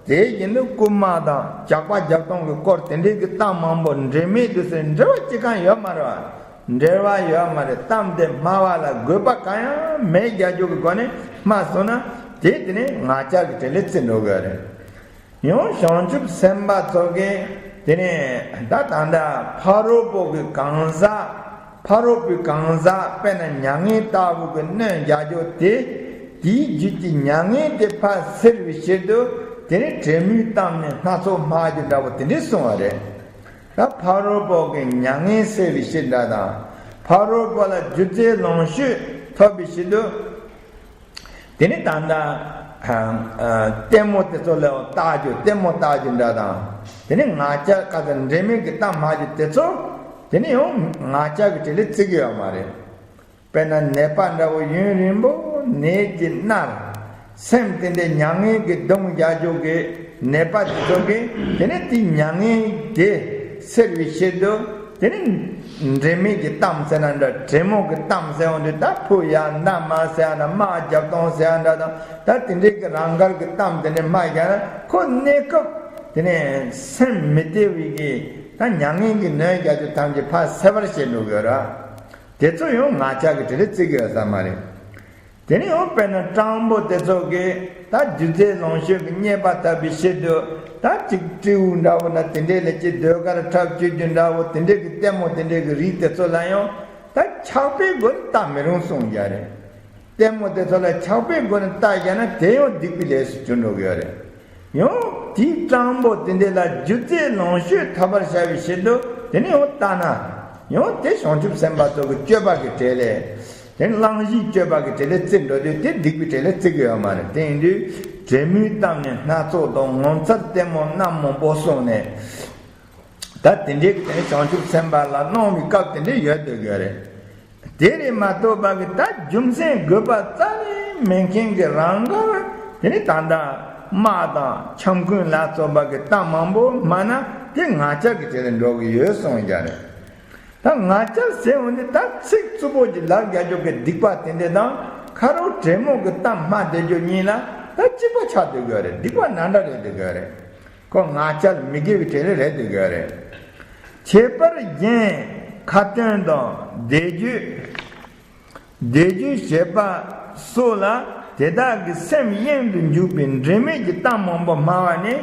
དེ་བཞིན་དུ་རྐུན་མ་དང་ཇག་པ་རྒྱབ་སྟངས་ཀྱི་སྐོར་དེ་འདྲས་ཀྱི་གཏམ་མང་པོ་འབྲེལ་མེད་དུ་ཟེར་འབྲེལ་བ་ཅི་གང་ཡོད་མ་རེད་བ། འབྲེལ་བ་ཡོད་མ་རེད། གཏམ་དེ་སྨྲ་བ་ལ་དགོས་པ་གང་ཡང་མེད་རྒྱ་རྒྱུ་གི་སྒོ་ནས་སྨྲ་སོང་ན་དེ་དེ་ནས་ངག་འཁྱལ་གྱི་གྲས་ལས་བརྩི་འགྲོ་དགོས་རེད། ཡང་བྱང་ཆུབ་སེམས་དཔའ་ཚོ་གིས་དེ་ནས་ད་ད་ལྟ་ཕ་རོལ་པོ་གི་གང་ཟག་ཕ་རོལ་པོའི་གང་ཟག་དཔེར་ན་མྱ་ངན་ལྟ་བུ་གི་གནོད་རྒྱག་རྒྱུ་དེ་དེའི་རྒྱུད་ཀྱི་མྱ་ངན་དེ་ཕར་སེལ་བའི་ཕྱིར་དུ་དེ་ནས་དྲེད་མོའི་གཏམ་ནི་སྣ་ཚོགས་སྨྲ་རྒྱུ་འདྲ་བོ་དེ་འདྲས་གསུངས་པ་རེད། ད་ཕ་རོལ་པོ་གི་མྱ་ངན་སེལ་བའི་ཕྱིར་འདྲ་དང་ཕ་རོལ་པོ་ལ་རྒྱུ་རྫས་ལོངས་སྤྱོད་ཐོབ་པའི་ཕྱིར་དུ། དེ་ནི་ད་ལྟ་ལྟད་མོ་དེ་ཚོ་ལ་ལྟ་རྒྱུ་ལྟད་མོ་ལྟ་རྒྱུ་འདྲ་དང་། དེ་ནི་ངག་འཁྱལ་ཁ་ཚ་འབྲེལ་མེད་ཀྱི་གཏམ་སྨྲ་རྒྱུ་དེ་ཚོ་དེ་ནི་ཡང་ངག་འཁྱལ་གྱི་གྲས་ལས་བརྩི་གི་ཡོད་མ་རེད། དཔེར་ན་ནད་པ་འདྲ་བོ་ཡུན་རིང་པོ་ནད་ཀྱིས་མནར། སེམས་དེ་འདྲའི་མྱ་ངན་གྱིས་གདུང་རྒྱག་རྒྱུ་གི་ནད་པ་དེ་ཚོ་གིས་དེ་ནི་དེའི་མྱ་ངན་དེ་སེལ་བའི་ཕྱིར་དུ། དེ་ནི་འབྲེལ་མེད་ཀྱི་གཏམ་ཟེར་ན་འདྲ་དྲེད་མོང་གི་གཏམ་ཟེར་འོང་དུས་ད་ཕུ་ཡ་མདའ་མ་ཟེར་ཡ་ན་དམག་རྒྱབ་སྟངས་ཟེར་ཡ་འདྲ་དང་ད་དེ་འདྲའི་གི་རང་དགར་གྱི་གཏམ་དེ་ནི་སྨྲ་བཞག་ན་ཁོ་གནས་སྐབས་དེ་ནི་སེམས་མི་བདེ་བའི་གི་ད་མྱ་ངན་གྱི་གནོད་རྒྱག་རྒྱུ་ཐམས་ཅད་ཕར་སེལ་བར་བྱེད་འགྲོ་དགོས་ར། དེ་ཚོ་ཡང་ངག་འཁྱལ་གྱི་གྲས་ལས་བརྩི་གི་ཡོད་ས་མ་རེད། དེ་ནས་ཡང་དཔེར་ན་སྤྲང་པོ་དེ་ཚོ་གིས་ད་རྒྱུ་རྫས་ལོངས་སྤྱོད་ཀྱི་རྙེད་པ་ཐོབ་པའི་ཕྱིར་དུ་ད་ཅིག་སྤྲེའུ་འདྲ་བོ་ན་དེ་འདྲའི་ལས་ཀྱི་ཟློས་གར་འཁྲབ་སྤྱོད་རྒྱུ་འདྲ་བོ་དེ་འདྲའི་གི་ལྟད་མོ་དེ་འདྲའི་གི་རིགས་དེ་ཚོ་ལ་ཡང་ད་ཆགས་པའི་སྒོ་ནས་ལྟ་མི་རུང་གསུངས་ཡ་རེད། ལྟད་མོ་དེ་ཚོ་ལ་ཆགས་པའི་སྒོ་ནས་ལྟ་བཞག་ན་དེ་ཡང་སྡིག་པའི་ལས་སུ་གྱུར་འགྲོ་གི་ཡོད་རེད། ཡང་དེའི་སྤྲང་པོ་དེ་འདྲ་ལ་རྒྱུ་རྫས་ལོངས་སྤྱོད་ཐོབ་པར་བྱ་བའི་ཕྱིར་དུ་དེ་ནི་ཡང་ལྟ་ན། ཡང་དེ་བྱང་ཆུབ་སེམས་དཔའ་ཚོ་གི་སྤྱོད་པ་གི་གྲས་ལས། དེ་ནི་གླེང་གཞིའི་སྤྱོད་པ་གི་གྲས་ལས་བརྩི་འགྲོ་དུས་དེ་སྡིག་པའི་གྲས་ལས་བརྩི་གི་ཡོད་མ་རེད། དེ་ཡིན་དུས་བྲེ་མོའི་གཏམ་ནི་སྣ་ཚོགས་དང་། ངོ་མཚར་ལྟད་མོ་རྣམས་མང་པོ་གསུངས་ནས། ད་དེ་འདྲའི་གི་དེ་ནི་བྱང་ཆུབ་སེམས་དཔའ་ལ་གནང་བའི་སྐབས་དེ་འདྲ་ཡོད་དགོས་ཀྱི་རེད། དེ་རེད་མ་གཏོགས་པ་གི་ད་རྒྱུ་མཚན་དགོས་པ་རྩ་ནས་མེད་མཁན་གྱི་རང་དགར་དེ་ནི་ད་ལྟ་དམག་དང་འཆམ་མགོན་ལ་སོགས་པ་གི་གཏམ་མང་པོ་སྨྲ་ན་དེ་ང་རྒྱལ་གྱི་གྲས་ལ་འགྲོ་གི་ཡོད་གསུངས་ཀྱི་རེད། ད་ང་རྒྱལ་ཟེར་འོང་དུས་ད་ཚིག་རྩུབ་པོ་གྱི་ལབ་རྒྱག་རྒྱུ་གི་སྡིག་པ་དེ་འདྲ་དང་ཁ་རོག་བྲེ་མོ་གི་གཏམ་སྨྲ་བསྡད་རྒྱུ་གཉིས་ལ་ད་གཅིག་པ་ཆགས་སྡོད་དགོས་རེད། སྡིག་པ་འདྲ་འདྲ་རེད་སྡོད་དགོས་རེད། ཁོ་ང་རྒྱལ་མི་དགེ་བའི་གྲས་ལས་རེད་སྡོད་དགོས་རེད། ཁྱད་པར་གཞན་ཁ་ཏོན་དང་བཟླས་བརྗོད། བཟླས་བརྗོད་བྱེད་པ་སོགས་ལ་དེ་དག་གི་སེམས་གཡེང་དུ་འཇུག་པའི་འབྲེལ་མེད་ཀྱི་གཏམ་མང་པོ་སྨྲ་བ་ནི་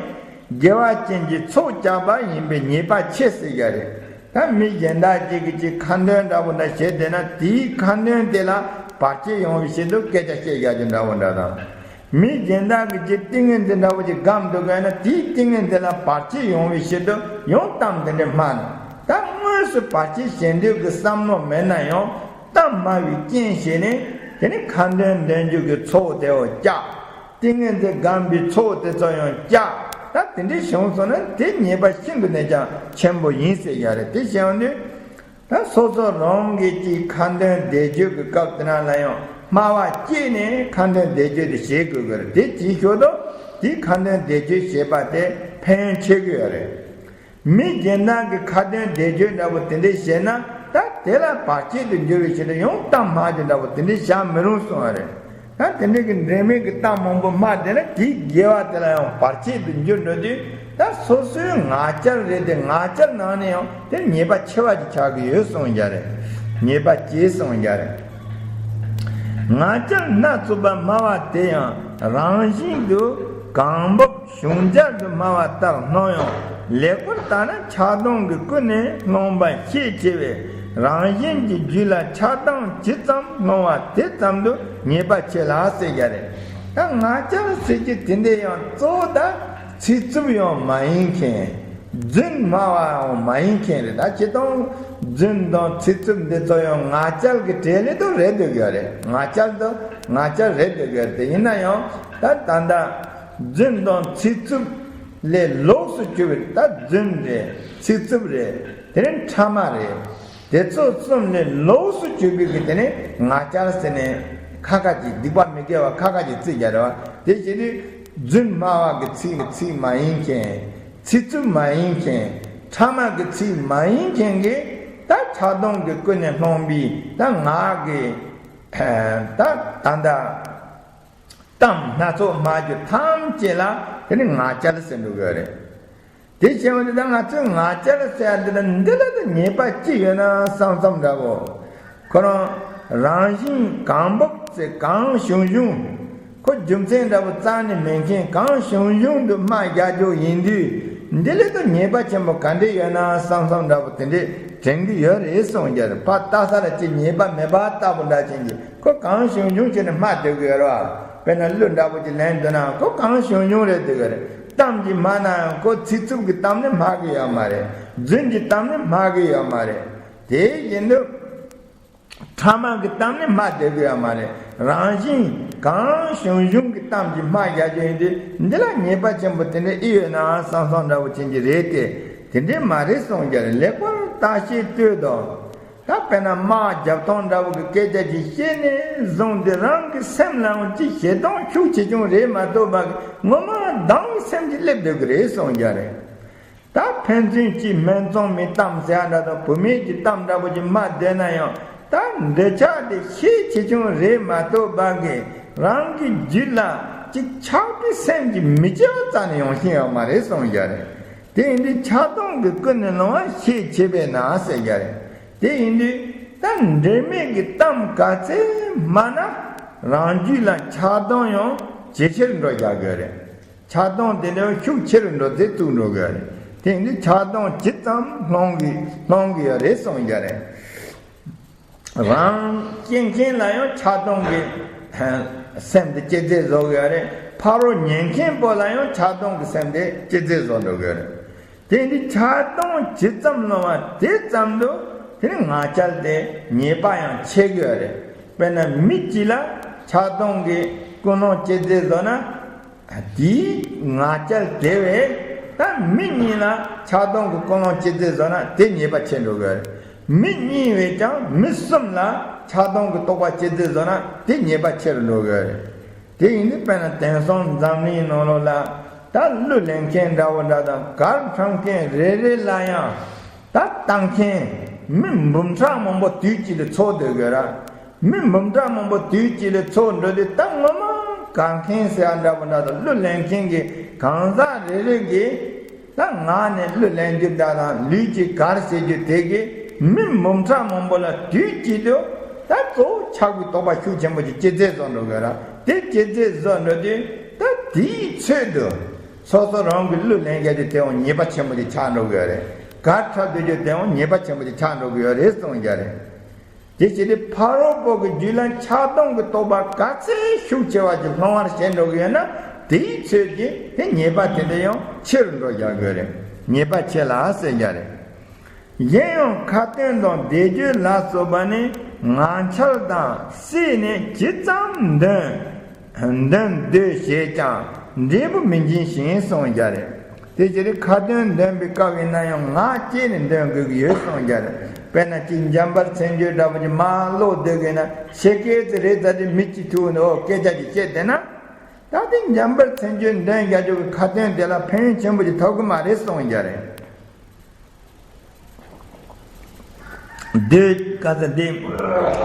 དགེ་བ་ཅན་གྱི་ཚོགས་བཅག་པ་ཡིན་པས་ཉེས་པ་ཆེ་ཟེར་གྱི་རེད། ད་མི་གཞན་དག་ཅིག་གིས་ཅིག་ཁ་འདོན་འདྲ་པོ་འདྲ་བྱས་བསྡད་ན་དེའི་ཁ་འདོན་དེ་ལ་བར་ཆད་ཡོང་བའི་ཆེད་དུ་སྐད་ཆ་བཤད་བཞག་རྒྱུ་འདྲ་པོ་འདྲ་དང་། མི་གཞན་དག་གིས་ཅིག་ཏིང་ངེ་འཛིན་འདྲ་པོ་ཅིག་སྒོམ་འདུག་གས་ན་དེའི་ཏིང་ངེ་འཛིན་ལ་བར་ཆད་ཡོང་བའི་ཆེད་དུ་ཡང་གཏམ་དེ་འདྲ་སྨྲ་ན། ད་དངོས་སུ་བར་ཆད་བྱེད་འདོད་ཀྱི་བསམ་བློ་མེད་ན་ཡང་གཏམ་སྨྲ་བའི་རྐྱེན་བྱས་ནས་དེ་ནི་ཁ་འདོན་འདོན་རྒྱུ་གི་ཚོགས་དེའོ་བཅག་ཏིང་ངེ་འཛིན་སྒོམ་པའི་ཚོགས་དེ་ཚོ་ཡང་བཅག་ད་དེ་འདྲའི་བྱུང་སོང་ན་དེ་ཉེས་པ་ཤིན་ཏུ་ནས་ཀྱང་ཆེན་པོ་ཡིན་ཟེར་ཡ་རེད། དེ་བྱས་ཡོང་དུས་ད་སོ་སོ་རང་གིས་ཀྱི་ཁ་འདོན་བཟླས་བརྗོད་ཀྱི་སྐབས་དེ་ན་ལ་ཡང་སྨྲ་བ་སྐྱེས་ནས་ཁ་འདོན་བཟླས་བརྗོད་དེ་བྱེད་དགོས་ཀྱི་རེད། དེ་ཅིའི་ཕྱིར་དུ་དེ་ཁ་འདོན་བཟླས་བརྗོད་བྱེད་པ་དེ་ཕན་ཡོན་ཆེ་གི་ཡོད་རེད། མི་གཞན་དག་གི་ཁ་འདོན་བཟླས་བརྗོད་འདྲ་པོ་དེ་འདྲས་བྱས་ན་ད་དེ་ལ་བར་ཆད་དུ་འགྱུར་བའི་ཕྱིར་དུ་ཡང་གཏམ་སྨྲ་རྒྱུ་འདྲ་པོ་དེ་འདྲས་བྱ་མི་རུང་གསུང་བ་རེད། ད་དེ་འདྲས་ཀྱི་འབྲེལ་མེད་ཀྱི་གཏམ་མང་པོ་སྨྲ་བསྡད་ན་དེའི་དགེ་བ་དེ་ལ་ཡང་བར་ཆད་དུ་འགྱུར་འགྲོ་དུས་ད་སོ་སོའི་ང་རྒྱལ་རེད་དེ་ང་རྒྱལ་ནང་ནས་ཡང་དེ་ཉེས་པ་ཆེ་བ་ཅིག་ཆགས་ཀྱི་ཡོད་གསུང་རྒྱུ་རེད། ཉེས་པ་སྐྱེས་གསུང་རྒྱུ་རེད། ང་རྒྱལ་སྣ་ཚོགས་པ་སྨྲ་བ་དེ་ཡང་རང་བཞིན་དུ་གང་འབབ་བྱུང་རྒྱལ་དུ་སྨྲ་བ་ལྟར་སྣང་ཡང་ལེགས་པར་བརྟགས་ན་ཆགས་སྡང་གི་ཀུན་ནས་སློང་བ་ཤས་ཆེ་བས་རང་གཞན་གྱི་རྒྱུད་ལ་ཆགས་སྡང་ཇི་ཙམ་སློང་བ་དེ་ཙམ་དུ་ཉེས་པ་ཆེ་ལ་ཟེར་རྒྱུ་རེད། ད་ང་རྒྱལ་ཟེར་རྒྱུ་དེ་འདྲ་ཡང་གཙོ་བོ་ད་ཚིག་རྩུབ་ཡང་མ་ཡིན་མཁན། རྫུན་སྨྲ་བའང་མ་ཡིན་མཁན་རེད། ད་སྤྱིར་བཏང་རྫུན་དང་ཚིག་རྩུབ་འདི་ཚོ་ཡང་ང་རྒྱལ་གྱི་གྲས་ལས་དུ་རེད་འདོད་ཀྱི་རེད། ང་རྒྱལ་དུ་ང་རྒྱལ་རེད་འདོད་ཀྱི་རེད། དེ་ཡིན་ན་ཡང་ད་ད་ལྟ་རྫུན་དང་ཚིག་རྩུབ་ལས་ལོགས་སུ་གྱུར་པའི་ད་རྫུན་རེད། ཚིག་རྩུབ་རེད། དེ་ནས་ཕྲ་མ་རེད། དེ་ཚོ་གསུམ་ལས་ལོགས་སུ་གྱུར་པའི་གི་དེ་ནས་ང་རྒྱལ་ཟེར་ནས་ཁ་ཁ་ཅིག་སྡིག་པ་མི་དགེ་བ་ཁ་ཁ་ཅིག་བརྩི་རྒྱུ་རེད་བ། དེ་བྱེད་དུས་རྫུན་སྨྲ་བ་གི་ཚིག་གི་ཚིག་མ་ཡིན་མཁན། ཚིག་རྩུབ་མ་ཡིན་མཁན། ཕྲ་མ་གི་ཚིག་མ་ཡིན་མཁན་གྱིས་ད་ཆགས་སྡང་གི་ཀུན་ནས་སློང་བའི་ད་ང་གི་ད་ད་ད་གཏམ་སྣ་ཚོགས་སྨྲ་རྒྱུ་ཐམས་ཅད་ལ་དེ་ནི་ང་རྒྱལ་ཟེར་འགྲོ་གི་རེད། དེ་བྱས་པ་འདི་ད་ང་ཚོས་ང་རྒྱལ་ཟེར་ཡ་འདི་ལ་འདི་ལ་ད་ཉེས་པ་ཅི་ཡོད་ན་བསམ་བསམ་འདྲ་བོ། ཁོ་རང་རང་བཞིན་གང་འབབ་ཚེ་གང་བྱུང་བྱུང་། ཁོ་རྒྱུ་མཚན་འདྲ་བོ་རྩ་ནས་མེད་མཁན་གང་བྱུང་བྱུང་དུ་སྨྲ་རྒྱག་རྒྱུ་ཡིན་དུས་འདི་ལས་ད་ཉེས་པ་ཆེན་པོ་ག་འདྲ་ཡོད་ན་བསམ་བསམ་འདྲ་བོ་དེ་འདྲས་དྲན་གྱི་ཡོད་རེད་གསུངས་རྒྱུ་རེད། ཕར་ལྟ་ས་ལ་ཅིག་ཉེས་པ་མེད་པ་ལྟ་བུ་འདྲ་ཅན་གྱི་ཁོ་གང་བྱུང་བྱུང་བྱས་ནས་སྨྲ་སྡོད་ཀྱི་ཡོད་རེད་བ། དཔེར་ན་གླུ་འདྲ་བོ་ཅིག་ལེན་འདོད་ན་ཁོ་གང་བྱུང་བྱུང་རེད་སྡོད་ཀྱི་རེད། གཏམ་ཅིག་སྨྲ་ན་ཡང་ཁོ་ཚིག་རྩུབ་ཀྱི་གཏམ་ནི་སྨྲ་གི་ཡོད་མ་རེད། རྫུན་གྱི་གཏམ་ནི་སྨྲ་གི་ཡོད་མ་རེད། དེ་བཞིན་དུ་ཕྲ་མ་གི་གཏམ་ནི་སྨྲ་བསྡད་གི་ཡོད་མ་རེད། རང་བཞིན་གང་བྱུང་བྱུང་གི་གཏམ་ཅིག་སྨྲ་བཞག་རྒྱུ་ཡིན་དུས་འདི་ལ་ཉེས་པ་ཆེན་པོ་དེ་འདྲ་ཨི་ཡོད་ན་བསམ་བསམ་འདྲ་བོ་ཅན་གྱི་རེད་དེ། དེ་འདྲས་མ་རེད་གསུངས་རྒྱུ་རེད། ལེགས་པར་བརྟགས་ཤིང་ལྟོས་དང་། ད་དཔེར་ན་དམག་རྒྱབ་སྟངས་འདྲ་བོ་གི་སྐད་ཆ་ཅིག་བཤད་ནས་བཟུང་སྟེ་རང་གི་སེམས་ལའང་ཅིག་ཞེ་སྡང་ཤུགས་ཆེ་ཆུང་རེད་མ་གཏོགས་པ་ངོ་མ་སྡང་བའི་སེམས་ཅིག་སླེབས་སྡོད་ཀྱི་རེད་གསུངས་རྒྱུ་རེད། ད་ཕན་ཚུན་གཅིག་སྨད་འཚོང་མའི་གཏམ་ཟེར་ཡ་འདྲ་དང་བུད་མེད་ཀྱི་གཏམ་འདྲ་བོ་ཅིག་སྨྲ་བསྡད་ན་ཡང་ད་འདོད་ཆགས་དེ་ཤས་ཆེ་ཆུང་རེད་མ་གཏོགས་པ་གི་རང་གི་རྒྱུད་ལ་ཅིག་ཆགས་པའི་སེམས་ཀྱི་མི་སྐྱེ་བ་རྩ་ནས་ཡོང་ཤེས་ཡོད་མ་རེད་གསུངས་རྒྱུ་རེད། དེ་ཡིན་དུས་ཆགས་སྡང་གི་ཀུན་ནས་སློང་བ་ཤས་ཆེ་བས་ན་ཟེར་རྒྱུ་རེད། དེ་ཡིན་དུས་ད་འབྲེལ་མེད་ཀྱི་གཏམ་ག་ཚད་སྨྲ་ན་རང་རྒྱུད་ལ་ཆགས་སྡང་ཡང་ཇེ་ཆེར་འགྲོ་རྒྱག་གི་རེད། ཆགས་སྡང་དེ་ལས་ཤུགས་ཆེ་རུ་འགྲོ་ཚེ་བཙུགས་འགྲོ་གི་རེད། དེ་ཡིན་དུས་ཆགས་སྡང་ཇི་ཙམ་སློང་གི་སློང་གི་ཡོད་རེད་གསུངས་རྒྱུ་རེད། རང་སྐྱེ་མཁན་ལ་ཡང་ཆགས་སྡང་གི་ སེམས་དེ་སྐྱེད་ཚལ་བཟོ་གི་ཡོད་རེད། ཕ་རོལ་ཉན་མཁན་པོ་ལ་ཡང་ཆགས་སྡང་གི་སེམས་དེ་སྐྱེད་ཚལ་བཟོ་འགྲོ་གི་ཡོད་རེད། དེ་འདི་ཆགས་སྡང་ཇི་ཙམ་སློང་བ་དེ་ཙམ་དུ་དེ་ནི་ང་རྒྱལ་དེ་ཉེས་པ་ཡང་ཆེ་གི་ཡོད་རེད། དཔེར་ན་མི་གཅིག་ལ་ཆགས་སྡང་གི་ཀུན་སློང་སྐྱེད་ཚལ་བཟོ་ན། དེའི་ང་རྒྱལ་དེ་བས་ད་མི་གཉིས་ལ་ཆགས་སྡང་གི་ཀུན་སློང་སྐྱེད་ཚལ་བཟོ་ན་དེ་ཉེས་པ་ཆེ་འགྲོ་གི་ཡོད་རེད། མི་གཉིས་བས་ཀྱང་མི་གསུམ་ལ་ཆགས་སྡང་གི་རྟོག་པ་སྐྱེད་ཚལ་བཟོ་ན་དེ་ཉེས་པ་ཆེ་རུ་འགྲོ་གི་ཡོད་རེད། དེ་ཡིན་དུས་དཔེར་ན་དེང་སང་འཛམ་གླིང་ནང་ལོགས་ལ་ད་གླུ་ལེན་མཁན་འདྲ་བོ་འདྲ་དང་གར་འཁྲབ་མཁན་རེ་རེ་ལ་ཡང་ད་ལྟ་མཁན་མི་འབུམ་ཕྲག་མང་པོ་དུས་གཅིག་ལ་ཚོགས་སྡོད་དགོས་ར། མི་འབུམ་ཕྲག་མང་པོ་དུས་གཅིག་ལ་ཚོགས་འགྲོ་དུས་ད་ངོ་མ་གར་མཁན་ཟེར་ཡ་འདྲ་བོ་འདྲ་དང་གླུ་ལེན་མཁན་གྱི་གང་ཟག་རེ་རེ་གིས་ད་ངག་ནས་གླུ་ལེན་རྒྱུ་འདྲ་དང་ལུས་ཀྱིས་གར་བྱེད་རྒྱུ་དེ་གིས་མི་འབུམ་ཕྲག་མང་པོ་ལ་དུས་གཅིག་ཏུ་ད་གཙོ་བོ་ཆགས་པའི་རྟོག་པ་ཤུགས་ཆེན་པོ་ཅིག་སྐྱེད་ཚལ་བཟོ་འགྲོ་དགོས་ར། དེ་སྐྱེད་ཚལ་བཟོ་འགྲོ་དུས་ད་དེའི་ཚོད་དུ་སོ་སོ་རང་གི་གླུ་ལེན་མཁན་དེ་དེའང་ཉེས་པ་ཆེན་པོ་ཅིག་ཆགས་འགྲོ་གི་ཡོད་རེད། གར་འཁྲབ་སྡོད་རྒྱུ་དེའང་ཉེས་པ་ཆེན་པོ་ཅིག་ཆགས་འགྲོ་གི་ཡོད་རེད་གསུངས་ཀྱི་རེད། དེ་བྱས་ཏེ་ཕ་རོལ་པོ་གི་རྒྱུད་ལ་ཆགས་སྡང་གི་རྟོག་པ་ག་ཚད་ཤུགས་ཆེ་བ་ཅིག་སློང་བར་བྱེད་འགྲོ་གི་ཡོད་ན་དེའི་ཚོད་ཀྱིས་དེ་ཉེས་པ་དེ་འདྲ་ཡང་ཆེ་རུ་འགྲོ་རྒྱག་གི་རེད། ཉེས་པ་ཆེ་ལ་ཟེར་རྒྱག་རེད། གཞན་ཡང་ཁ་ཏོན་དང་བཟླས་བརྗོད་ལ་སོགས་པ་ནི་ངག་འཁྱལ་དང་བསྲེས་ནས་ཇི་ཙམ་འདོན། འདོན་འདོད་བྱེད་ཀྱང་འབྲས་བུ་མི་འབྱིན་ཞིང་གསུངས་ཀྱི་རེད། དེ་ཕྱིར་ཁ་ཏོན་འདོན་པའི་སྐབས་ཡིན་ན་ཡང་ངག་བཅད་ནས་འདོན་དགོས་ཀྱི་ཡོད་གསུངས་ཀྱི་རེད། དཔེར་ན་གཅིག་འཇམ་དཔལ་མཚན་བརྗོད་འདྲ་པོ་ཅིག་མར་ཀློག་སྡོད་དགོས་ན་ཕྱི་སྐད་ཅིག་རེད་ཙང་དེ་མི་གཅིག་ཐུག་ནས་ཨོ་སྐད་ཆ་ཅིག་བཤད་བསྡད་ན། ད་དེ་འཇམ་དཔལ་མཚན་བརྗོད་འདོན་རྒྱག་རྒྱུ་གི་ཁ་ཏོན་དེ་ལ་ཕན་ཡོན་ཆེན་པོ་ཅིག་ཐོབ་ཀྱི་མ་རེད་གསུངས་ཀྱི་རེད། འདོད་ག་ཚ་འདི།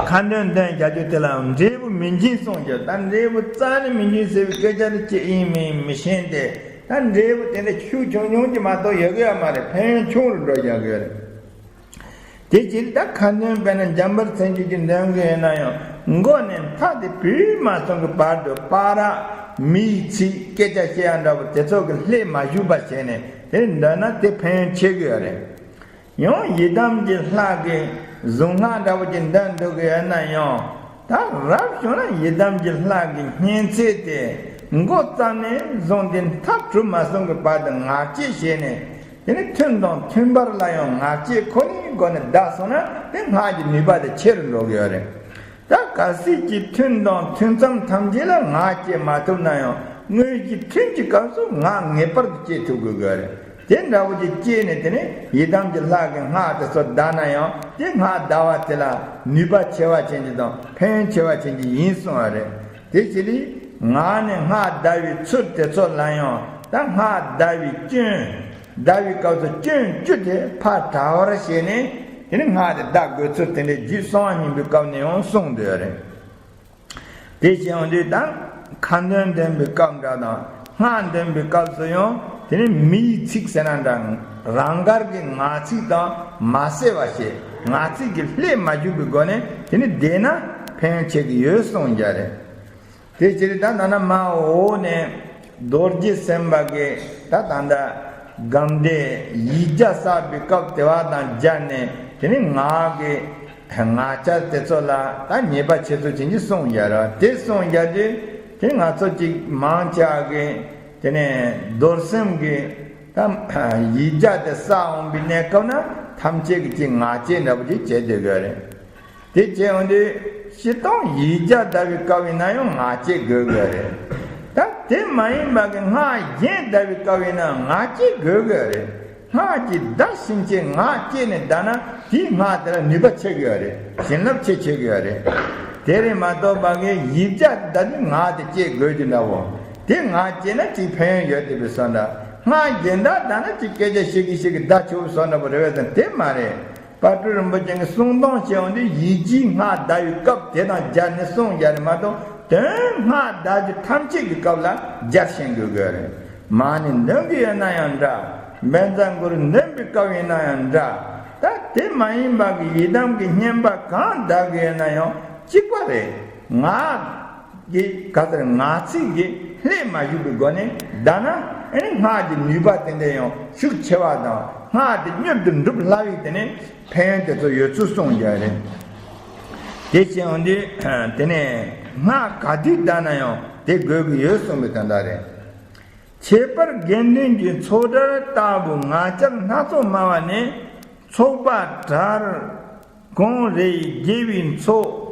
ཁ་འདོན་འདོན་རྒྱག་རྒྱུ་དེ་ལ་འབྲས་བུ་མི་འབྱིན་གསུངས་ཀྱང་ད་འབྲས་བུ་རྩ་ནས་མི་འབྱིན་ཟེར་བའི་སྐད་ཆ་དེ་ཅི་ཡིན་མིན་མི་ཤེས་ཏེ་ད་འབྲས་བུ་དེ་འདྲ་ཤུགས་ཆུང་ཆུང་ཅིག་མ་གཏོགས་ཡོད་གི་ཡོད་མ་རེད། ཕན་ཡོན་ཆུང་རུ་འགྲོ་རྒྱག་གི་ཡོད་རེད། དེ་ཕྱིར་ད་ཁ་འདོན་དཔེར་ན་འཇམ་དཔལ་མཚན་བརྗོད་ཀྱི་འདོན་གི་ཡོད་ན་ཡང་མགོ་ནས་མཐའ་དེ་བུད་མ་སོང་གི་བར་དུ་པར་ར་མིའི་ཚིག་སྐད་ཆ་བཤད་ཡ་འདྲ་པོ་དེ་ཚོ་གི་ལྷད་མ་ཞུགས་པ་བྱས་ནས་དེ་འདོན་ན་དེ་ཕན་ཡོན་ཆེ་གི་ཡོད་རེད། ཡང་ཡི་དམ་གྱི་ལྷ་གི་གཟུངས་སྔགས་འདྲ་པོ་ཅིག་འདོན་འདོད་གི་ཡོད་ན་ཡང་ད་རབ་བྱུང་ན་ཡི་དམ་གྱི་ལྷ་གི་བསྙེན་ཚད་དེ་མགོ་བརྩམས་ནས་བཟུང་སྟེ་མཐའ་གྲུབ་མ་སོང་གི་བར་དུ་ངག་བཅད་བྱས་ནས་དེ་ནི་ཐུན་དང་ཐུན་བར་ལ་ཡང་ངག་བཅད་ཁོ་ནའི་སྒོ་ནས་བཟླས་སོང་ན་དེ་སྔགས་ཀྱི་ནུས་པ་དེ་ཆེ་རུ་འགྲོ་གི་ཡོད་རེད། ད་གལ་སྲིད་ཀྱི་ཐུན་དང་ཐུན་མཚམས་ཐམས་ཅད་ལ་ངག་བཅད་མ་ཐུབ་ན་ཡང་དངོས་ཀྱི་ཐུན་གྱི་སྐབས་སུ་ངག་ངེས་པར་དུ་བཅད་ཐུབ་དགོས་ཀྱི་ཡོད་རེད། དེ་འདྲ་བོ་ཅིག་བཅད་ནས་དེ་ནས་ཡི་དམ་གྱི་ལྷ་གི་སྔགས་དེ་ཚོ་བཟླས་ན་ཡང་དེ་སྔགས་བཟླས་པ་དེ་ལ་ནུས་པ་ཆེ་བ་ཅན་གྱི་དང་ཕན་ཡོན་ཆེ་བ་ཅན་གྱི་ཡིན་གསུངས་པ་རེད། དེ་ཕྱིར་ངག་ནས་སྔགས་བཟླས་པའི་ཚུལ་དེ་ཚོ་ལ་ཡང་ད་སྔགས་བཟླས་པའི་སྐྱོན། བཟླས་པའི་སྐབས་སུ་སྐྱོན་བཅུ་དེ་ཕར་དྲག་པར་བྱས་ནས་དེ་ནས་སྔགས་དེ་བཟླས་དགོས་ཚུལ་དེ་འདྲའི་རྒྱུད་གསང་བ་སྙིང་པོའི་སྐབས་ནས་ཡང་གསུངས་འདུག་རེད། དེ་བྱས་ཡོང་དུས་ད་ཁ་འདོན་འདོན་པའི་སྐབས་འདྲ་དང་སྔགས་འདོན་པའི་སྐབས་སུ་ཡང་དེ་ནི་མིའི་ཚིག་ཟེར་ན་འདྲ་རང་དགར་གྱི་ངག་ཚིག་དང་མ་བསྲེས་པ་བྱས་ངག་ཚིག་གི་ལྷད་མ་ཞུགས་པའི་སྒོ་ནས་དེ་ནི་བཟླས་ན་ཕན་ཡོན་ཆེ་གི་ཡོད་གསུངས་ཀྱི་རེད། དེ་ཕྱིར་ད་ད་ན་མ་འོག་ནས་རྡོ་རྗེ་སེམས་དཔའ་གིས་ད་ད་ད་སྒོམ་བཟླས་ཡིག་བརྒྱ་བསགས་པའི་སྐབས་དེ་བ་དང་སྦྱར་ནས་དེ་ནི་ངག་གི་ངག་འཁྱལ་དེ་ཚོ་ལ་ད་ཉེས་པ་ཆེ་ཚུལ་བྱིན་གྱིས་གསུངས་ཡ་ར། དེ་གསུངས་ཡ་དུས་དེ་ང་ཚོ་གཅིག་མང་ཆེ་བ་གིས་དེ་ནས་རྡོར་སེམས་ཀྱི་ད་ཡིག་བརྒྱ་དེ་བསགས་འོང་པའི་གནས་སྐབས་ན་ཐམས་ཅད་ཀྱི་གཅིག་ངག་བཅད་འདྲ་པོ་ཅིག་བྱེད་སྡོད་དགོས་རེད། དེ་བྱས་འོང་དུས་སྤྱིར་བཏང་ཡིག་བརྒྱ་བཟླས་པའི་སྐབས་ཡིན་ན་ཡང་ངག་བཅད་དགོས་དགོས་རེད། ད་དེ་མ་ཡིན་པ་གི་སྔགས་གཞན་བཟླས་པའི་སྐབས་ཡིན་ན་ངག་བཅད་དགོས་དགོས་རེད། སྔགས་ཀྱི་བཟླས་ཕྱིན་ཆད་ངག་བཅད་ནས་བཟླས་ན་དེའི་སྔགས་དེ་ལ་ནུས་པ་ཆེ་གི་ཡོད་རེད། བྱིན་རླབས་ཆེ་ཆེ་གི་ཡོད་རེད། དེ་རེད་མ་གཏོགས་པ་གི་ཡིག་བརྒྱ་བཟླས་དུས་ངག་དེ་བཅད་དགོས་ཀྱི་འདྲ་བོ། དེ་ངག་བཅད་ན་ཅིག་ཕན་ཡོན་ཡོད་དེ་བའི་བཟོ་འདྲ། སྔགས་གཞན་དག་བཟླས་ན་ཅིག་སྐད་ཆ་བཤད་གི་བཤད་གི་བཟླས་ཆོག་བཟོ་འདྲ་པོ་རེད་བས་ཙང་དེ་མ་རེད། དཔལ་སྤྲུལ་རིན་པོ་ཆེ་གི་གསུང་དོན་བཤད་འོང་དུས་ཡིད་ཀྱིས་སྔགས་བཟླས་པའི་སྐབས་དེ་དང་སྦྱར་ནས་གསུངས་ཡ་རེད་མ་གཏོགས་དོན་སྔགས་བཟླས་རྒྱུ་ཐམས་ཅད་ཀྱི་སྐབས་ལ་སྦྱར་ཤེས་དགོས་དགོས་རེད། མ་ཎི་འདོན་གི་ཡོད་ན་ཡང་འདྲ། བཛྲ་གུ་རུ་འདོན་པའི་སྐབས་ཡིན་ན་ཡང་འདྲ། ད་དེ་མ་ཡིན་པ་གི་ཡི་དམ་གྱི་བསྙེན་པ་གང་བཟླས་གི་ཡོད་ན་ཡང་གཅིག་པ་རེད། ངག་གི་ག་ཟེར་ངག་ཚིག་གི་ལྷད་མ་ཞུགས་པའི་སྒོ་ནས་བཟླས་ན་ཨེ་ནི་སྔགས་ཀྱི་ནུས་པ་དེ་འདྲ་ཡང་ཤུགས་ཆེ་བ་དང་སྔགས་དེ་མྱུར་དུ་འགྲུབ་སླ་བའི་དེ་ནས་ཕན་ཡོན་དེ་ཚོ་ཡོད་ཚུལ་གསུངས་ཡོད་རེད། དེ་བྱས་འོང་དུས་དེ་ནས་ སྔགས་ག་དུས་བཟླས་ན་ཡང་དེ་དགོས་ཀྱི་ཡོད་གསུངས་པའི་དོན་དག་རེད། ཁྱད་པར་དགེ་འདུན་གྱི་ཚོགས་གྲལ་ལྟ་བུ་ངག་འཁྱལ་སྣ་ཚོགས་སྨྲ་བ་ནི། ཚོགས་པ་གྲལ་གང་རེ་ཡི་དགེ་བའི་ཚོགས་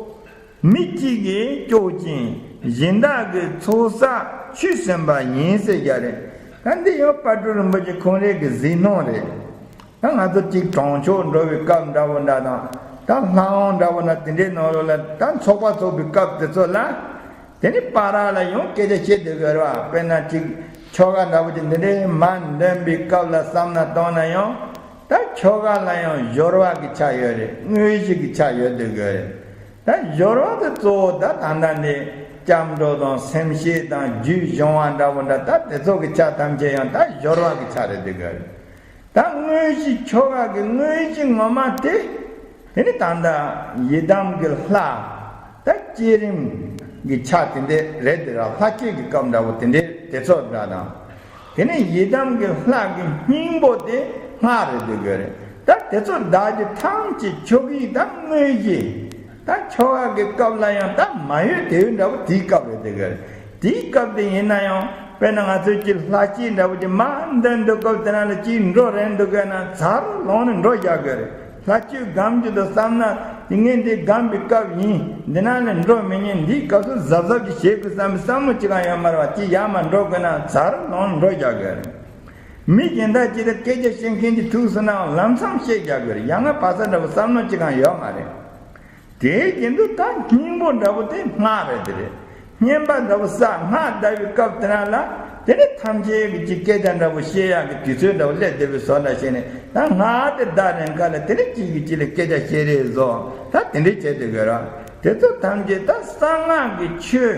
མི་གཅིག་གིས་སྐྱོག་ཅིང་གཞན་དག་གི་ཚོགས་བསགས་ཆུད་ཟིན་པ་ཡིན་ཟེར་རྒྱུ་རེད། ད་འདི་ཡང་དཔལ་སྤྲུལ་རིན་པོ་ཆེ་ཁོང་རང་གི་གཟིགས་སྣང་རེད། ད་ང་ཚོ་གཅིག་གྲོང་ཆོག་འགྲོ་བའི་སྐབས་འདྲ་བོ་འདྲ་དང་། ད་ལྷ་དབང་འདྲ་བོ་འདྲ་དེ་འདྲའི་ནང་ལོགས་ལ་ད་ཚོགས་པ་ཚོགས་པའི་སྐབས་དེ་ཚོ་ལ། དེ་ནི་བར་ལ་ཡང་སྐད་ཆ་བཤད་སྡོད་དགོས་རེད་བ། དཔེར་ན་གཅིག་ཆོ་ག་འདྲ་བོ་ཅིག་འདི་འདྲའི་མ་འདོན་པའི་སྐབས་ལ་བསམ་ན་གཏོང་ན་ཡང་། ད་ཆོ་ག་ལ་ཡང་སྦྱོར་བ་གི་ཆ་ཡོད་རེད། དངོས་གཞི་གི་ཆ་ཡོད་སྡོད་དགོས་རེད། ད་སྦྱོར་བ་དེ་གཙོ་བོ་ད་ད་ལྟ་འདི་སྐྱབས་འགྲོ་དང་སེམས་བསྐྱེད་དང་རྒྱུད་སྦྱོང་བ་འདྲ་བོ་འདྲ། ད་དེ་ཚོ་གི་ཆ་ཐམས་ཅད་ཡང་ད་སྦྱོར་བ་གི་ཆ་རེད་སྡོད་དགོས་རེད། ད་དངོས་གཞི་ཆོ་ག་གི་དངོས་གཞི་ངོ་མ་དེ། དེ་ནི་ད་ལྟ་ཡི་དམ་གྱི་ལྷ། ད་བསྐྱེད་རིམ་གྱི་ཆ་དེ་འདྲ་རེད་དེ་ར། ལྷ་བསྐྱེད་ཀྱི་སྐབས་འདྲ་བོ་དེ་འདྲའི་དེ་ཚོ་འདྲ་དང་། དེ་ནི་ཡི་དམ་གྱི་ལྷ་གི་སྙིང་པོ་དེ་སྔགས་རེད་སྡོད་དགོས་རེད། ད་དེ་ཚོ་བདག་གི་ཐམས་ཅད་ཆོ་གའི་ད་དངོས་གཞི། ད་ཆོ་ག་གི་སྐབས་ལ་ཡང་ད་མ་ཡོད་དེ་ཡོད་འདྲ་བོ་དེའི་སྐབས་རེད་སྡོད་དགོས་རེད། དེའི་སྐབས་དེ་ཡིན་ན་ཡང་། དཔེར་ན་ང་ཚོའི་གི་ལྷ་བསྐྱེད་འདྲ་བོ་ཅིག་མ་འདོན་འདུག་སྐབས་དེ་ན་ལ་ཅིག་འགྲོ་རན་འདུག་གས་ན་ཚར་ལོང་ནས་འགྲོ་རྒྱག་དགོས་རེད། ལྷ་བསྐྱེད་སྒོམ་རྒྱུ་དང་བསམ་ན་དེ་ངས་འདི་སྒོམ་པའི་སྐབས་ཡིན། འདི་ན་ལས་འགྲོ་མི་ཉན། འདིའི་སྐབས་སུ་གཟབ་གཟབ་ཅིག་བྱེད་དགོས་བསམ་པའི་བསམ་བློ་ཅིག་ཀྱང་ཡོད་མ་རེད་བ། ཅིག་ཡར་མར་འགྲོ་དགོས་ན་ཚར་ལོང་ནས་འགྲོ་རྒྱག་དགོས་རེད། མི་གཞན་དག་ཅིག་ལ་སྐད་ཆ་བཤད་མཁན་གྱི་ཐུག་སོང་ན་ལམ་སང་བཤད་རྒྱག་དགོས་རེད། ཡང་ན་བར་ས་འདྲ་བོ་བསམ་བློ་ཅིག་ཀྱང་ཡོད་མ་རེད། དེའི་རྒྱུན་དུ་ད་སྙིང་པོ་འདྲ་བོ་དེ་སྔགས་རེད་དེ་རེད། བསྙེན་པ་འདྲ་བོ་བསགས་སྔགས་བཟླ་བའི་སྐབས་དེ་ན་ལ། དེ་ནི་ཐམས་ཅད་ཀྱི་ཅིག་སྐད་ཆ་འདྲ་བོ་བཤད་ཡག་གི་དུས་ཚོད་འདྲ་བོ་སླེབས་བསྡད་པའི་བཟོ་འདྲ་བྱས་ནས། ད་སྔགས་དེ་བཟླ་རན་ཁ་ལ་དེ་ནི་གཅིག་གིས་གཅིག་ལ་སྐད་ཆ་བཤད་རེས་བཟོ། ད་དེ་འདྲའི་བྱས་སྡོད་དགོས་ར། དེ་ཚོ་ཐམས་ཅད་ད་གསང་སྔགས་ཀྱི་ཆོས་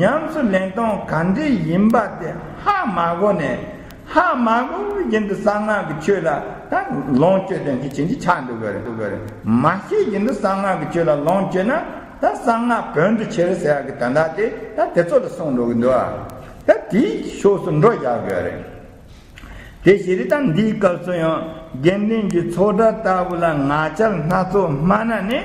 ཉམས་སུ་ལེན་སྟངས་ག་འདྲ་ཡིན་པ་དེ་ཧ་མ་གོ་ནས། ཧ་མ་གོ་བའི་རྒྱུན་དུ་གསང་སྔགས་ཀྱི་ཆོས་ལ་ད་ལོངས་སྤྱོད་དོན་གྱི་བྱིན་གྱིས་ཆགས་འགྲོ་དགོས་རེད། མ་ཤེས་རྒྱུན་དུ་གསང་སྔགས་ཀྱི་ཆོས་ལ་ལོངས་སྤྱོད་ན། ད་གསང་སྔགས་བོན་དུ་ཁྱེར་ཟེར་ཡག་གི་དོན་དག་དེ་ད་དེ་ཚོ་ལ་གསུངས་འགྲོ་གི་འདུག་ཨ། ད་དེའི་ཕྱོགས་སུ་འགྲོ་རྒྱག་དགོས་རེད། དེ་བཞིན་ད་འདིའི་སྐབས་སུ་ཡང་དགེ་འདུན་གྱི་ཚོགས་གྲལ་ལྟ་བུ་ལ་ངག་འཁྱལ་སྣ་ཚོགས་སྨྲ་ན་ནི།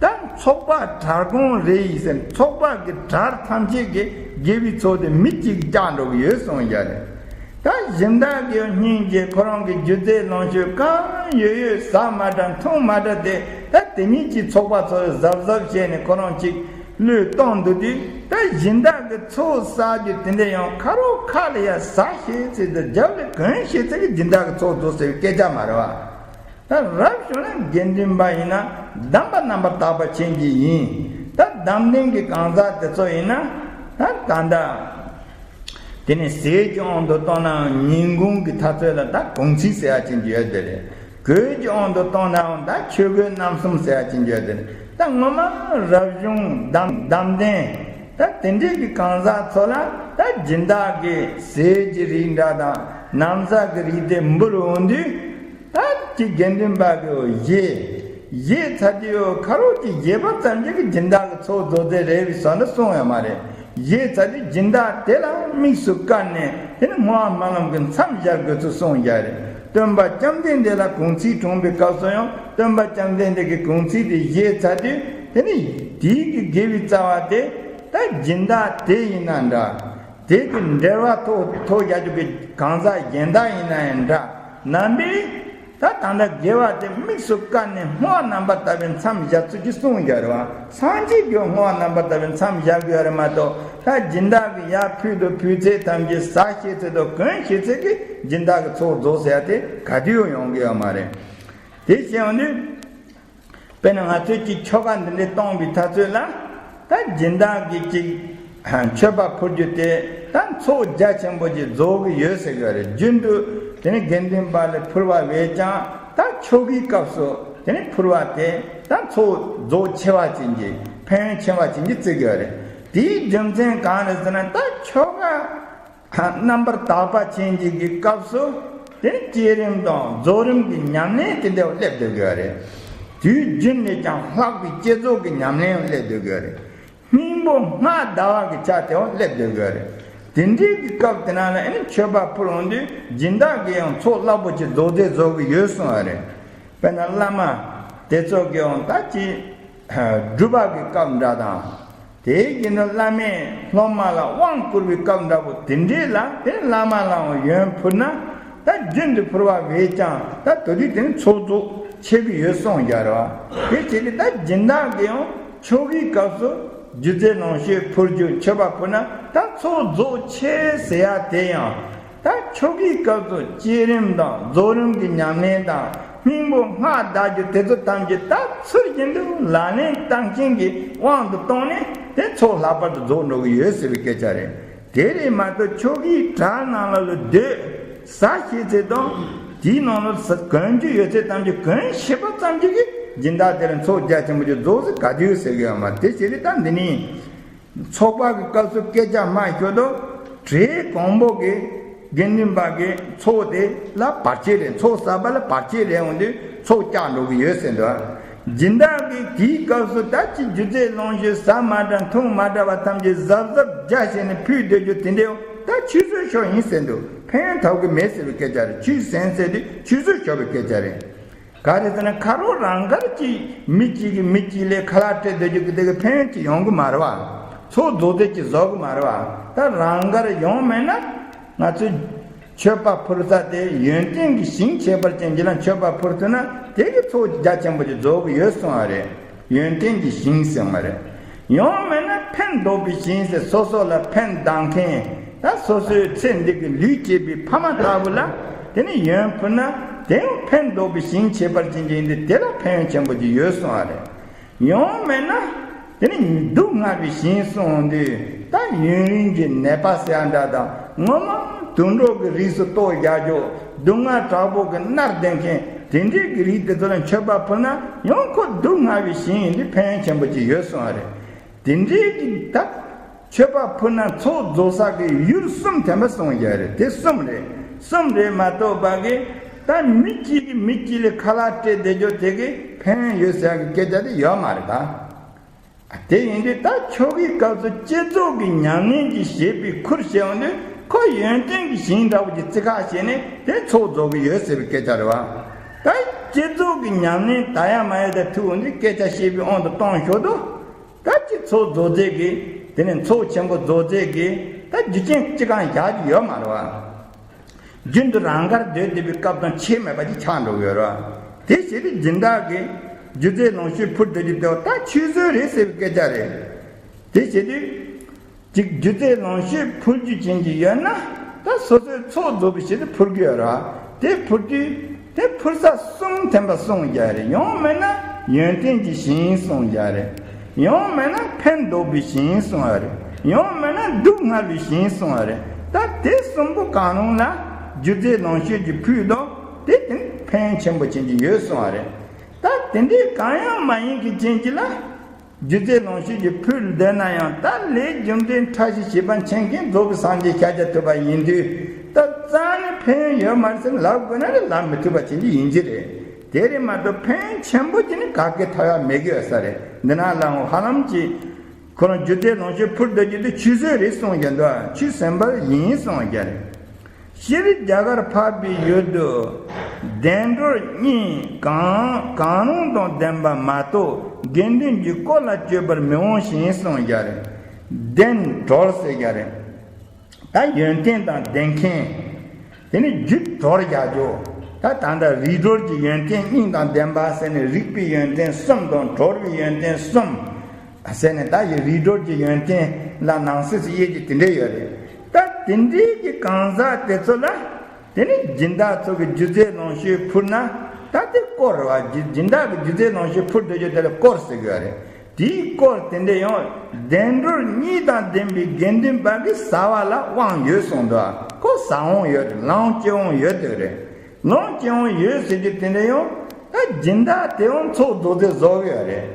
ད་ཚོགས་པ་གྲལ་གང་རེ་ཡི་ཟེར། ཚོགས་པ་གི་གྲལ་ཐམས་ཅད་ཀྱི་དགེ་བའི་ཚོགས་དེ་མི་གཅིག་བཀྱག་འགྲོ་གི་ཡོད་གསུངས་ཡ་རེད། ད་གཞན་དག་གི་སྙིང་རྗེ་ཁོ་རང་གི་རྒྱུ་རྫས་ལོངས་སྤྱོད་གང་ཡོད་ཡོད་ཟ་མ་དྲ་འཐུང་མ་དྲ་དེ། ད་དེ་ཉིད་ཀྱི་ཚོགས་པ་ཚོ་ལ་གཟབ་གཟབ་བྱས་ནས་ཁོ་རང་གཅིག་བློས་གཏོང་འདུག་དུས། ད་གཞན་དག་གི་ཚོགས་བསགས་རྒྱུ་དེ་འདྲ་ཡང་ཁ་རོག་ཁ་ལ་ཡ་ཟ་ཤེས་ཚད་དང་རྒྱབ་ལ་གོན་ཤེས་ཚད་ཀྱི་སྦྱིན་བདག་གི་ཚོགས་རྫོགས་ཟེར་བའི་སྐད་ཆ་མ་རེད་བ། ད་རབ་བྱུང་ན་དགེ་འདུན་པ་ཡིན་ན་གདམས་པ་རྣམ་པར་དག་པ་ཅན་གྱི་ཡིན། ད་གདམས་ལྡན་གྱི་གང་ཟག་དེ་ཚོ་ཡིན་ན། ད་ད་ལྟ་དེ་ནས་ཟས་ཀྱི་དབང་དུ་བཏང་ནའང་ཉིན་གུང་གི་དུས་ཚོད་ལ་ད་གུང་ཚིགས་ཟེར་ཡ་ཅན་གྱི་ཡོད་དེ་རེད། གོས་ཀྱི་དབང་དུ་བཏང་ནའང་ད་ཆོས་གོས་རྣམ་གསུམ་ཟེར་ཡ་ཅན་གྱི་ཡོད་དེ་རེད། ད་ངོ་མ་རབ་བྱུང་གདམས་གདམས་ལྡན་ད་དེ་འདྲའི་གི་གང་ཟག་ཚོ་ལ་ད་སྦྱིན་བདག་གི་ཟས་ཀྱི་རིགས་འདྲ་དང་ན་བཟའ་གི་རིགས་དེ་འབུལ་འོང་དུས། ད་ཅིག་དགེ་འདུན་པ་གི་བཞེས། བཞེས་ཚར་དུས་ཁ་རོག་ཅིག་བཞེས་པ་ཙམ་གྱིས་ཀྱི་སྦྱིན་བདག་གི་ཚོགས་རྫོགས་ཚར་རེད་པའི་བཟོ་འདྲ་གསུངས་ཡོད་མ་རེད། བཞེས་ཚར་དུས་སྦྱིན་བདག་དེ་ལ་དམིགས་སུ་བཀར་ནས་དེ་ནི་བསྔོ་བ་སྨོན་ལམ་གྱི་མཚམས་སྦྱར་དགོས་ཚུལ་གསུངས་ཡོད་རེད། སྟོན་པ་བཅོམ་ལྡན་འདས་ལ་གུང་ཚིགས་དྲངས་པའི་སྐབས་སུ་ཡང་སྟོན་པ་བཅོམ་ལྡན་འདས་ཀྱི་གུང་ཚིགས་དེ་བཞེས་ཚར་དུས། དེ་ནི་དེའི་གི་དགེ་བའི་རྩ་བ་དེ་ད་སྦྱིན་བདག་དེ་ཡིན་ན་འདྲ། དེ་གི་འབྲེལ་བ་ཐོགས་ཐོགས་རྒྱག་རྒྱུ་གི་གང་ཟག་གཞན་དག་ཡིན་ན་ཡང་འདྲ། རྣམ་པས་ད་ད་ལྟ་དགེ་བ་དེ་དམིགས་སུ་བཀར་ནས་བསྔོ་བ་རྣམ་པར་དག་པའི་མཚམས་སྦྱར་ཚུལ་གྱི་གསུངས་ཡོད་རེད་བ། སངས་རྒྱས་ཀྱི་བསྔོ་བ་རྣམ་པར་དག་པའི་མཚམས་སྦྱར་གྱི་ཡོད་རེད་མ་གཏོགས། ད་སྦྱིན་བདག་གི་ཡར་ཕུལ་དུ་ཕུལ་ཚད་ཐམས་ཅད་ཟ་ཤེས་ཚད་དང་གོན་ཤེས་ཚད་ཀྱི་སྦྱིན་བདག་གི་ཚོགས་རྫོགས་ཟེར་ཡ་དེ་ག་དུས་ཡོང་གི་ཡོད་མ་རེད། དེ་བྱས་ཡོང་དུས། དཔེར་ན་ང་ཚོས་ཀྱི་ཆོ་ག་འདི་འདྲ་གཏོང་བའི་དུས་ཚོད་ལ། ད་སྦྱིན་བདག་གིས་ཅིག་མཆོད་པ་ཕུལ་རྒྱུ་དེ་ད་ཚོགས་རྒྱ་ཆེན་པོ་ཅིག་རྫོགས་ཀྱི་ཡོད་ཟེར་གྱི་ཡོད་རེད། རྒྱུན་དུ་དེ་ནི་དགེ་འདུན་པ་ལ་ཕུལ་བ་བས་ཀྱང་ད་ཆོ་གའི་སྐབས་སུ་དེ་ནི་ཕུལ་བ་དེ་ད་ཚོགས་རྫོགས་ཆེ་བ་ཅན་གྱི་ཕན་ཡོན་ཆེ་བ་ཅན་གྱི་བརྩི་གི་ཡོད་རེད། དེའི་རྒྱུ་མཚན་གང་རེད་ཟེར་ན། ད་ཆོ་ག་རྣམ་པར་དག་པ་ཅན་གྱི་གི་སྐབས་སུ་དེ་ནི་བསྐྱེད་རིམ་དང་རྫོགས་རིམ་གྱི་ཉམས་ལེན་དེ་འདྲ་བ་སླེབས་སྡོད་ཀྱི་ཡོད་རེད། དུས་རྒྱུན་ནས་ཀྱང་ལྷག་པའི་བསྐྱེད་རྫོགས་ཀྱི་ཉམས་ལེན་སླེབས་སྡོད་ཀྱི་ཡོད་རེད། སྙིང་པོ་སྔགས་བཟླ་བ་གི་ཆ་དེ་བ་སླེབས་སྡོད་ཀྱི་ཡོད་རེད། དེ་འདྲའི་གི་སྐབས་དེ་ན་ལ་ཨ་ནི་མཆོད་པ་ཕུལ་འོང་དུས་སྦྱིན་བདག་གིས་ཡང་ཚོགས་རླབས་པོ་ཆེ་རྫོགས་ཚད་རྫོགས་ཀྱི་ཡོད་གསུངས་ཡོད་རེད། དཔེར་ན་བླ་མ་དེ་ཚོ་གིས་ཡང་ད་ཅི་སྒྲུབ་པ་གི་སྐབས་འདྲ་དང་། དེའི་རྒྱུན་དུ་བླ་མས་སློབ་མ་ལ་དབང་བསྐུར་བའི་སྐབས་འདྲ་པོ་དེ་འདྲའི་ལ་དེ་བླ་མ་ལའང་ཡོན་ཕུལ་ན། ད་རྒྱུན་དུ་ཕུལ་བ་བས་ཀྱང་ད་དེ་དུས་དེ་ནི་ཚོགས་རྫོགས་ཆེ་གི་ཡོད་གསུངས་ཀྱང་རེད་བ། དེ་བྱས་ཏེ་ད་སྦྱིན་བདག་གིས་ཡང་ཆོ་གའི་སྐབས་སུ་སྒྱུ་རྩལ་ལོངས་སྤྱོད་ཕུལ་རྒྱུ་མཆོད་པ་ཕུལ་ན་ད་ཚོགས་རྫོགས་ཆེ་ཟེར་ཡ་དེ་ཡང་། ད་ཆོ་གའི་སྐབས་སུ་བསྐྱེད་རིམ་དང་རྫོགས་རིམ་གྱི་ཉམས་ལེན་དང་སྙིང་པོ་སྔགས་བཟླ་རྒྱུ་དེ་ཚོ་ཐམས་ཅད་ད་ཚུལ་བཞིན་དུ་ལག་ལེན་བསྟར་མཁན་གྱི་དབང་དུ་བཏང་ནས་དེ་ཚོགས་ལྷག་པར་དུ་རྫོགས་འགྲོ་གི་ཡོད་ཟེར་བའི་སྐད་ཆ་རེད། དེ་རེད་མ་གཏོགས་ཆོ་གའི་གྲྭ་ནང་ལ་ལ་སྡོད་ཟ་ཤེས་ཚད་དང་དེའི་ནང་ལ་གོན་རྒྱུ་ཡོད་ཚད་ཐམས་ཅད་གོན་ཤེས་པ་ཙམ་གྱིས་ཀྱི་སྦྱིན་བདག་དེ་ལ་ཚོགས་རྒྱ་ཆེན་པོ་ཅིག་རྫོགས་ཟེར་ག་དུས་ཟེར་གི་ཡོད་མ་རེད། དེ་བྱས་ཏེ་ད་འདི་ནི། ཚོགས་པ་གི་སྐབས་སུ་སྐད་ཆ་མ་ཤོད་དོ། གྲས་གོང་འོག་གི་དགེ་འདུན་པ་གི་ཚོགས་དེ་ལ་བར་ཆད་རེད། ཚོགས་བསགས་པ་ལ་བར་ཆད་རེད་འོང་དུས་ཚོགས་བཅག་འགྲོ་གི་ཡོད་ཟེར་འདུག་སྦྱིན་བདག་གིས་དེའི་སྐབས་སུ་ད་ཅི་སྒྱུ་རྩལ་ལོངས་སྤྱོད་ཟ་མ་འདྲ་འཐུང་མ་འདྲ་བ་ཐམས་ཅད་གཟབ་གཟབ་རྒྱ་བྱས་ནས་ཕུལ་སྡོད་རྒྱུ་དེ་འདྲའི་ད་ཆུད་ཟོས་ཤོར་ཡིན་ཟེར་འདུག་ཕན་ཐོགས་ཀྱི་མེད་ཟེར་བའི་སྐད་ཆ་རེད། ཆུད་ཟོས་ཟེར་དུས་ཆུད་ཟོས་ཤོར་བའི་སྐད་ཆ་རེད། ག་རེ་ཟེར་ན་ཁ་རོག་རང་དགར་གྱིས་མི་གཅིག་གིས་མི་གཅིག་ལ་ཁ་ལག་སྤྲད་སྡོད་རྒྱུ་གི་དེ་གི་ཕན་ཡོན་ཅིག་ཡོང་གི་མ་རེད་བ། ཚོགས་རྫོགས་ཚད་ཅིག་བཟོ་གི་མ་རེད་བ། ད་རང་དགར་ཡོང་མེད་ན་ང་ཚོས་མཆོད་པ་ཕུལ་ས་དེ་ཡོན་ཏན་གྱི་ཞིང་ཁྱད་པར་ཅན་ཅིག་ལ་མཆོད་པ་ཕུལ་ཐུབ་ན་དེ་གི་ཚོགས་རྒྱ་ཆེན་པོ་ཅིག་རྫོགས་གི་ཡོད་གསུངས་པ་རེད། ཡོན་ཏན་གྱི་ཞིང་ཟེར་བ་རེད། ཡང་མིན་ན་ཕན་འདོགས་པའི་ཞིང་ཟེར་སོ་སོ་ལ་ཕན་གདགས་མཁན་ད་སོ་སོའི་ཚེ་འདི་གི་ལུས་བསྐྱེད་པའི་ཕ་མ་ལྟ་བུ་ལ་དེ་ནི་ཡོན་ཕུལ་ན་དེ་ཡང་ཕན་འདོགས་པའི་ཞིང་ཁྱད་པར་ཅན་ཅིག་ཡིན་ཏེ་དེ་ལ་ཕན་ཡོན་ཆེན་པོ་ཅིག་ཡོད་གསུངས་པ་རེད། ཡང་མིན་ན་དེ་ནི་སྡུག་བསྔལ་བའི་ཞིང་གསུངས་དུས་ད་ཡུན་རིང་གི་ནད་པ་ཟེར་ཡ་འདྲ་དང་ངོ་མ་དུད་འགྲོ་གི་རིགས་སུ་གཏོགས་བཞག་རྒྱུ་སྡུག་བསྔལ་དྲག་པོ་གི་མནར་བསྡད་མཁན་དེ་འདྲའི་གི་རིགས་དེ་ཚོ་ལ་མཆོད་པ་ཕུལ་ན་ཡང་ཁོ་སྡུག་བསྔལ་བའི་ཞིང་ཡིན་དུས་ཕན་ཡོན་ཆེན་པོ་ཅིག་ཡོད་གསུངས་པ་རེད། དེ་འདྲའི་གི་ད་མཆོད་པ་ཕུལ་ན་ཚོགས་རྫོགས་ས་གི་ཡུལ་གསུམ་ཐེམ་པ་གསུངས་ཡོད་རེད། དེ་གསུམ་རེད། གསུམ་རེད་མ་གཏོགས་པ་གི་ད་མི་གཅིག་གིས་མི་གཅིག་ལ་ཁ་ལག་སྤྲད་བསྡད་རྒྱུ་དེ་གི་ཕན་ཡོན་ཡོད་ཟེར་གི་སྐད་ཆ་དེ་ཡོད་མ་རེད་ད། དེ་ཡིན་དུས་ད་ཆོ་གའི་སྐབས་སུ་བསྐྱེད་རྫོགས་ཀྱི་ཉམས་ལེན་གྱི་བྱེད་པའི་ཁུར་བྱས་འོང་དུས་ཁོ་ཡོན་ཏན་གྱི་ཞིང་འདྲ་བོ་ཅིག་བརྩི་བཀག་བྱས་ནས་དེ་ཚོགས་རྫོགས་ཀྱི་ཡོད་ཟེར་བའི་སྐད་ཆ་རེད་བ། ད་བསྐྱེད་རྫོགས་ཀྱི་ཉམས་ལེན་ད་ཡ་མ་ཡ་དེ་ཐུག་འོང་དུས་སྐད་ཆ་བཤད་པའི་དབང་དུ་གཏོང་ཞོར་དུ། ད་ཅི་ཚོགས་རྫོགས་རྫས་ཀྱི་དེ་ནས་ཚོགས་ཆེན་པོ་རྫོགས་རྫས་ཀྱི་ད་རྒྱུ་རྐྱེན་ཅི་གང་བཞག་རྒྱུ་ཡོད་མ་རེད་བ། རྒྱུན་དུ་རང་དགར་སྡོད་བསྡད་པའི་སྐབས་དང་ཁྱད་མེད་པ་ཅིག་ཆགས་འགྲོ་གི་ཡོད་རེད་བ། དེ་བྱེད་དུས་སྦྱིན་བདག་གིས་སྒྱུ་རྩལ་ལོངས་སྤྱོད་ཕུལ་སྡོད་རྒྱུ་དེ་ད་ཆུད་ཟོས་རེད་ཟེར་བའི་སྐད་ཆ་རེད། དེ་བྱེད་དུས། གཅིག་སྒྱུ་རྩལ་ལོངས་སྤྱོད་ཕུལ་རྒྱུ་ཅན་གྱི་ཡོད་ན་ད་སོ་སོའི་ཚོགས་རྫོགས་པའི་ཆེད་དུ་ཕུལ་གྱི་ཡོད་རེད། དེ་ཕུལ་དུས་དེ་ཕུལ་ས་གསུམ་ཐེམ་པ་གསུངས་རྒྱུ་རེད། ཡང་མིན་ན་ཡོན་ཏན་གྱི་ཞིང་གསུངས་རྒྱུ་རེད། ཡང་མིན་ན་ཕན་འདོགས་པའི་ཞིང་གསུངས་རྒྱུ་རེད། ཡང་མིན་ན་སྡུག་བསྔལ་བའི་ཞིང་གསུངས་རྒྱུ་རེད། ད་དེ་གསུམ་པོ་གང་རུང་ལ་སྒྱུ་རྩལ་ལོངས་སྤྱོད་ཀྱི་ཕུལ་དང་དེ་དེ་ཕན་ཆེན་པོ་ཅན་གྱི་ཡོད་གསུངས་རྒྱུ་རེད། ད་དེ་འདྲའི་གང་ཡང་མ་ཡིན་གྱི་ཅན་གྱི་ལ། སྒྱུ་རྩལ་ལོངས་སྤྱོད་ཀྱི་ཕུལ་བསྡད་ན་ཡང་ད་ལས་རྒྱུ་འབྲས་ཕྲ་ཞིང་ཞིབ་པ་མཁྱེན་མཁན་རྫོགས་པའི་སངས་རྒྱས་ཤཱཀྱ་ཐུབ་པ་ཡིན་དུས་ད་རྩ་ནས་ཕན་ཡོན་ཡོད་མ་རེད་ཟེར་ལབ་དགོས་ན་རེད་ལབ་མི་ཐུབ་པ་ཅན་གྱི་ཡིན་གྱི་རེད། དེ་རེད་མ་གཏོགས་ཕན་ཆེན་པོ་ཅིག་ནི་ག་གེ་ཐོགས་ཡ་མེད་གི་ཡོད་ས་རེད། འདི་ན་ལའང་ཧ་ལམ་གྱི་ཁོ་རང་སྒྱུ་རྩལ་ལོངས་སྤྱོད་ཕུལ་བསྡད་རྒྱུ་དེ་ཆུད་ཟོས་རེད་གསུངས་ཀྱི་འདུག་ཆུད་ཟོས་པ་ཡིན་གསུངས་ཀྱི་རེད། སྤྱིར་རྒྱ་གར་འཕགས་པའི་ཡུལ་དུ་བདེ་འགྲོར་གཉིས་གང་གང་རུང་དང་ལྡན་པ་མ་གཏོགས་དགེ་འདུན་གྱི་དཀོར་ལ་སྤྱོད་པར་མི་འོང་ཞིང་གསུངས་ཀྱི་རེད། བདེ་འགྲོར་ཟེར་ཀྱི་རེད། ད་ཡོན་ཏན་དང་ལྡན་མཁན། དེ་ནི་རྒྱུ་གྲོར་བཞག་རྒྱུ། ད་ད་ལྟ་རིགས་གྲོར་གྱི་ཡོན་ཏན་གཉིས་དང་ལྡན་པ་ཟེར་ནས་རིགས་པའི་ཡོན་ཏན་གསུམ་དང་གྲོར་བའི་ཡོན་ཏན་གསུམ། ཟེར་ནས་ད་ཡི་རིགས་གྲོལ་གྱི་ཡོན་ཏན་ལ་ནང་གསེས་སུ་དབྱེ་རྒྱུ་དེ་འདྲ་ཡོད་རེད། ད་དེ་འདྲའི་གི་གང་ཟག་དེ་ཚོ་ལ་དེ་ནི་སྦྱིན་བདག་ཚོ་གི་སྒྱུ་རྩལ་ལོངས་སྤྱོད་ཕུལ་ན་ད་དེ་དཀོར་རེད་བ། སྦྱིན་བདག་གི་སྒྱུ་རྩལ་ལོངས་སྤྱོད་ཕུལ་སྡོད་རྒྱུ་དེ་ལ་དཀོར་ཟེར་གི་ཡོད་རེད། དེའི་དཀོར་དེ་འདྲ་ཡང་བདེ་འགྲོར་གཉིས་དང་ལྡན་པའི་དགེ་འདུན་པ་གིས་ཟ་བ་ལ་དབང་ཡོད་གསུངས་འདུག་ཁོ་ཟ་འོང་ཡོད་རེད། ལོངས་སྤྱོད་འོང་ཡོད་དེ་རེད། ལོངས་སྤྱོད་འོང་ཡོད་ཟེར་རྒྱུ་དེ་འདྲ་ཡང་ད་སྦྱིན་བདག་དེ་ཡང་ཚོགས་རྫོགས་རྫས་བཟོ་གི་ཡོད་རེད།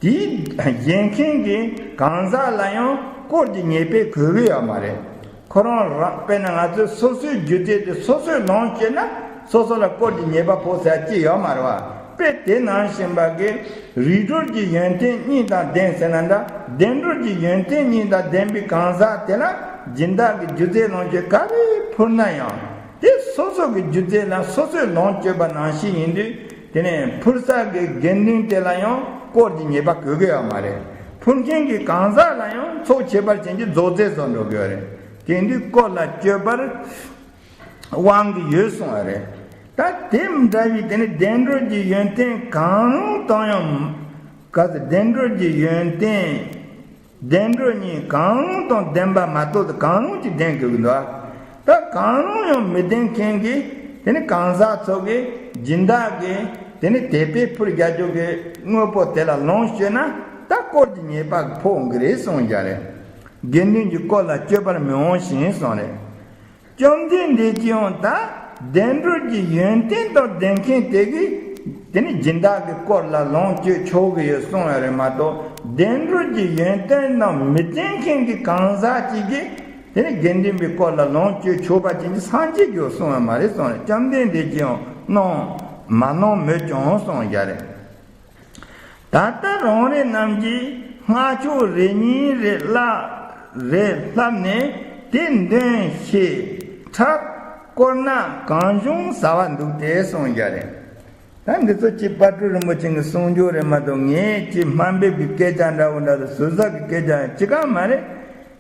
དེའི་བཞེས་མཁན་གྱི་གང་ཟག་ལ་ཡང་དཀོར་གྱི་ཉེས་པ་གོས་གི་ཡོད་མ་རེད། ཁོ་རང་རང་དཔེར་ན་ང་ཚོས་སོ་སོའི་རྒྱུ་དེ་དེ་སོ་སོས་ལོངས་སྤྱོད་ན་སོ་སོ་ལ་དཀོར་གྱི་ཉེས་པ་ཕོག་ཟེར་ཅི་ཡོད་མ་རེད་བ། དཔེ་དེ་ནང་བཞིན་པ་གི་རིགས་གྲོལ་གྱི་ཡོན་ཏན་གཉིས་དང་ལྡན་ཟེར་ན་འདྲ། བདེ་འགྲོལ་གྱི་ཡོན་ཏན་གཉིས་དང་ལྡན་པའི་གང་ཟག་དེ་ལ་སྦྱིན་བདག་གི་སྒྱུ་རྩལ་ལོངས་སྤྱོད་ག་རེ་ཕུལ་ན་ཡང་། དེ་སོ་སོ་གི་སྒྱུ་རྩལ་ལ་སོ་སོས་ལོངས་སྤྱོད་པ་ནང་བཞིན་ཡིན་དུས་དེ་ནས་ཕུལ་ས་གི་དགེ་འདུན་དེ་ལ་ཡང་དཀོར་གྱི་ཉེས་པ་གོས་གི་ཡོད་མ་རེད། ཕུལ་མཁན་གྱི་གང་ཟག་ལ་ཡང་ཚོགས་ཁྱད་པར་ཅན་གྱི་རྫོགས་ཚད་བཟོ་འགྲོ་གི་ཡོད་རེད། དེ་དུས་དཀོར་ལ་སྤྱོད་པར་དབང་གི་ཡོད་གསུངས་པ་རེད། ད་དེ་འདྲ་བའི་དེ་ནི་བདེ་འགྲོ་གྱི་ཡོན་ཏན་གང་རུང་དང་ཡང་། ག་ཚོད་བདེ་འགྲོ་གྱི་ཡོན་ཏན། བདེ་འགྲོ་གཉིས་གང་རུང་དང་ལྡན་པ་མ་གཏོགས་གང་རུང་གཅིག་ལྡན་དགོས་ཀྱི་འདུག་ད་གང་རུང་ཡང་མི་ལྡན་མཁན་གྱི་དེ་ནི་གང་ཟག་ཚོ་གིས་སྦྱིན་བདག་གིས་དེ་ནི་དད་པས་ཕུལ་རྒྱག་རྒྱུ་གི་དངོས་པོ་དེ་ལ་ལོངས་སྤྱོད་ན། ད་དཀོར་གྱི་ཉེས་པ་ཕོག་གི་རེད་གསུངས་རྒྱུ་རེད། དགེ་འདུན་གྱི་དཀོར་ལ་སྤྱོད་པར་མི་འོང་ཞིང་གསུངས་རེད། བཅོམ་ལྡན་འདས་ཀྱིས་ཡང་ད་བདེ་འགྲོ་གྱི་ཡོན་ཏན་དང་ལྡན་མཁན་དེ་གིས་དེ་ནི་སྦྱིན་བདག་གི་དཀོར་ལ་ལོངས་སྤྱོད་ཆོག་གི་ཡོད་གསུངས་ཡོད་རེད་མ་གཏོགས། བདེ་འགྲོ་གྱི་ཡོན་ཏན་དང་མི་ལྡན་མཁན་གྱི་གང་ཟག་ཅིག་གིས་དེ་ནི་དགེ་འདུན་པའི་དཀོར་ལ་ལོངས་སྤྱོད་ཆོག་པ་ཅན་གྱི་སངས་རྒྱས་ཀྱིས་གསུངས་ཡོད་མ་རེད་གསུངས་རེད། བཅོམ་ལྡན་འདས་ཀྱིས་ཡང་གནང་མ་གནང་མོད་ཀྱང་གསུངས་རྒྱུ་རེད། ད་ལྟ་རང་རེ་རྣམས་ཀྱིས་སྔགས་ཆོག་རེ་གཉིས་རེ་བསླབ་རེ་བསླབས་ནས་དེ་འདོན་ཞེས་འཁྲབ། དཀོར་ནག་གང་བྱུང་ཟ་བར་འདུག་སྟེ་གསུངས་རྒྱུ་རེད། ད་འདི་ཚོ་ཅིག་དཔལ་སྤྲུལ་རིན་པོ་ཆེ་གི་གསུང་རྒྱུ་རེད་མ་གཏོགས། ངས་ཅིག་དམའ་འབེབས་ཀྱི་སྐད་ཆ་འདྲ་བོ་འདྲ་དང་ཟུར་ཟ་གི་སྐད་ཆ་ཅི་གང་མ་རེད།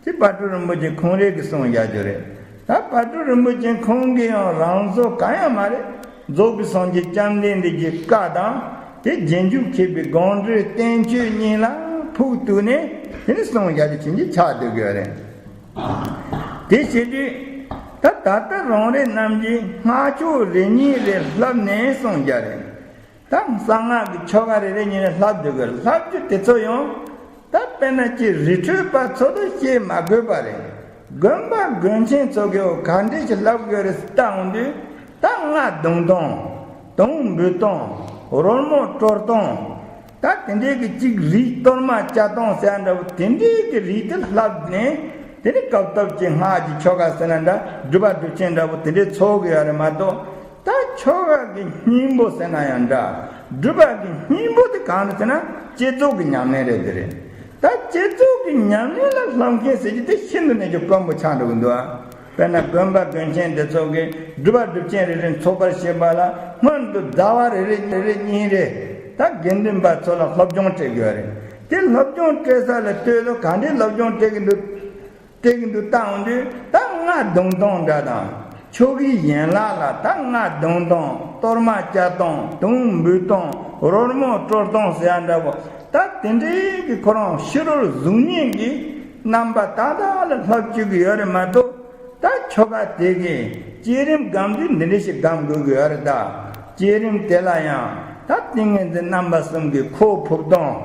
དེ་དཔལ་སྤྲུལ་རིན་པོ་ཆེ་ཁོང་རང་གིས་གསུངས་བཞག་རྒྱུ་རེད། ད་དཔལ་སྤྲུལ་རིན་པོ་ཆེ་ཁོང་གིས་ཡང་རང་བཟོ་གང་ཡང་མ་རེད། རྫོགས་པའི་སངས་རྒྱས་བཅོམ་ལྡན་འདས་ཀྱི་བཀའ་དང་། དེ་རྗེས་འཇུག་མཁས་པའི་དགོངས་འགྲེལ་བསྟན་བཅོས་གཉིས་ལ་ཕུགས་གཏུགས་ནས་དེ་ནི་གསུངས་བཞག་རྒྱུ་ཆེན་གྱི་ཆགས་སྡོད་ཀྱི་ཡོད་རེད། དེ་བྱེད་དུས་ད་ད་ལྟ་རང་རེ་རྣམས་ཀྱིས་སྔགས་ཆོག་རེ་གཉིས་རེ་བསླབས་ནས་གསུངས་བཞག་རེད། ད་གསང་སྔགས་ཀྱི་ཆོ་ག་རེ་རེ་གཉིས་རེ་བསླབ་སྡོད་དགོས། བསླབ་རྒྱུ་དེ་ཚོ་ཡང་ད་དཔེར་ན་ཅིག་རི་ཁྲོད་པ་ཚོ་ལ་བཤད་མ་དགོས་པ་རེད། དགོན་པ་དགོན་ཆེན་ཚོ་གིས་ག་འདྲ་ཞིག་བསླབ་དགོས་རེད་ཟེར་བལྟ་འོང་དུས། ད་རྔ་བརྡུང་སྟངས། དུང་འབུད་སྟངས། རོལ་མོ་དཀྲོལ་སྟངས། ད་དེ་འདྲའི་གི་ཅིག་རིགས་གཏོར་མ་བཅའ་སྟངས་ཟེར་ཡ་འདྲ་བོ་དེ་འདྲའི་གི་རིགས་དེ་བསླབས་ནས། དེ་ནི་སྐབས་སྐབས་ཀྱི་སྔགས་ཀྱི་ཆོ་ག་ཟེར་ན་འདྲ། སྒྲུབ་པ་སྒྲུབ་ཆེན་འདྲ་བོ་དེ་འདྲའི་ཚོགས་དགོས་ཡ་རེད་མ་གཏོགས། ད་ཆོ་ག་གི་སྙིང་པོ་ཟེར་ན་ཡང་འདྲ། སྒྲུབ་པ་གི་སྙིང་པོ་དེ་གང་རེད་ཟེར་ན་བསྐྱེད་རྫོགས་ཀྱི་ཉམས་ལེན་རེད། དེ་རེད། ད་བསྐྱེད་རྫོགས་ཀྱི་ཉམས་ལེན་ལ་བསླབ་མཁན་ཟེར་རྒྱུ་དེ་ཤིན་ཏུ་ནས་ཀྱང་དཀོན་པོ་ཆགས་འགྲོ་གི་འདུག་ཨ། དཔེར་ན་དགོན་པ་དགོན་ཆེན་དེ་ཚོ་གིས་སྒྲུབ་པ་སྒྲུབ་ཆེན་རེ་རེ་འཚོགས་པར་བྱེད་པ་ལ་སྔོན་དུ་ཟླ་བ་རེ་རེ་རེ་རེ་གཉིས་རེ་ད་དགེ་འདུན་པ་ཚོ་ལ་སློབ་སྦྱོང་སྤྲད་དགོས་རེད། དེ་སློབ་སྦྱོང་སྤྲད་ས་ལ་ལྟོས་དང་ག་འདྲའི་སློབ་སྦྱོང་སྤྲད་ཀྱི་འདུག་སྤྲད་ཀྱི་འདུག་བལྟ་འོང་དུས། ད་རྔ་བརྡུང་སྟངས་འདྲ་དང་། ཆོ་གའི་ཡན་ལག་ལ་ད་རྔ་བརྡུང་སྟངས། གཏོར་མ་བཅའ་སྟངས། དུང་འབུད་སྟངས། རོལ་མོ་དཀྲོལ་སྟངས་ཟེར་ཡ་འདྲ་བོ། ད་དེ་འདྲའི་གི་ཁོ་རང་ཕྱི་རོལ་གཟུགས་བརྙན་གྱི་རྣམ་པ་དག་དག་ལ་བསླབ་བཅུག་གི་ཡོད་རེད་མ་གཏོགས། ད་ཆོ་ག་དེ་གི་བསྐྱེད་རིམ་སྒོམ་དུས་འདི་འདྲ་ཞིག་སྒོམ་དགོས་ཀྱི་ཡོད་རེད། ད་བསྐྱེད་རིམ་དེ་ལ་ཡང་ད་ཏིང་ངེ་འཛིན་རྣམ་པ་གསུམ་གྱི་ཁོག་ཕུབ་སྟངས།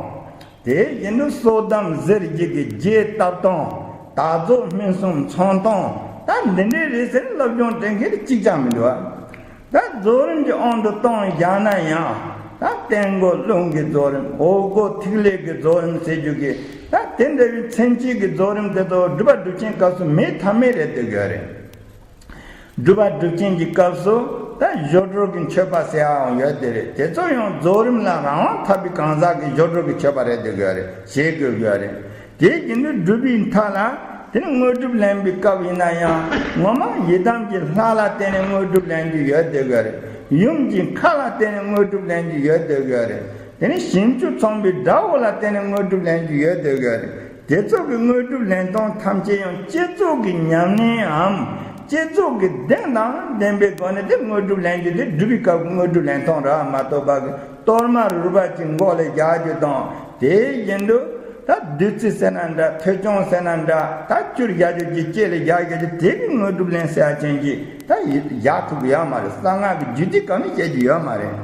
དེ་བཞིན་དུ་སྲོག་བསྡམས་གཟེར་བརྗིད་ཀྱི་རྒྱས་བཏབ་སྟངས། དལ་རྫོགས་སྨིན་གསུམ་ཚང་སྟངས། ད་འདི་འདྲའི་རེད་ཟེར་སློབ་སྦྱོང་སྤྲད་མཁན་དེ་གཅིག་ཀྱང་མི་འདུག་ཨ། ད་རྫོགས་རིམ་གྱི་དབང་དུ་བཏང་བཞག་ན་ཡང་། ད་སྟེང་སྒོ་རླུང་གི་རྫོགས་རིམ། འོག་སྒོ་ཐིག་ལེ་གི་རྫོགས་རིམ་ཟེར་རྒྱུ་གི། ད་དེ་འདྲ་བའི་མཚན་བཅས་ཀྱི་རྫོགས་རིམ་དེ་ཚོ་སྒྲུབ་པ་སྒྲུབ་ཆེན་སྐབས་སུ་མེད་ཐབས་མེད་རེད་འདོད་ཀྱི་རེད། སྒྲུབ་པ་སྒྲུབ་ཆེན་གྱི་སྐབས་སུ་ད་སྦྱོར་སྒྲོལ་གྱི་མཆོད་པ་ཟེར་ཡའང་ཡོད་དེ་རེད། དེ་ཚོ་ཡང་རྫོགས་རིམ་ལ་རང་དབང་ཐོབ་པའི་གང་ཟག་གིས་སྦྱོར་སྒྲོལ་གྱི་མཆོད་པ་རེད་འདོད་ཀྱི་རེད། བྱེད་དགོས་ཀྱི་རེད། དེ་བཞིན་དུ་སྒྲུབ་པའི་མཐའ་ལ་དེ་ནི་དངོས་གྲུབ་ལེན་པའི་སྐབས་ཡིན་ན་ཡང་། ངོ་མ་ཡི་དམ་གྱི་ལྷ་ལ་བརྟེན་ནས་དངོས་གྲུབ་ལེན་རྒྱུ་ཡོད་འདོད་ཀྱི་རེད། ཡུམ་གྱི་མཁའ་ལ་བརྟེན་ནས་དངོས་གྲུབ་ལེན་རྒྱུ་ཡོད་འདོད་ཀྱི་རེད། དེ་ནི་བྱང་ཆུབ་ཚངས་པའི་དགྲ་བོ་ལ་བརྟེན་ནས་དངོས་གྲུབ་ལེན་རྒྱུ་ཡོད་འདོད་ཀྱི་རེད། དེ་ཚོ་གི་དངོས་གྲུབ་ལེན་སྟངས་ཐམས་ཅད་ཡང་བསྐྱེད་རྫོགས་ཀྱི་ཉམས་ལེནའམ། བསྐྱེད་རྫོགས་ཀྱི་གདེང་དང་ལྡན་པའི་སྒོ་ནས་དེ་དངོས་གྲུབ་ལེན་རྒྱུ་དེ་སྒྲུབ་པའི་སྐབས་ཀྱི་དངོས་གྲུབ་ལེན་སྟངས་རེད་མ་གཏོགས་པ་གི། གཏོར་མ་རུལ་བ་ཅིག་མགོ་ལ་རྒྱག་རྒྱུ་དང་། དེ་བཞིན་དུ་ད་བདུད་རྩི་ཟེར་ན་འདྲ། ཐོད་ཆུང་ཟེར་ན་འདྲ། ད་བཅུར་རྒྱག་རྒྱུ་གི་ལྕེ་ལ་རྒྱག་རྒྱུ་དེ་གི་དངོས་གྲུབ་ལེན་ཟེར་ཡ་ཅན་གྱི་ད་རྒྱག་ཐུབ་ཀྱི་ཡོད་མ་རེད། གསང་སྔགས་ཀྱི་རྒྱུད་སྡེ་གང་ནས་བཤད་རྒྱུ་ཡོད་མ་རེད།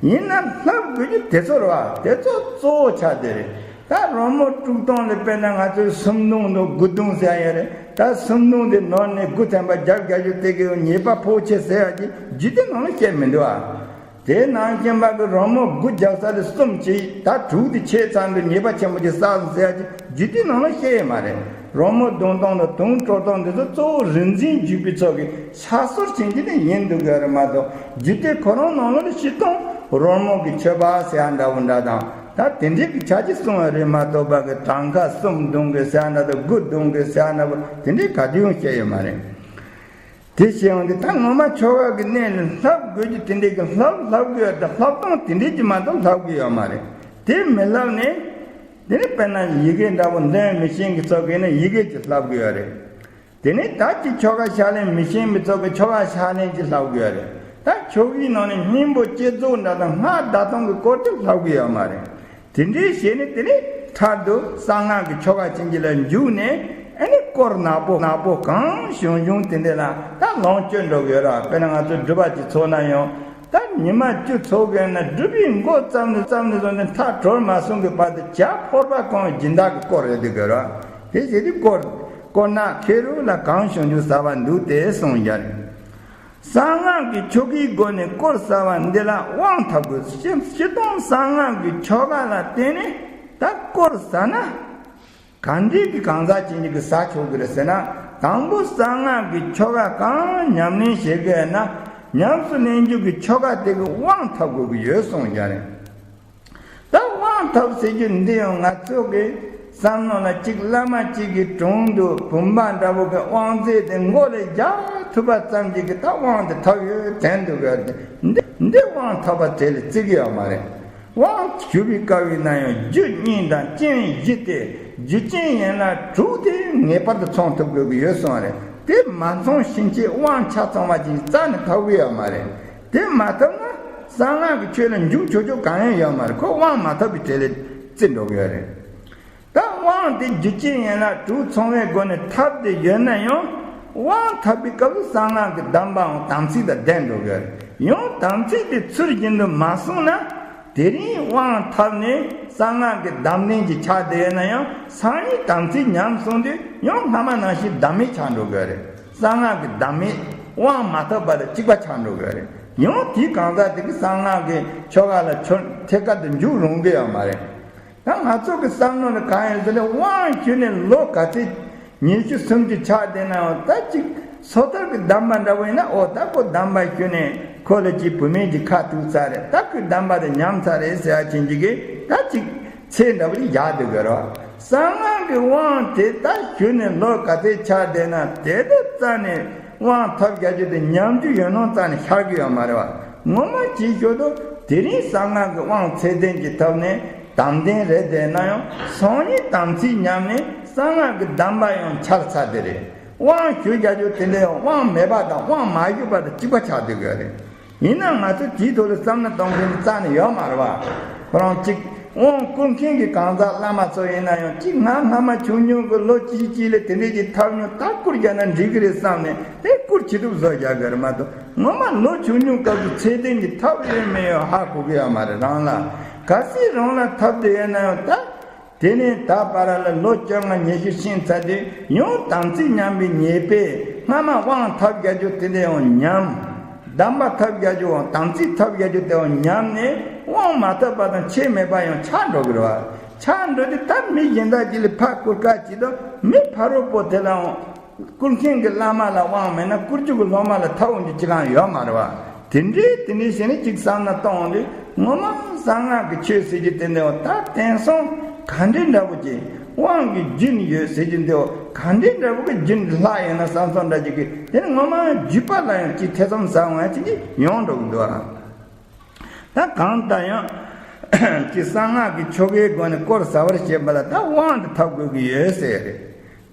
ཡིན་ན་བསླབ་དགོས་རྒྱུ་དེ་ཚོ་རེད་བ། དེ་ཚོ་གཙོ་བོ་ཆགས་བསྡད་རེད། ད་རོལ་མོ་དཀྲུག་སྟངས་ལ་དཔེར་ན་ང་ཚོས་སུམ་བརྡུང་དང་དགུ་བརྡུང་ཟེར་ཡ་ཡོད་རེད། ད་སུམ་བརྡུང་དེ་ནོར་ནས་དགུ་ཐེམ་པ་བརྒྱབ་རྒྱག་རྒྱུ་དེ་གི་ཉེས་པ་ཕོག་ཆེ་ཟེར་ཡ་ཅིག་རྒྱུད་སྡེ་ནང་ལ་བཤད་མི་འདུག་ཨ། དེ་ནང་བཞིན་པ་གི་རོལ་མོ་དགུ་རྒྱག་ས་ལ་གསུམ་བྱས། ད་དྲུག་དེ་ཆད་ཚར་འདུག་ཉེས་པ་ཆེན་པོ་ཅིག་བསགས་སོང་ཟེར་ཡ་ཅིག་རྒྱུད་སྡེ་ནང་ལ་བཤད་ཡོད་མ་རེད། རོལ་མོ་བརྡུང་སྟངས་དང་དུང་དཀྲོལ་སྟངས་འདི་ཚོ་གཙོ་བོ་རིག་འཛིན་བརྒྱུད་པའི་ཚོགས་ཀྱི་ཕྱག་སྲོལ་ཅན་གྱི་ནི་ཡིན་འདུག་གི་རེད་མ་གཏོགས། རྒྱུད་སྡེ་ཁོ་རང་ནང་ལོགས་ལ་སྤྱིར་བཏང་རོལ་མོ་གི་མཆོད་པ་ཟེར་ཡ་འདྲ་བོ་འདྲ་དང་། ད་དེ་འདྲའི་གི་ཆ་ཅིག་གསུངས་པ་རེད་མ་གཏོགས་པ་གི་གྲངས་ཀ་གསུམ་བརྡུང་གི་ཟེར་ཡ་འདྲ་དང་དགུ་བརྡུང་གི་ཟེར་ཡ་འདྲ་བོ་དེ་འདྲའི་ག་དུས་ཡང་བཤད་ཡོད་མ་རེད། དེ་བྱས་ཡོང་དུས་ད་ངོ་མ་ཆོ་ག་གི་གནས་ལ་བསླབ་དགོས་རྒྱུ་དེ་འདྲའི་གི་བསླབ་བསླབ་དགོས་ཡ་དང་བསླབ་སྟངས་དེ་འདྲའི་གི་མ་གཏོགས་བསླབ་གི་ཡོད་མ་རེད། དེ་མི་བསླབ་ནས། དེ་ནི་དཔེར་ན་ཡི་གེ་འདྲ་པོ་འདོན་མི་ཤེས་མཁན་ཚོ་གིས་ནི་ཡི་གེ་ཅིག་བསླབ་དགོས་ཡོད་རེད། དེ་ནས་ད་ཅིག་ཆོ་ག་ཕྱག་ལེན་མི་ཤེས་མི་ཚོ་གིས་ཆོ་ག་ཕྱག་ལེན་ཅིག་བསླབ་དགོས་རེད། ད་ཆོ་གའི་ནང་ནས་སྙིང་པོ་བསྐྱེད་རྫོགས་འདྲ་དང་སྔགས་བཟླ་སྟངས་ཀྱི་སྐོར་དེ་བསླབ་གི་ཡོད་མ་རེད། དེ་འདྲའི་བྱས་ནས་དེ་ནས་མཐར་དུ་གསང་སྔགས་ཀྱི་ཆོ་ག་ཅན་གྱི་ལ་འཇུག་ནས། ཨ་ནི་སྐོར་ནག་པོ་ནག་པོ་གང་བྱུང་བྱུང་དེ་འདྲ་ལ་ད་ལོངས་སྤྱོད་འགྲོ་གི་ཡོད་རེད། དཔེར་ན་ང་ཚོ་སྒྲུབ་པ་ཅིག་ཚོགས་ན་ཡང་། ད་ཉི་མ་བཅུ་ཚོགས་དགོས་ན་སྒྲུབ་པའི་འགོ་བརྩམས་ནས་བརྩམས་ནས་བཟུང་ནས་མཐའ་གྲོལ་མ་སོང་གི་བར་དུ་བྱ་ཕོར་པ་གང་སྦྱིན་བདག་གི་སྐོར་རེད་འདུག་གི་རེད། དེ་བྱེད་དུས་སྐོར་སྐོར་ནག་ཁེ་རུ་ལ་གང་བྱུང་བྱུང་ཟ་བ་འདུག་སྟེ་གསུངས་ཡ་རེད། གསང་སྔགས་ཀྱི་ཆོ་གའི་སྒོ་ནས་སྐོར་ཟ་བ་འདི་ལ་དབང་ཐོབ་དགོས། སྤྱིར་བཏང་གསང་སྔགས་ཀྱི་ཆོ་ག་ལ་བརྟེན་ནས་ད་སྐོར་ཟ་ན། གང་འདྲའི་གི་གང་ཟག་ཅན་གྱི་གི་ཟ་ཆོག་གི་རེད་ཟེར་ན། དང་པོ་གསང་སྔགས་ཀྱི་ཆོ་ག་གང་ཉམས་ལེན་བྱེད་དགོས་ན། ཉམས་སུ་ལེན་རྒྱུ་གི་ཆོ་ག་དེ་གི་དབང་ཐོབ་དགོས་ཀྱི་ཡོད་གསུངས་ཀྱང་རེད། ད་དབང་ཐོབ་ཟེར་རྒྱུ་འདི་ཡང་ང་ཚོ་གི་བསམ་མནོ་ལ་གཅིག་བླ་མ་གཅིག་གི་དྲུང་དུ་བུམ་པ་འདྲ་པོ་གི་དབང་རྫས་དེ་མགོ་ལ་སྦྱར་ཐུབ་པ་ཙམ་གྱིས་གི་ད་དབང་དེ་ཐོབ་ཡོད་དྲན་འདུག་གི། འདི་འདི་དབང་ཐོབ་པ་དེ་ལ་བརྩི་གི་ཡོད་མ་རེད། དབང་ཞུ་བའི་སྐབས་ཡིན་ན་ཡང་རྒྱུ་གཉིས་དང་རྐྱེན་བཞི་སྟེ། རྒྱུ་རྐྱེན་ཡན་ལག་དྲུག་དེ་ངེས་པར་དུ་ཚང་ཐུབ་དགོས་ཀྱི་ཡོད་གསུངས་རེད། དེ་མ་ཚང་ཕྱིན་ཆད་དབང་ཆ་ཚང་བ་ཅིག་རྩ་ནས་ཐོབ་ཀྱི་ཡོད་མ་རེད། དེ་མ་ཐོབ་ན་གསང་སྔགས་ཀྱི་ཆོས་ལ་འཇུག་ཆོག་ཆོག་གང་ཡང་ཡོད་མ་རེད། ཁོ་དབང་མ་ཐོབ་པའི་གྲས་ལ་བརྩི་འགྲོ་གི་ཡོད་རེད། ད་དབང་དེ་རྒྱུ་རྐྱེན་ཡན་ལག་དྲུག་ཚང་བའི་སྒོ་ནས་ཐོབ་སྟེ་ཡོད་ན་ཡང་། དབང་ཐོབ་པའི་སྐབས་སུ་གསང་སྔགས་ཀྱི་གདམས་པའང་དམ་ཚིག་དང་ལྡན་འགྲོ་གི་རེད། ཡང་དམ་ཚིག་དེ་ཚུལ་བཞིན་དུ་མ་བསྲུངས་ན། དེ་རིང་དབང་ཐོབ་ནས་གསང་སྔགས་ཀྱི་གདམས་ལྡན་གྱི་ཆ་དེ་ཡོད་ན་ཡང་། སང་ཉིན་དམ་ཚིག་ཉམས་སོང་དུས་ཡང་སྔ་མ་ནང་བཞིན་གདམས་མེད་ཆགས་འགྲོ་གི་རེད། གསང་སྔགས་ཀྱི་གདམས་མེད་དབང་མ་ཐོབ་པ་དང་གཅིག་པ་ཆགས་འགྲོ་གི་རེད། ཡང་དེའི་གང་ཟག་དེ་གི་གསང་སྔགས་ཀྱི་ཆོ་ག་ལ་ཆོ་ཐད་ཀར་དུ་འཇུག་རུང་གི་ཡོད་མ་རེད། ད་ང་ཚོ་གི་བསམ་བློ་ནི་གང་ཡིན་ཟེར་ན། དབང་ཞུས་ནས་ལོ་ག་ཚོད་ཉི་ཤུ་སུམ་ཅུ་ཆགས་བསྡད་ན་ཡང་། ད་ཅིག་སོ་ཐར་གྱི་གདམས་པ་འདྲ་བོ་ཡིན་ན། འོ་ད་ཁོ་གདམས་པ་ཞུས་ནས་ཁོ་ལ་ཅིག་བུད་མེད་ཀྱི་ཁ་ཐུག་ཚར་རེད། ད་ཁོས་གདམས་པ་དེ་ཉམས་ཚར་རེད་ཟེར་བ་ཅན་གྱི་གི་ད་ཅིག་ཚེ་འདྲ་བོ་ཅིག་བཞག་སྡོད་དགོས་རེད། གསང་སྔགས་ཀྱི་དབང་དེ་ད་ཞུས་ནས་ལོ་ག་ཚོད་ཆགས་བསྡད་ན། དེ་དུས་རྩ་ནས་དབང་ཐོབ་བརྒྱབ་རྒྱུ་དེ་ཉམས་རྒྱུ་ཡོད་ནོ་རྩ་ནས་ཤར་གི་ཡོད་མ་རེད་བ། ངོ་མ་ཅིག་ཞུ་དུས་དེ་རིང་གསང་སྔགས་ཀྱི་དབང་ཚད་ལྡན་གྱི་ཐོབ་ནས། དམ་ལྡན་རེད་བསྡད་ན་ཡང་། སང་ཉིན་དམ་ཚིག་ཉམས་ནས་གསང་སྔགས་ཀྱི་གདམས་པ་ཡང་འཆར་ཚར་དེ་རེད། དབང་ཞུ་རྒྱག་རྒྱུ་དེ་འདྲ་ཡང་དབང་མེད་པ་དང་དབང་མ་ཞུས་པ་དང་གཅིག་པ་ཆགས་སྡོད་དགོས་རེད། ཡིན་ན་ང་ཚོ་དེའི་ཐོག་ལ་བསམ་བློ་གཏོང་མཁན་རྩ་ནས་ཡོད་མ་རེད་བ། ཁོ་རང་གཅིག་དབང་བསྐུར་མཁན་གྱི་གང་ཟག་བླ་མ་ཚོ་ཡིན་ན་ཡང་། གཅིག་ང་སྔ་མ་ཆུང་ཆུང་གི་ལོ་གཅིག་གཅིག་ལ་དེ་འདྲས་ཀྱི་ཐོབ་མྱོང་། ད་བསྐུར་རྒྱག་ན་འགྲིག་གི་རེད་བསམ་ནས། དེ་བསྐུར་བྱེད་ཐུབ་བཟོ་རྒྱག་གི་རེད་མ་གཏོགས། ངོ་མ་ལོ་ཆུང་ཆུང་སྐབས་སུ་ཚད་ལྡན་གྱི་ཐོབ་ཡོད་མེད་ཡང་ཧ་གོ་གི་ཡོད་མ་རེད། རང་ལ་གལ་སྲིད་རང་ལ་ཐོབ་བསྡད་ཡོད་ན་ཡང་། ད་དེ་ནས་ད་བར་ལ་ལོ་བཅོ་ལྔ་ཉི་ཤུ་ཕྱིན་ཚར་དུས། ཡང་དམ་ཚིག་ཉམས་པའི་ཉེས་པས་སྔ་མ་དབང་ཐོབ་རྒྱག་རྒྱུ་དེ་འདྲ་ཡང་ཉམས། གདམས་པ་ཐོབ་རྒྱག་རྒྱུ་དབང་། དམ་ཚིག་ཐོབ་རྒྱག་རྒྱུ་དེ་ཡང་ཉམས་ནས། དབང་མ་ཐོབ་པ་དང་ཁྱད་མེད་པ་ཡང་ཆགས་འགྲོ་གི་རེད་བ། ཆགས་འགྲོ་དུས་ད་མི་གཞན་དག་ཅིག་ལ་ཕར་བསྐུར་ཁ་བྱེད་དུས། མི་ཕ་རོལ་པོ་དེ་ལའང་བསྐུར་མཁན་གྱི་བླ་མ་ལ་དབང་མེད་ན། བསྐུར་རྒྱུ་གི་སློབ་མ་ལ་ཐོབ་འོང་རྒྱུ་ཅི་གང་ཡོད་མ་རེད་བ། དེ་འདྲའི་དེ་འདྲའི་བྱས་ནས་ཅིག་བསམ་བློ་གཏོང་འོང་དུས། ངོ་མ་གསང་སྔགས་ཀྱི་ཆོས་ཟེར་རྒྱུ་དེ་འདྲ་བ། ད་དེང་སང་ག་འདྲའི་འདྲ་པོ་ཅིག་དབང་གི་རྒྱུན་ཡོད་ཟེར་རྒྱུ་འདྲ་བ། ག་འདྲའི་འདྲ་པོ་གི་རྒྱུན་ལྷག་ཡོད་ན་བསམ་བསམ་འདྲ་ཅིག་གི། དེ་ནི་ངོ་མ་རྒྱུད་པ་ལ་ཡང་ཅིག་ཐེ་ཚོམ་ཟ་འོང་ཡ་ཅིག་ཅིག་ཡོང་འགྲོ་གི་འདུག་ཨ། ད་གང་ལྟར་ཡང་། ཅིག་གསང་སྔགས་ཀྱི་ཆོ་གའི་སྒོ་ནས་དཀོར་ཟ་བར་བྱེད་པ་ལ་ད་དབང་དེ་ཐོབ་དགོས་ཀྱི་ཡོད་ཟེར་རེད།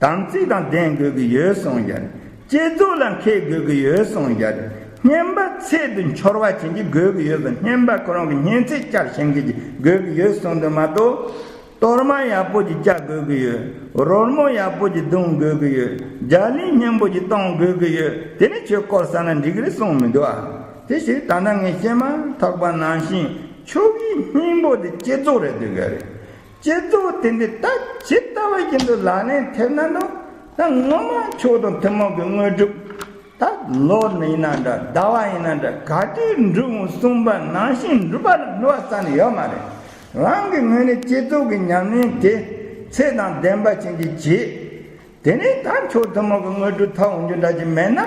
དམ་ཚིག་དང་ལྡན་དགོས་ཀྱི་ཡོད་གསུངས་ཀྱང་། བསྐྱེད་རྫོགས་ལ་མཁས་དགོས་ཀྱི་ཡོད་གསུངས་ཀྱང་། བསྙེན་པ་ཚད་དུ་འཆོར་བ་ཅན་གྱི་དགོས་ཀྱི་ཡོད་གསུངས། བསྙེན་པ་ཁོ་རང་གི་བསྙེན་ཚད་བསྐྱར་ཞན་མཁན་གྱི་དགོས་ཀྱི་ཡོད་གསུངས་དུས་མ་གཏོགས། གཏོར་མ་ཡག་པོ་ཅིག་བཅའ་དགོས་ཀྱི་ཡོད། རོལ་མོ་ཡག་པོ་ཅིག་བརྡུང་དགོས་ཀྱི་ཡོད། རྒྱ་གླིང་སྙན་པོ་ཅིག་གཏོང་དགོས་ཀྱི་ཡོད། དེ་ནས་ཁྱོད་དཀོར་ཟ་ན་འགྲིག་གི་རེད་གསུངས་མི་འདུག་ཨ། དེ་ཞིག་ད་ལྟ་ངས་བཤད་མ་ཐག་པ་ནང་བཞིན་ཆོ་གའི་སྙིང་པོ་དེ་བསྐྱེད་རྫོགས་རེད་འདུག་གི་རེད། བསྐྱེད་རྫོགས་དེ་འདི་ད་ཇི་ལྟ་བ་བཞིན་དུ་ལག་ལེན་ཐེབས་ན་འདུག་ད་ངོ་མ་མཆོག་དང་ཐུན་མོང་གི་དངོས་གྲུབ། ད་ལོ་ཡིན་ན་འདྲ། ཟླ་བ་ཡིན་ན་འདྲ། ག་དུས་འགྲུབ་འོང་གསུངས་པ་ནང་བཞིན་འགྲུབ་པ་ལ་བསླུ་བ་རྩ་ནས་ཡོད་མ་རེད། རང་གི་ངོས་ནས་བསྐྱེད་རྫོགས་ཀྱི་ཉམས་ལེན་དེ་ཚད་དང་ལྡན་པ་ཅན་གྱིས་བྱེད། དེ་ནས་ད་མཆོག་ཐུན་མོང་གི་དངོས་གྲུབ་ཐོབ་འོང་རྒྱུ་འདྲ་ཅིག་མེད་ན།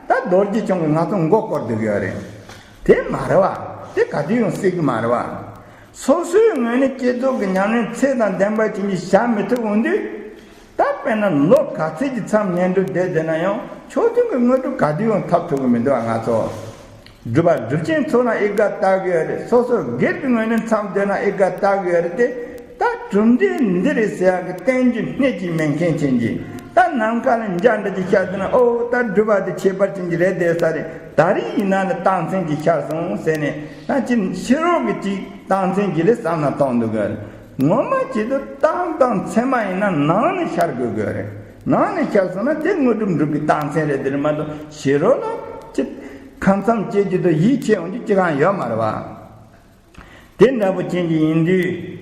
ད་རྡོ་རྗེ་འཆང་གིས་ང་ཚོ་མགོ་སྐོར་སྡོད་ཀྱི་ཡོད་རེད། དེ་མ་རེད་བ། དེ་ག་དུས་ཡང་སྲིད་ཀྱི་མ་རེད་བ། སོ་སོའི་ངོས་ནས་བསྐྱེད་རྫོགས་ཀྱི་ཉམས་ལེན་ཚད་དང་ལྡན་པ་ཅན་གྱིས་བྱ་མི་ཐུབ་འོང་དུས། ད་དཔེར་ན་ལོ་ག་ཚོད་ཀྱི་མཚམས་ཉལ་འགྲོ་བསྡད་བསྡད་ན་ཡང་། མཆོག་ཐུན་གྱི་དངོས་གྲུབ་ག་དུས་ཡང་ཐོབ་ཐུབ་ཀྱི་མི་འདུག་བ། ང་ཚོ་སྒྲུབ་པ་སྒྲུབ་ཆེན་ཚོགས་ན་ཨི་དགའ་ལྟ་གི་ཡོད་རེད། སོ་སོ་སྒེར་གྱི་ངོས་ནས་མཚམས་སྡོད་ན་ཨི་དགའ་ལྟ་གི་ཡོད་རེད་དེ། ད་གྲུབ་འབྲས་འདི་རེད་ཟེར་ཡག་གི་བསྟན་རྒྱུ་སྣེ་གཅིག་མེད་མཁན་ཅན་གྱི། ད་ནམ་མཁའ་ལ་འཇའ་འདྲ་ཅིག་ཤར་ཟིན་ན། ཨོ་ད་སྒྲུབ་པ་དེ་ཁྱད་པར་ཅན་གྱི་རེད་དེ་ས་རེད། ད་རེས་ཡིན་ན་ནི་རྟགས་མཚན་གྱིས་ཤར་སོང་ཟེར་ནས། ད་ཅི་ཕྱི་རོལ་གྱི་ཅིག་རྟགས་མཚན་གྱིས་རེད་བསམ་ན་གཏོང་འདུག་གི་རེད། ངོ་མ་བྱེད་དུས་རྟགས་དང་མཚན་མ་ཡིན་ན་ནང་ནས་ཤར་དགོས་གི་རེད། ནང་ནས་ཤར་སོང་ན་དེ་དངོས་གྲུབ་འགྲུབ་པའི་རྟགས་མཚན་རེད། དེ་རེད་མ་གཏོགས་ཕྱི་རོལ་ལ་ཅི་ཁམས་མཚམས་བཅད་རྒྱུ་དང་ཡིད་ཆེས་འོང་རྒྱུ་ཅི་གང་ཡོད་མ་རེད་བ། དེ་འདྲ་པོ་ཅན་གྱི་ཡིན་དུས།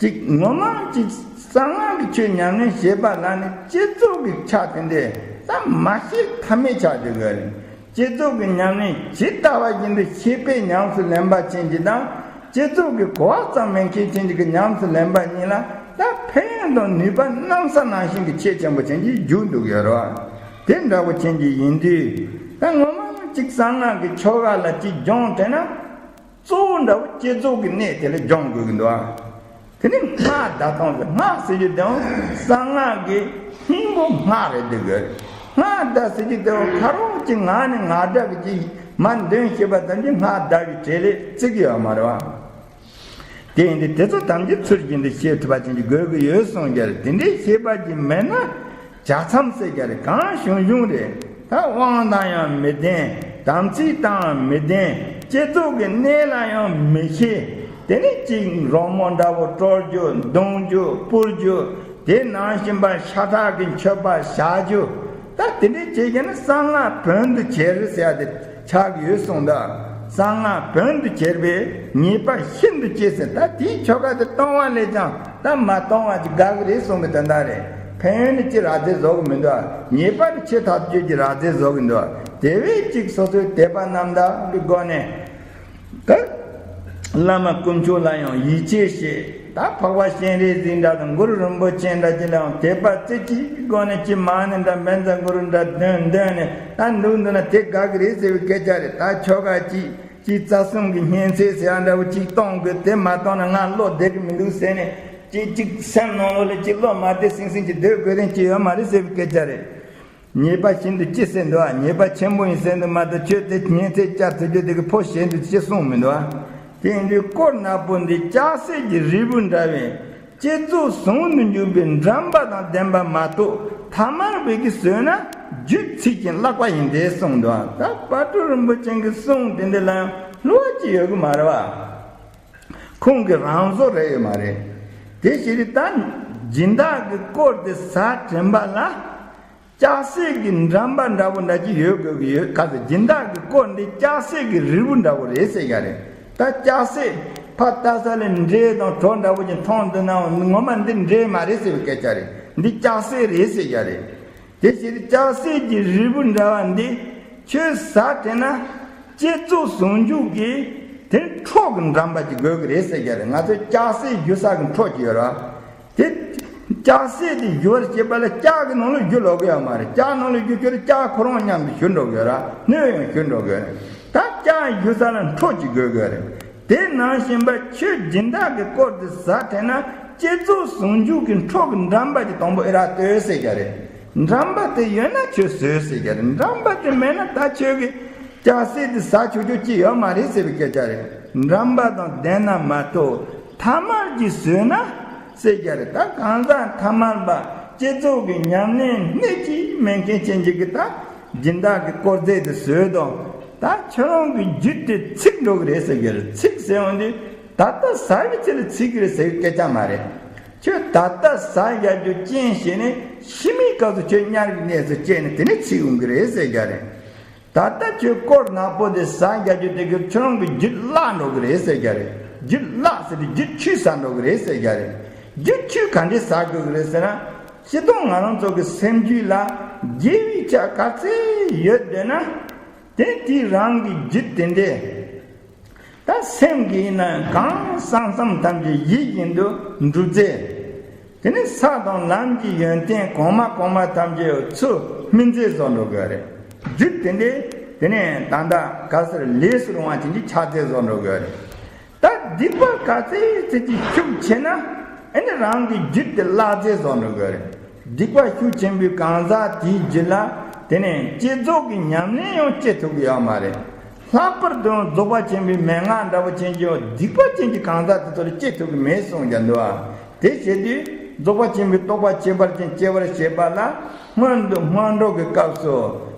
གཅིག་ངོ་མ་གཅིག་གསང་སྔགས་ཀྱི་ཆོས་ཉམས་ལེན་བྱེད་པ་ལ་ནི་སྤྱི་ཚོགས་ཀྱི་ཆ་དེ་འདྲས་ད་མ་ཤེས་ཐབས་མེད་ཆགས་ཡོད་གི་རེད། སྤྱི་ཚོགས་ཀྱི་ཉམས་ལེན་ཇི་ལྟ་བ་བཞིན་དུ་ཤེས་པས་ཉམས་སུ་ལེན་པ་ཅན་གྱི་དང་། སྤྱི་ཚོགས་ཀྱི་གོ་བ་ཙམ་མེད་མཁན་ཅན་གྱི་ཉམས་སུ་ལེན་པ་གཉིས་ལ་ད་ཕན་ཡོན་དང་ནུས་པ་གནམ་ས་ནང་བཞིན་གྱི་ཆེ་ཆེན་པོ་ཅན་གྱི་རྒྱུགས་འདུག་ཡོད་རེད་བ། དེ་འདྲ་པོ་ཅན་གྱི་ཡིན་དུས། ད་ངོ་མ་གཅིག་གསང་སྔགས་ཀྱི་ཆོ་ག་ལ་གཅིག་སྦྱོང་དྲན་ན། གཙོ་བོ་འདྲ་བོ་སྤྱི་ཚོགས་ཀྱི་གནས་དེ་ལ་སྦྱོང་དགོས་ཀྱི་འདུག་ཨ། དེ་ནས་སྔགས་བཟླ་སྟངས་ཟེར། སྔགས་ཟེར་རྒྱུ་དེའང་གསང་སྔགས་ཀྱི་སྙིང་པོ་སྔགས་རེད་འདུག་གི། སྔགས་བཟླ་ཟེར་རྒྱུ་དེའང་ཁ་རོག་གཅིག་ངག་ནས་ངག་སྒྲ་གི་ཅིག་མར་འདོན་ཤེས་པ་ཙམ་གྱིས་སྔགས་བཟླ་བའི་གྲལ་ལས་བརྩི་གི་ཡོད་མ་རེད་བ། དེ་ཡིན་དུས་དེ་ཚོ་ཐམས་ཅད་ཚུལ་བཞིན་དུ་ཤེས་ཐུབ་པ་ཅན་གྱི་དགོས་ཀྱི་ཡོད་གསུངས་ཀྱི་རེད། དེ་འདྲའི་ཤེས་པ་ཅིག་མེད་ན། ཇ་མཚམས་ཟེར་གྱི་རེད། གང་བྱུང་བྱུང་རེད། ད་དབང་དང་ཡང་མི་ལྡན། དམ་ཚིག་དང་ཡང་མི་ལྡན། སྤྱི་ཚོགས་ཀྱི་གནས་ལ་ཡང་མི་ཤེས། དེ་ནས་གཅིག་རོལ་མོ་འདྲ་བོ་དཀྲོལ་རྒྱུ། རྡུང་རྒྱུ། སྤུར་རྒྱུ། དེ་ནང་བཞིན་པ་ཤ་ཁྲག་གི་མཆོད་པ་བཞག་རྒྱུ། ད་དེ་འདྲའི་བྱེད་ཀྱི་ན་གསང་སྔགས་བོན་དུ་གྱེར་ཟེར་ཡ་དེ་ཆགས་ཀྱི་ཡོད་གསུངས་ད། གསང་སྔགས་བོན་དུ་གྱེར་པས་ཉེས་པ་ཤིན་ཏུ་གཅེས་ཟེར། ད་དེའི་ཆོ་ག་དེ་གཏོང་བ་ལས་ཀྱང་ད་མ་གཏོང་བ་ཅིག་དགའ་གི་རེད་གསུངས་པའི་དོན་དག་རེད། ཕན་ཡོན་ནི་ཅི་རག་རྫས་བཟོ་གི་མི་འདུག་ཉེས་པ་ནི་ཆེ་ཐག་ཆོད་ཀྱི་རག་རྫས་བཟོ་གི་འདུག་དེ་བས་ཅིག་སོ་སོའི་དད་པ་རྣམ་དག་གི་སྒོ་ནས། ད་བླ་མ་དཀོན་མཆོག་ལ་ཡང་ཡིད་ཆེས་བྱེད། ད་འཕགས་པ་སྤྱན་རས་གཟིགས་འདྲ་དང་གུ་རུ་རིན་པོ་ཆེ་འདྲ་ཅིག་ལ་ཡང་དད་པ་རྩེ་གཅིག་སྒོ་ནས་ཅི་མ་ཎི་འདྲ་བཛྲ་གུ་རུ་འདྲ་འདོན་འདོན་ནས་ད་འདུག་འདུག་ན་དེ་དགའ་གི་རེད་ཟེར་བའི་སྐད་ཆ་རེད། ད་ཆོ་ག་ཅིག་ཅིག་རྩ་གསུམ་གྱི་བསྙེན་ཚད་ཟེར་ཡ་འདྲ་བོ་ཅིག་གཏོང་དགོས། དེ་མ་གཏོང་ན་ང་བློ་བདེ་གི་མི་འདུག་ཟེར་ནས་ཅིག་ཅིག་སེམས་ནང་ལོགས་ལ་ཅིག་བློ་མ་བདེ་སིང་སིང་ཅིག་སྡོད་དགོས་རན་ཅིག་ཡོད་མ་རེད་ཟེར་བའི་སྐད་ཆ་རེད། ཉེས་པ་ཤིན་ཏུ་གཅེས་ཟེར་འདུག་ཨ། ཉེས་པ་ཆེན་པོ་ཡིན་ཟེར་འདུག་མ་གཏོགས་ཁྱོད་དེ་བསྙེན་ཚད་བསྐྱར་ཐུབ་རྒྱུ་དེ་གི་ཕོ་ཞེ་འདུག་ཅེས་གསུངས་མི་འདུག་ཨ། དེ་ཡིན་དུས་དཀོར་ནག་པོ་འདི་ལྕགས་སྲེག་གི་རིལ་བུ་འདྲ་བས་སྤྱི་གཙུག་ཟུང་དུ་འཇུག་པའི་འགྲམ་པ་དང་ལྡན་པ་མ་གཏོགས་ཐ་མལ་པའི་གིས་ཟོས་ན་རྒྱུད་ཚིག་ཅིང་བརླག་པ་ཡིན་ཏེ་གསུངས་འདུག་ཨ། ད་དཔལ་སྤྲུལ་རིན་པོ་ཆེ་གི་གསུང་དེ་འདི་ལ་ཡང་བསླུ་བ་ཅི་ཡོད་གི་མ་རེད་བ། ཁོང་གི་རང་བཟོ་རེད་ཡོད་མ་རེད། དེ་ཞིག་རེད། ད་སྦྱིན་བདག་གི་དཀོར་དེ་ཟ་དྲན་པ་ལ། ལྕགས་སྲེག་གི་འགྲམ་པ་འདྲ་བོ་འདྲ་ཅིག་ཡོད་དགོས་ཀྱི་ཡོད། ག་ཚོད་སྦྱིན་བདག་གི་དཀོར་འདི་ལྕགས་སྲེག་གི་རིལ་བུ་འདྲ་བོ་རེད་ཟེར་ཡ་རེད། ད་ལྕགས་སྲེག་ཕར་ལྟ་ས་ལ་འབྲས་དང་གྲོ་འདྲ་བོ་ཅིག་མཐོང་འདུག་ན་ངོ་མ་འདི་འབྲས་མ་རེད་ཟེར་བའི་སྐད་ཆ་རེད། འདི་ལྕགས་སྲེག་རེད་ཟེར་ཡ་རེད། དེ་ཕྱིར་ལྕགས་སྲེག་གི་རིལ་བུ་འདྲ་བ་འདི་ཁྱོད་ཟ་དྲན་ན་སྤྱི་གཙུག་ཟུང་འཇུག་གི་དེ་ཁྲོ་གི་འགྲམ་པ་ཅིག་དགོས་ཀྱི་རེད་ཟེར་གྱི་རེད། ང་ཚོས་ལྕགས་སྲེག་བཞུ་ས་གི་ཁྲོ་ཅིག་ཡོད་ར། དེ་ལྕགས་སྲེག་དེ་བཞུ་བར་བྱེད་པ་ལ་ལྕགས་ཀྱི་ནང་ལ་བཞུ་ལོག་གི་ཡོད་མ་རེད། ལྕགས་ནང་ལ་བཞུ་ཁྱོད་ལྕགས་ཁོ་རང་མཉམ་དུ་བཞུ་འགྲོ་གི་ཡོད་ར། སྣོད་ཡང་བཞུ་འགྲོ་གི་ཡོད་རེད། ད་ལྕགས་བཞུ་ས་ལ་ཁྲོ་ཅིག་དགོས་ཀྱི་ཡོད་རེད། དེ་ནང་བཞིན་པ་ཁྱོད་སྦྱིན་བདག་གི་དཀོར་དེ་ཟ་དྲན་ན་སྤྱི་གཙུག་ཟུང་འཇུག་གི་ཁྲོ་གི་འགྲམ་པ་ཅིག་དང་པོ་ཨེ་རག་ལྟོས་ཟེར་གྱི་རེད། འགྲམ་པ་དེ་ཡོད་ན་ཁྱོད་ཟོས་ཟེར་གྱི་རེད། འགྲམ་པ་དེ་མེད་ན་ད་ཁྱོད་ཀྱི་ལྕགས་སྲེག་དེ་ཟ་ཆོག་ཆོག་ཅིག་ཡོད་མ་རེད་ཟེར་བའི་སྐད་ཆ་རེད། འགྲམ་པ་དང་ལྡན་ན་མ་གཏོགས་ཐ་མལ་གྱིས་ཟོས་ན་ཟེར་གྱི་རེད། ད་གང་ཟག་ཐ་མལ་པ་སྤྱི་གཙུག་གི་ཉམས་ལེན་སྣེ་གཅིག་མེད་མཁན་ཅན་ཅིག་གིས་ད་སྦྱིན་བདག་གི་དཀོར་རྫས་དེ་ཟོས་དང་། ད་ཁྱོད་རང་གི་རྒྱུད་དེ་ཚིག་འགྲོ་གི་རེད་ཟེར་གྱི་རེད། ཚིག་ཟེར་བ་འདི་ད་ལྟ་ཟ་བའི་ཚེ་ལ་ཚིག་གི་རེད་ཟེར་བའི་སྐད་ཆ་མ་རེད། ཁྱོད་ད་ལྟ་ཟ་བཞག་རྒྱུ་རྐྱེན་བྱས་ནས་ཕྱི་མའི་སྐབས་སུ་ཁྱོད་དམྱལ་གྱི་གནས་སུ་སྐྱེས་ནས་དེ་ནས་ཚིག་ཡོང་གི་རེད་ཟེར་གྱི་རེད། ད་ལྟ་ཁྱོད་དཀོར་ནག་པོ་དེ་ཟ་རྒྱག་རྒྱུ་དེ་གིས་ཁྱོད་རང་གི་རྒྱུད་བརླག་འགྲོ་གི་རེད་ཟེར་རྒྱུ་རེད། རྒྱུད་བརླག་ཟེར་དུས་རྒྱུད་ཆུད་ཟ་འགྲོ་གི་རེད་ཟེར་རྒྱུ་རེད། རྒྱུད་ཆུད་ག་འདྲས་ཟ་དགོས་ཀྱི་རེད་ཟེར་ན། སྤྱིར་བཏང་ང་རང་ཚོ་གི་སེམས་རྒྱུད་ལ་དགེ་བའི་ཆ་ག་ཚད་ཡོད་བསྡད་ན། དེ་དེ་རང་གི་རྒྱུད་དེ་འདྲས། ད་སེམས་ཀྱི་ཡིན་ན་གང་བསམ་བསམ་ཐམས་ཅད་ཡིད་བཞིན་དུ་འགྲུབ་རྫས། དེ་ནི་ས་དང་ལམ་གྱི་ཡོན་ཏན་གོང་མ་གོང་མ་ཐམས་ཅད་ཚུར་སྨིན་རྫས་བཟོ་འགྲོ་དགོས་རེད། རྒྱུད་དེ་འདྲས་དེ་ནས་ད་ལྟ་ག་ཟེར་ལས་སུ་རུང་བ་ཅན་གྱི་ཆགས་རྫས་བཟོ་འགྲོ་དགོས་རེད། ད་སྡིག་པ་ག་ཚད་ཚད་ཀྱི་ཤུགས་ཆེ་ན་ཨེ་ནི་རང་གི་རྒྱུད་དེ་བརླག་རྫས་བཟོ་འགྲོ་དགོས་རེད། སྡིག་པ་ཤུགས་ཆེན་པོའི་གང་ཟག་དེའི་རྒྱུད་ལ་དེ་ནས་བསྐྱེད་རྫོགས་ཀྱི་ཉམས་ལེན་ཡང་སྐྱེ་ཐུབ་ཀྱི་ཡོད་མ་རེད། ལྷག་པར་དུ་རྫོགས་པ་ཆེན་པོའི་མན་ངག་འདྲ་པོ་ཅན་གྱི་སྡིག་པ་ཅན་གྱི་གང་ཟག་དེ་ཚོ་ལ་སྐྱེ་ཐུབ་ཀྱི་མེད་གསུངས་ཀྱང་འདུག་ཨ། དེ་བྱེད་དུས་རྫོགས་པ་ཆེན་པོའི་རྟོགས་པ་ཁྱད་པར་ཅན་སྐྱེ་བར་བྱེད་པ་ལ། སྔོན་དུ་སྔོན་འགྲོ་གི་སྐབས་སུ་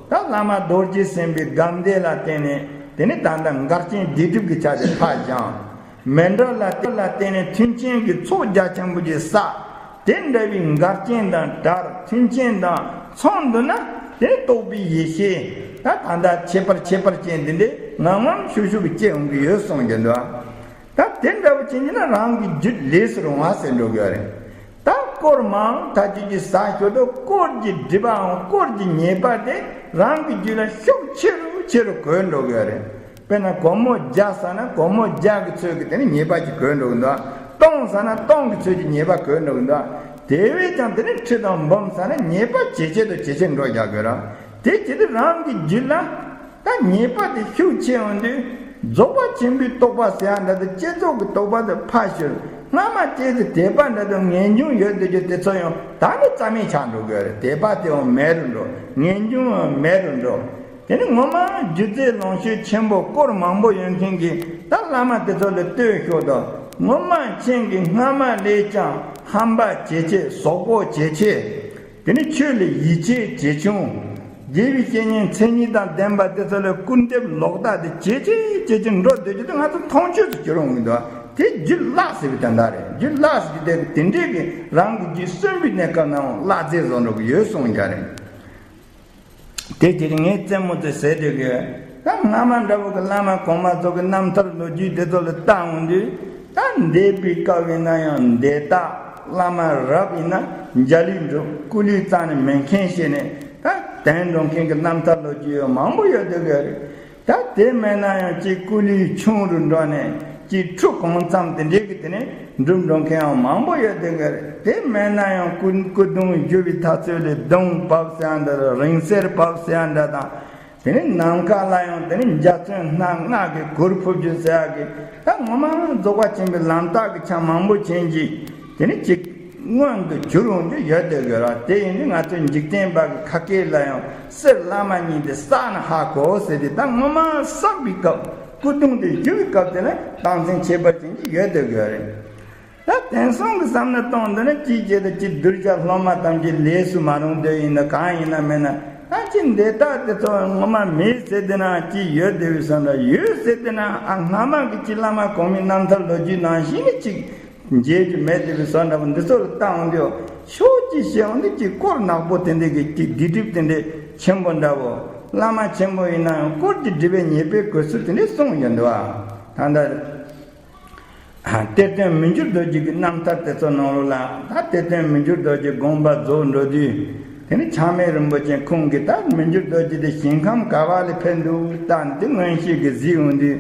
ད་བླ་མ་རྡོ་རྗེ་སེམས་དཔའི་སྒོམ་བཟླས་ལ་བརྟེན་ནས། དེ་ནས་ད་ལྟ་འགག་རྐྱེན་སྡིག་སྒྲིབ་ཀྱི་ཆ་དེ་ཕར་སྦྱངས། མཎྜལ་ལ་བརྟེན་ནས་མཐུན་རྐྱེན་གྱི་ཚོགས་རྒྱ་ཆེན་པོ་ཅིག་བསགས། དེ་འདྲ་བའི་འགག་རྐྱེན་དང་བྲལ། མཐུན་རྐྱེན་དང་མཚུངས་འདུག་ན། དེ་རྟོགས་པའི་ཡེ་ཤེས་ད་ད་ལྟ་ཁྱད་པར་ཁྱད་པར་ཅན་འདི་འདྲའི་ངམ་ངམ་ཤུགས་ཤུགས་ཀྱིས་སྐྱེ་འོང་གི་ཡོད་གསུངས་ཀྱི་འདུག་ད་དེ་འདྲ་བོ་བྱེད་ཀྱི་ན་རང་གི་རྒྱུད་ལས་སུ་རུང་བ་ཟེར་འགྲོ་གི་རེད། ད་དཀོར་མང་ཐག་ཆོད་ཀྱི་ཟ་ཞོར་དུ་དཀོར་གྱི་སྒྲིབ་པའམ་དཀོར་གྱི་ཉེས་པ་དེ་རང་གི་རྒྱུད་ལ་ཤུགས་ཆེ་རུ་ཆེ་རུ་འགོས་འགྲོ་གི་རེད། དཔེར་ན་སྒོར་མོ་བརྒྱ་ཟ་ན་སྒོར་མོ་བརྒྱ་གི་ཚོད་ཀྱི་དེ་ནི་ཉེས་པ་ཅིག་འགོས་འགྲོ་གི་འདུག་སྟོང་ཟ་ན་སྟོང་གི་ཚོད་ཀྱི་ཉེས་པ་འགོས་འགྲོ་གི་འདུག་དེ་བས་ཀྱང་དེ་ནི་ཁྲི་དང་འབུམ་ཟ་ན་ཉེས་པ་ཇེ་ཆེ་དང་ཇེ་ཆེར་འགྲོ་རྒྱག་དགོས་ར། དེ་བྱེད་དུས་རང་གི་རྒྱུད་ལ། ད་ཉེས་པ་དེ་ཤུགས་ཆེ་འོང་དུས། རྫོགས་པ་ཆེན་པོའི་རྟོགས་པ་ཟེར་ཡ་འདྲ་དང་བསྐྱེད་རྫོགས་ཀྱི་རྟོགས་པ་དེ་ཕར་ཞོར། སྔ་མ་བསྐྱེད་ཚེ་དད་པ་འདྲ་དང་ངེས་འབྱུང་ཡོད་དུ་རྒྱུ་དེ་ཚོ་ཡང་ད་ནི་རྩ་མེད་ཆགས་འགྲོ་གི་རེད། དད་པ་དེ་ཡང་མེད་རུ་འགྲོ། ངེས་འབྱུང་ཡང་མེད་རུ་འགྲོ། དེ་ནི་ངོ་མ་རྒྱུ་རྫས་ལོངས་སྤྱོད་ཆེན་པོ་དཀོར་མང་པོ་ཡོད་མཁན་གྱི་ད་བླ་མ་དེ་ཚོ་ལ་ལྟོས་ཤོག་དང་། ངོ་མ་ཁྱེད་ཀྱི་སྔ་མ་ལས་ཀྱང་ཧམ་པ་ཇེ་ཆེ། ཟོག་པོ་ཇེ་ཆེ། དེ་ནི་ཆོས་ལ་ཡིད་ཆེས་ཇེ་ཆུང་། དགེ་བའི་བཤེས་གཉེན་མཚན་ཉིད་དང་ལྡན་པ་དེ་ཚོ་ལ་སྐུར་འདེབས་ལོག་ལྟ་དེ་ཇེ་ཆེ་ཇེ་ཆེ་འགྲོ་སྡོད་རྒྱུ་དེ་ང་ཚོ་མཐོང་ཆོས་སུ་གྱུར་འོང་གི་འདུག་དེ་རྒྱུད་བརླག་ཟེར་བའི་དོན་དག་རེད། རྒྱུད་བརླག་ཟེར་རྒྱུ་དེ་དེ་འདྲས་ཀྱི་རང་གི་རྒྱུད་གསོན་པའི་གནས་སྐབས་ནའང་བརླག་རྫས་བཟོ་འགྲོ་གི་ཡོད་གསུངས་རྒྱུ་རེད། དེ་དེ་རིང་ངས་རྩེད་མོ་དེ་ཟེར་སྡོད་ཀྱི་ཡོད། ད་སྔ་མ་འདྲ་བོ་གི་བླ་མ་གོང་མ་ཚོ་གི་རྣམ་ཐར་ལོ་རྒྱུས་དེ་ཚོ་ལ་བལྟ་འོང་དུས། ད་འདས་པའི་སྐབས་ཡིན་ན་ཡང་འདས་རྟགས། བླ་མ་རབ་ཡིན་ན་འཇའ་ལུས་འགྲུབ། སྐུ་ལུས་རྩ་ནས་མེད་མཁན་ཞེས་ནས། ད་དེང་འགྲོ་མཁན་གྱི་རྣམ་ཐར་ལོ་རྒྱུས་ཡང་མང་པོ་ཡོད་འདུག་གི་རེད། ད་དེ་མེད་ན་ཡང་ཅིག་སྐུ་ལུས་ཆུང་རུ་འགྲོ་ནས་ཅིག་ཁྲུ་གང་ཙམ་དེ་འདྲས་ཀྱི་དེ་ནས་འགྲུབ་འགྲོ་མཁན་ཡང་མང་པོ་ཡོད་འདུག་གི་རེད། དེ་མེད་ན་ཡང་སྐུ་སྐུ་གདུང་བཞུ་བའི་ཐག་ཚོད་ལས་གདུང་བབས་ཟེར་ཡ་འདྲ་དང་། རིང་བསྲེལ་བབས་ཟེར་ཡ་འདྲ་དང་། དེ་ནས་ནམ་མཁའ་ལ་ཡང་དེ་ནས་འཇའ་ཚོན་སྣ་ལྔ་གི་གུར་ཕུབ་རྒྱུ་ཟེར་ཡག་གི། ད་ངོ་མ་རྫོགས་པ་ཆེན་པོའི་ལམ་རྟགས་ཀྱི་ཆ་མང་པོ་ཅན་གྱི་དེ་ནས་ཅིག་མངོན་དུ་གྱུར་འོང་རྒྱུ་ཡོད་དེ་དགོས་ར། དེ་ཡིན་དུས་ང་ཚོའི་འཇིག་རྟེན་པ་གི་ཁ་སྐད་ལ་ཡང་གསེར་བླ་མ་ཉིད་དེ་བསགས་ན་ཧ་གོ་ཟེར་ཏེ། ད་ངོ་མ་བསགས་པའི་སྐབས། སྐུ་གདུང་དེ་བཞུ་བའི་སྐབས་དེ་ལ་རྟགས་མཚན་ཁྱད་པར་ཅན་གྱི་ཡོད་དེ་དགོས་རེད། ད་དེང་སང་གི་བསམ་བློ་གཏོང་འདོད་ན། ཅིའི་ཕྱིར་དུ་ཅིག་གདུལ་བྱ་སློབ་མ་ཐམས་ཅད་ལས་སུ་མ་རུང་དོན་ཡིན་ན་གང་ཡིན་ན་མིན་ན། ད་ཅིག་འདི་དག་དེ་ཚོ་ངོ་མ་མེད་ཟེར་དེ་ན་ཅིག་ཡོད་དེ་བའི་བསམ་པ། ཡོད་ཟེར་དེ་ན་ཨ་སྔ་མ་གི་ཅིག་བླ་མ་གོང་མའི་རྣམ་ཐར་ལོ་རྒྱུས་ནང་བཞིན་ནི་ཅིག་མཇལ་རྒྱུ་མེད་དེ་བའི་བསམ་པ་འདི་ཚོ་ལ་བལྟ་འོང་དུས། ཕྱོགས་ཀྱི་ཤེས་འོང་དུས་ཅིག་དཀོར་ནག་པོ་དེ་འདྲས་ཀྱི་ཅིག་སྡིག་སྒྲིབ་དེ་འདྲས་ཆེན་པོ་འདྲ་བོ། བླ་མ་ཆེན་པོ་ཡིན་ན་ཡང་དཀོར་གྱི་སྒྲིབ་པའི་ཉེས་པའི་གོས་ཚུལ་དེ་འདྲས་གསུངས་ཡོད་འདུག་ཨ། ད་ལྟ། གཏེར་སྟོན་མི་འགྱུར་རྡོ་རྗེ་གི་རྣམ་ཐར་དེ་ཚོ་ནང་ལོགས་ལ། ད་གཏེར་སྟོན་མི་འགྱུར་རྡོ་རྗེ་དགོངས་པ་རྫོགས་འགྲོ་དུས། དེ་ནས་ཆགས་མེད་རིན་པོ་ཆེ་ཁོང་གིས་ད་མི་འགྱུར་རྡོ་རྗེ་དེ་ཞིང་ཁམས་ག་བ་ལ་ཕེབས་འདུག་ད་འདི་མངོན་ཤེས་ཀྱིས་གཟིགས་འོང་དུས།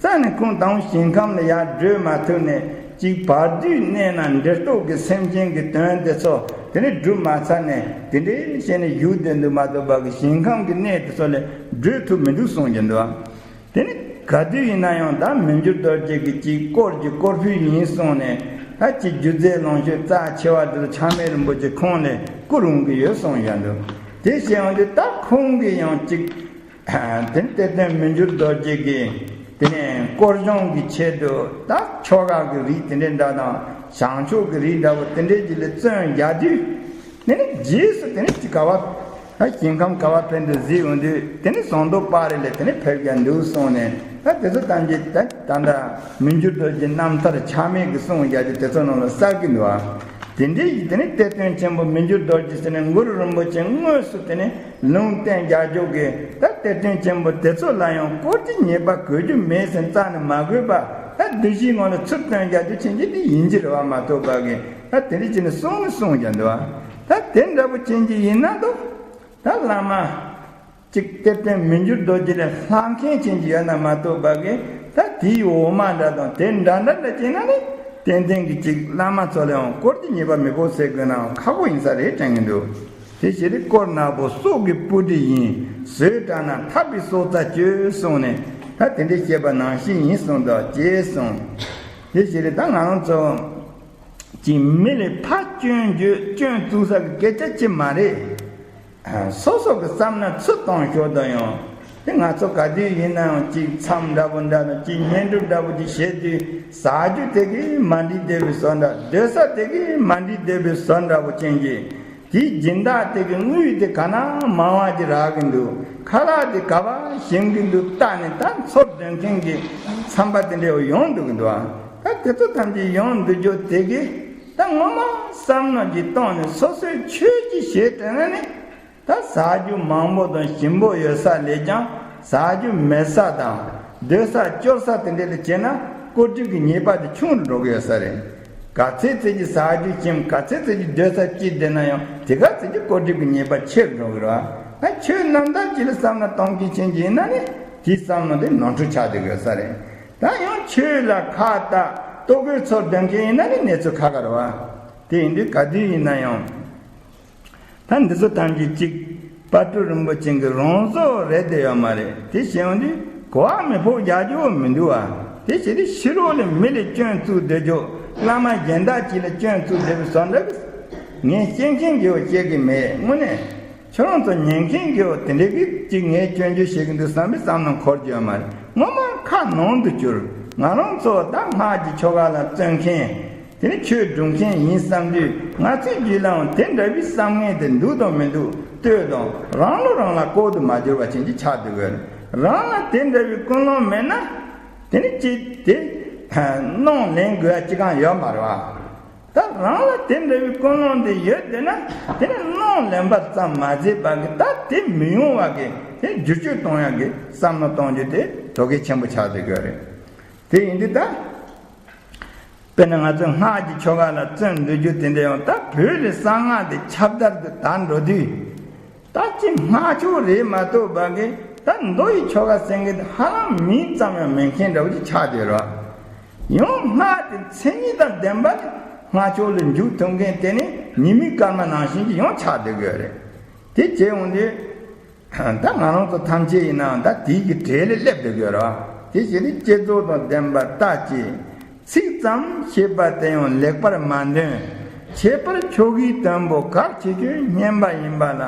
རྩ་ནས་ཁོང་དང་ཞིང་ཁམས་ལ་ཡར་བགྲོད་མ་ཐུབ་ནས། ཅིག་བར་དོའི་གནས་ན་འདྲེ་ལྟོགས་ཀྱི་སེམས་ཅན་གྱི་དོན་དེ་ཚོ་དེ་ནས་སྒྲུབ་མ་ཚར་ནས། དེ་འདྲའི་བྱས་ནས་བཞུགས་བསྡད་འདུག་མ་གཏོགས་པ་གི་ཞིང་ཁམས་ཀྱི་གནས་དེ་ཚོ་ལ་བགྲོད་ཐུབ་མི་འདུག་གསུངས་ཀྱི་འདུག་དེ་ནི་ག་དུས་ཡིན་ན་ཡང་ད་མི་འགྱུར་རྡོ་རྗེ་གིས་ཅིག་དཀོར་གྱི་དཀོར་ཕུད་ཡིན་གསུངས་ནས། ད་ཅིག་རྒྱུ་རྫས་ལོངས་སྤྱོད་རྩ་ཆེ་བ་དེ་ཚོ་ཆགས་མེད་རིན་པོ་ཆེ་ཁོང་ལ་བསྐུར་འོང་གི་ཡོད་གསུངས་ཡོད་འདུག་དེ་བྱས་འོང་དུས་ད་ཁོང་གིས་ཡང་ཅིག་དེ་ནི་གཏེར་སྟོན་མི་འགྱུར་རྡོ་རྗེ་གིས་དེ་ནས་དཀོར་སྦྱོང་གི་ཆེད་དུ་ད་ཆོ་ག་གི་རིགས་དེ་འདྲའི་འདྲ་དང་། བྱང་ཆུབ་ཀྱི་རིགས་འདྲ་བོ་དེ་འདྲའི་ཅིག་ལ་བརྩོན་རྒྱག་དུས། དེ་ནས་རྗེས་སུ་དེ་ནས་ཅིག་ག་བ། ད་ཞིང་ཁམས་ག་བ་ཕེབས་འདུག་གཟིགས་འོང་དུས། དེ་ནས་ཟངས་མདོག་དཔལ་རི་ལ་དེ་ནས་ཕེབས་ཀྱི་འདུག་གསུངས་ནས། ད་དེ་ཚོ་ཐམས་ཅད་ད་ད་ལྟ་མི་འགྱུར་རྡོ་རྗེ་རྣམ་ཐར་ཆགས་མེད་ཀྱི་གསུང་རྒྱག་རྒྱུ་དེ་ཚོ་ནང་ལ་གསལ་གྱི་འདུག་ཨ། དེ་འདྲའི་ཡིས་དེ་ནས་གཏེར་སྟོན་ཆེན་པོ་མི་འགྱུར་རྡོ་རྗེ་ཟེར་ནས་གུ་རུ་རིན་པོ་ཆེ་དངོས་སུ་དེ་ནས་ལུང་བསྟན་རྒྱག་རྒྱུ་གི། ད་གཏེར་སྟོན་ཆེན་པོ་དེ་ཚོ་ལ་ཡང་དཀོར་གྱི་ཉེས་པ་གོས་རྒྱུ་མེད་ཟེར་རྩ་ནས་མ་གོས་པ། ད་སྡིག་བཤགས་ངང་ལ་ཚུར་བཏོན་རྒྱག་རྒྱུ་ཆེན་གྱི་དེ་ཡིན་གྱི་རེད་བ་མ་གཏོགས་པ་གི། ད་དེ་འདྲ་བྱས་ནས་གསུངས་ནས་གསུངས་ཀྱང་འདུག་བ། ད་དེ་འདྲ་བོ་ཅན་གྱི་ཡིན་ན་འདུག་ད་བླ་མ་གཅིག་གཏེར་སྟོན་མི་འགྱུར་རྡོ་རྗེ་ལས་ལྷག་མཁན་ཅན་གྱི་ཡོད་ན་མ་གཏོགས་པ་གི། ད་དེའི་འོག་མ་འདྲ་དང་དེ་འདྲ་འདྲ་འདྲ་བྱས་ན་ནི། ཏན་ཏན་གྱི་གཅིག་བླ་མ་ཚོ་ལ་ཡང་དཀོར་གྱི་ཉེས་པ་མི་ཕོག་ཟེར་དགོས་ནའང་ཁག་པོ་ཡིན་ས་རེད་དྲན་གྱི་འདུག་དེ་ཕྱིར་དཀོར་ནག་པོ་སྲོག་གི་སྤུ་གྲི་ཡིན། ཟོས་དྲགས་ན་འཐབ་པའི་སྲོག་རྩ་གཅོད་གསུངས་ནས། ད་དེ་འདྲའི་བཤད་པ་ནང་བཞིན་ཡིན་གསུངས་དང་ཅེས་གསུངས། དེ་ཕྱིར་ད་ང་རང་ཚོ་གཅིག་མི་ལ་ཕར་སྐྱོན་བརྗོད་སྐྱོན་བཙུགས་ས་གི་སྐད་ཆ་ཅིག་མ་རེད། སོ་སོ་གི་བསམ་ན་ཚུར་གཏོང་ཞོར་དུ་ཡང་ དེ་ང་ཚོ་ག་དུས་ཡིན་ན་ཡང་གཅིག་མཚམས་འདྲ་པོ་འདྲ་དང་གཅིག་བསྙེན་སྒྲུབ་འདྲ་པོ་ཅིག་བྱེད་དུས་ཟ་རྒྱུ་དེ་གིས་མ་འགྲིག་བསྡད་པའི་བཟོ་འདྲ། སྡོད་ས་དེ་གིས་མ་འགྲིག་བསྡད་པའི་བཟོ་འདྲ་པོ་ཅན་གྱི། དེའི་སྦྱིན་བདག་དེ་གི་དངུལ་དེ་ག་ན་མང་བ་ཅིག་རག་གི་འདུག་ཁ་ལག་དེ་ག་པར་ཞིམ་གི་འདུག་ལྟ་ནས་ད་འཚོ་སྡོད་མཁན་གྱི་ཚན་པ་དེ་འདྲ་ཡོང་འདུག་གི་འདུག་ཨ། ད་དེ་ཚོ་ཐམས་ཅད་ཡོང་འདུག་རྒྱུ་དེ་གིས་ད་ངོ་མ་བསམ་མནོ་ཅིག་བཏང་ནས་སོ་སོས་ཆོས་ཅིག་བྱེད་དེ་ན་ནི། ད་ཟ་རྒྱུ་མང་པོ་དང་ཞིམ་པོ་ཡོད་ས་ལས་ཀྱང་ཟ་རྒྱུ་མེད་ས་དང་སྡོད་ས་སྐྱོ་ས་དེ་འདྲ་ལ་བྱས་ན་བཀོད་སྒྲིག་གི་ཉེས་པ་དེ་ཆུང་རུ་འགྲོ་གི་ཡོད་ས་རེད། ག་ཚད་ཚད་ཀྱི་ཟ་རྒྱུ་ཞིམ། ག་ཚད་ཚད་ཀྱི་སྡོད་ས་སྐྱིད་བསྡད་ན་ཡང་དེ་ག་ཚད་ཀྱི་བཀོད་སྒྲིག་གི་ཉེས་པ་ཆེ་རུ་འགྲོ་གི་རེད་བ། ད་ཆོས་རྣམ་དག་ཅིག་ལ་བསམ་བློ་གཏོང་མཁན་ཅན་ཅིག་ཡིན་ན་ནི་དེའི་བསམ་བློ་དེ་ནོར་འཁྲུལ་ཆགས་བསྡད་གི་ཡོད་ས་རེད། ད་ཡང་ཆོས་ལ་ཁ་བཏགས་ལྟོ་གོས་འཚོ་སྡོད་མཁན་ཡིན་ན་ནི་གནས་ཚུལ་ཁག་ཁག་རེད་བ། དེ་ཡིན་དུས་ག་དུས་ཡིན་ན་ཡང་། ད་འདི་ཚོ་ཐམས་ཅད་གཅིག་དཔལ་སྤྲུལ་རིན་པོ་ཆེ་གི་རང་བཟོ་རེད་དེ་ཡོད་མ་རེད། དེ་བྱས་ཡོང་དུས་གོ་བ་མི་ཕོག་རྒྱག་རྒྱུ་མི་འདུག་བ། དེ་བྱས་དུས་ཕྱི་རོལ་ལ་མི་ལ་སྐྱོན་བཙུགས་སྡོད་རྒྱུ། བླ་མ་གཞན་དག་ཅིག་ལ་སྐྱོན་བཙུགས་སྡོད་པའི་བཟོ་འདྲ་གི། ངས་སྐྱོན་མཁན་གི་ཡོད་བཤད་གི་མེད། དངོས་གནས་ཁྱོད་རང་ཚོ་ཉན་མཁན་གི་ཡོད་དེ་འདྲ་གི་ཅིག་ངས་སྐྱོན་བརྗོད་བྱེད་གི་འདུག་བསམ་པའི་བསམ་བློ་འཁོར་རྒྱུ་ཡོད་མ་རེད། ངོ་མ་ཁ་ནང་དུ་གྱུར། ང་རང་ཚོ་ད་སྔགས་ཀྱི་ཆོ་ག་ལ་བརྩོན་མཁན། དེ་ནི་ཆོས་སྒྲུབ་མཁན་ཡིན་བསམ་དུས་ང་ཚོའི་རྒྱུད་ལའང་དེ་འདྲ་བའི་བསམ་ངན་དེ་འདུག་དང་མི་འདུག་ལྟོས་དང་རང་ལོ་རང་ལ་ལྐོག་ཏུ་མ་གྱུར་བ་ཅན་གྱི་ཆགས་འདུག་གི། རང་ལ་དེ་འདྲ་བའི་ཀུན་སློང་མེད་ན་དེ་ནི་ཅི་དེ་གནོང་ལེན་དགོས་ཡ་ཅི་གང་ཡོད་མ་རེད་བ། ད་རང་ལ་དེ་འདྲ་བའི་ཀུན་སློང་དེ་ཡོད་དེ་ན་དེ་ནི་གནོང་ལེན་པ་ཙམ་མ་ཟད་པ་གི་ད་དེ་མི་ཡོང་བ་གི་དེ་བསྒྱུར་བཅོས་གཏོང་ཡ་གི་བསམ་བློ་གཏོང་རྒྱུ་དེ་དོ་གལ་ཆེན་པོ་ཆགས་འདུག་གི་རེད། དེ་ཡིན་དུས་ད། དཔེར་ན་ང་ཚོས་སྔགས་ཀྱི་ཆོ་ག་ལ་བརྩོན་འགྲོ་རྒྱུ་དེ་འདྲ་ཡང་ད་བོད་ལ་གསང་སྔགས་དེ་ཁྱབ་བརྡལ་དུ་དར་འགྲོ་དུས། ད་ཅི་སྔགས་ཆོས་རེད་མ་གཏོགས་པ་གི་ད་མདོ་ཡི་ཆོ་ག་ཟེར་མཁན་དེ་ཧ་ལམ་མིང་ཙམ་ཡང་མེད་མཁན་འདྲ་བོ་ཅིག་ཆགས་བསྡད་རེད། ཡང་སྔགས་དེ་མཚན་ཉིད་དང་ལྡན་པ་ནི་སྔགས་ཆོས་ལ་འཇུག་ཐུབ་མཁན་དེ་ནི་ཉི་མའི་སྐར་མ་ནང་བཞིན་གྱི་ཡང་ཆགས་བསྡད་དགོས་རེད། དེ་བྱས་འོང་དུས། ད་ང་རང་ཚོ་ཐམས་ཅད་ཡིན་ནའང་ད་དེའི་གི་གྲས་ལ་སླེབས་བསྡད་ཡོད་རེད་བ། དེ་བྱས་ནས་བསྐྱེད་རྫོགས་དང་ལྡན་པ་ལྟ་ཅི། ཚིག་ཙམ་ཤེས་པ་དེ་ཡང་ལེགས་པར་མ་འདོན། ཁྱད་པར་ཆོ་གའི་དོན་པོ་གལ་ཆེ་ཤོས་བསྙེན་པ་ཡིན་པ་ལ་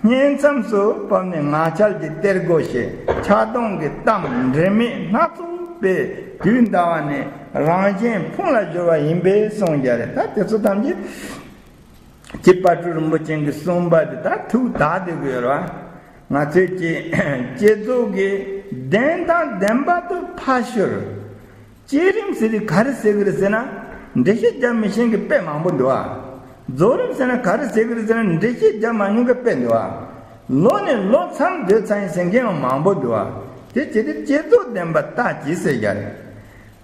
བསྙེན་མཚམས་སུ་བབས་ནས་ངག་འཁྱལ་གྱི་གཏེར་སྒོ་ཞེས་ཆགས་སྡང་གི་གཏམ་འབྲེལ་མེད་སྣ་ཚོགས་པས་དུས་འདའ་བ་ནས་རང་གཞན་ཕུང་ལ་སྦྱོར་བ་ཡིན་པས་གསུངས་ཀྱང་རེད། ད་དེ་ཚོ་ཐམས་ཅད། ཀྱི་དཔལ་སྤྲུལ་རིན་པོ་ཆེ་གིས་གསུངས་པ་དེ་ད་ཐུགས་དག་བསྡད་དགོས་རེད་བ། ང་ཚོས་ཀྱི་བསྐྱེད་རྫོགས་ཀྱི་གདན་དང་ལྡན་པ་དུ་ཕ་ཤུལ། བསྐྱེད་རིམ་ཟེར་དུས་ག་རེ་ཟེར་གི་རེད་ཟེར་ན། འགྲེལ་བཤད་རྒྱབ་མི་ཤེས་མཁན་དཔེ་མང་པོ་འདུག་བ། རྫོགས་རིམ་ཟེར་ན་ག་རེ་ཟེར་གི་རེད་ཟེར་ན་འགྲེལ་བཤད་རྒྱབ་མ་མྱོང་མཁན་དཔེ་འདུག་བ། ལོ་ནས་ལོ་མཚམས་སྡོད་ཚར་ཡིན་ཟེར་མཁན་ཡང་མང་པོ་འདུག་བ། དེ་བྱེད་དུས་བསྐྱེད་རྫོགས་ལྡན་པ་ལྟ་ཅི་ཟེར་རྒྱུ་རེད།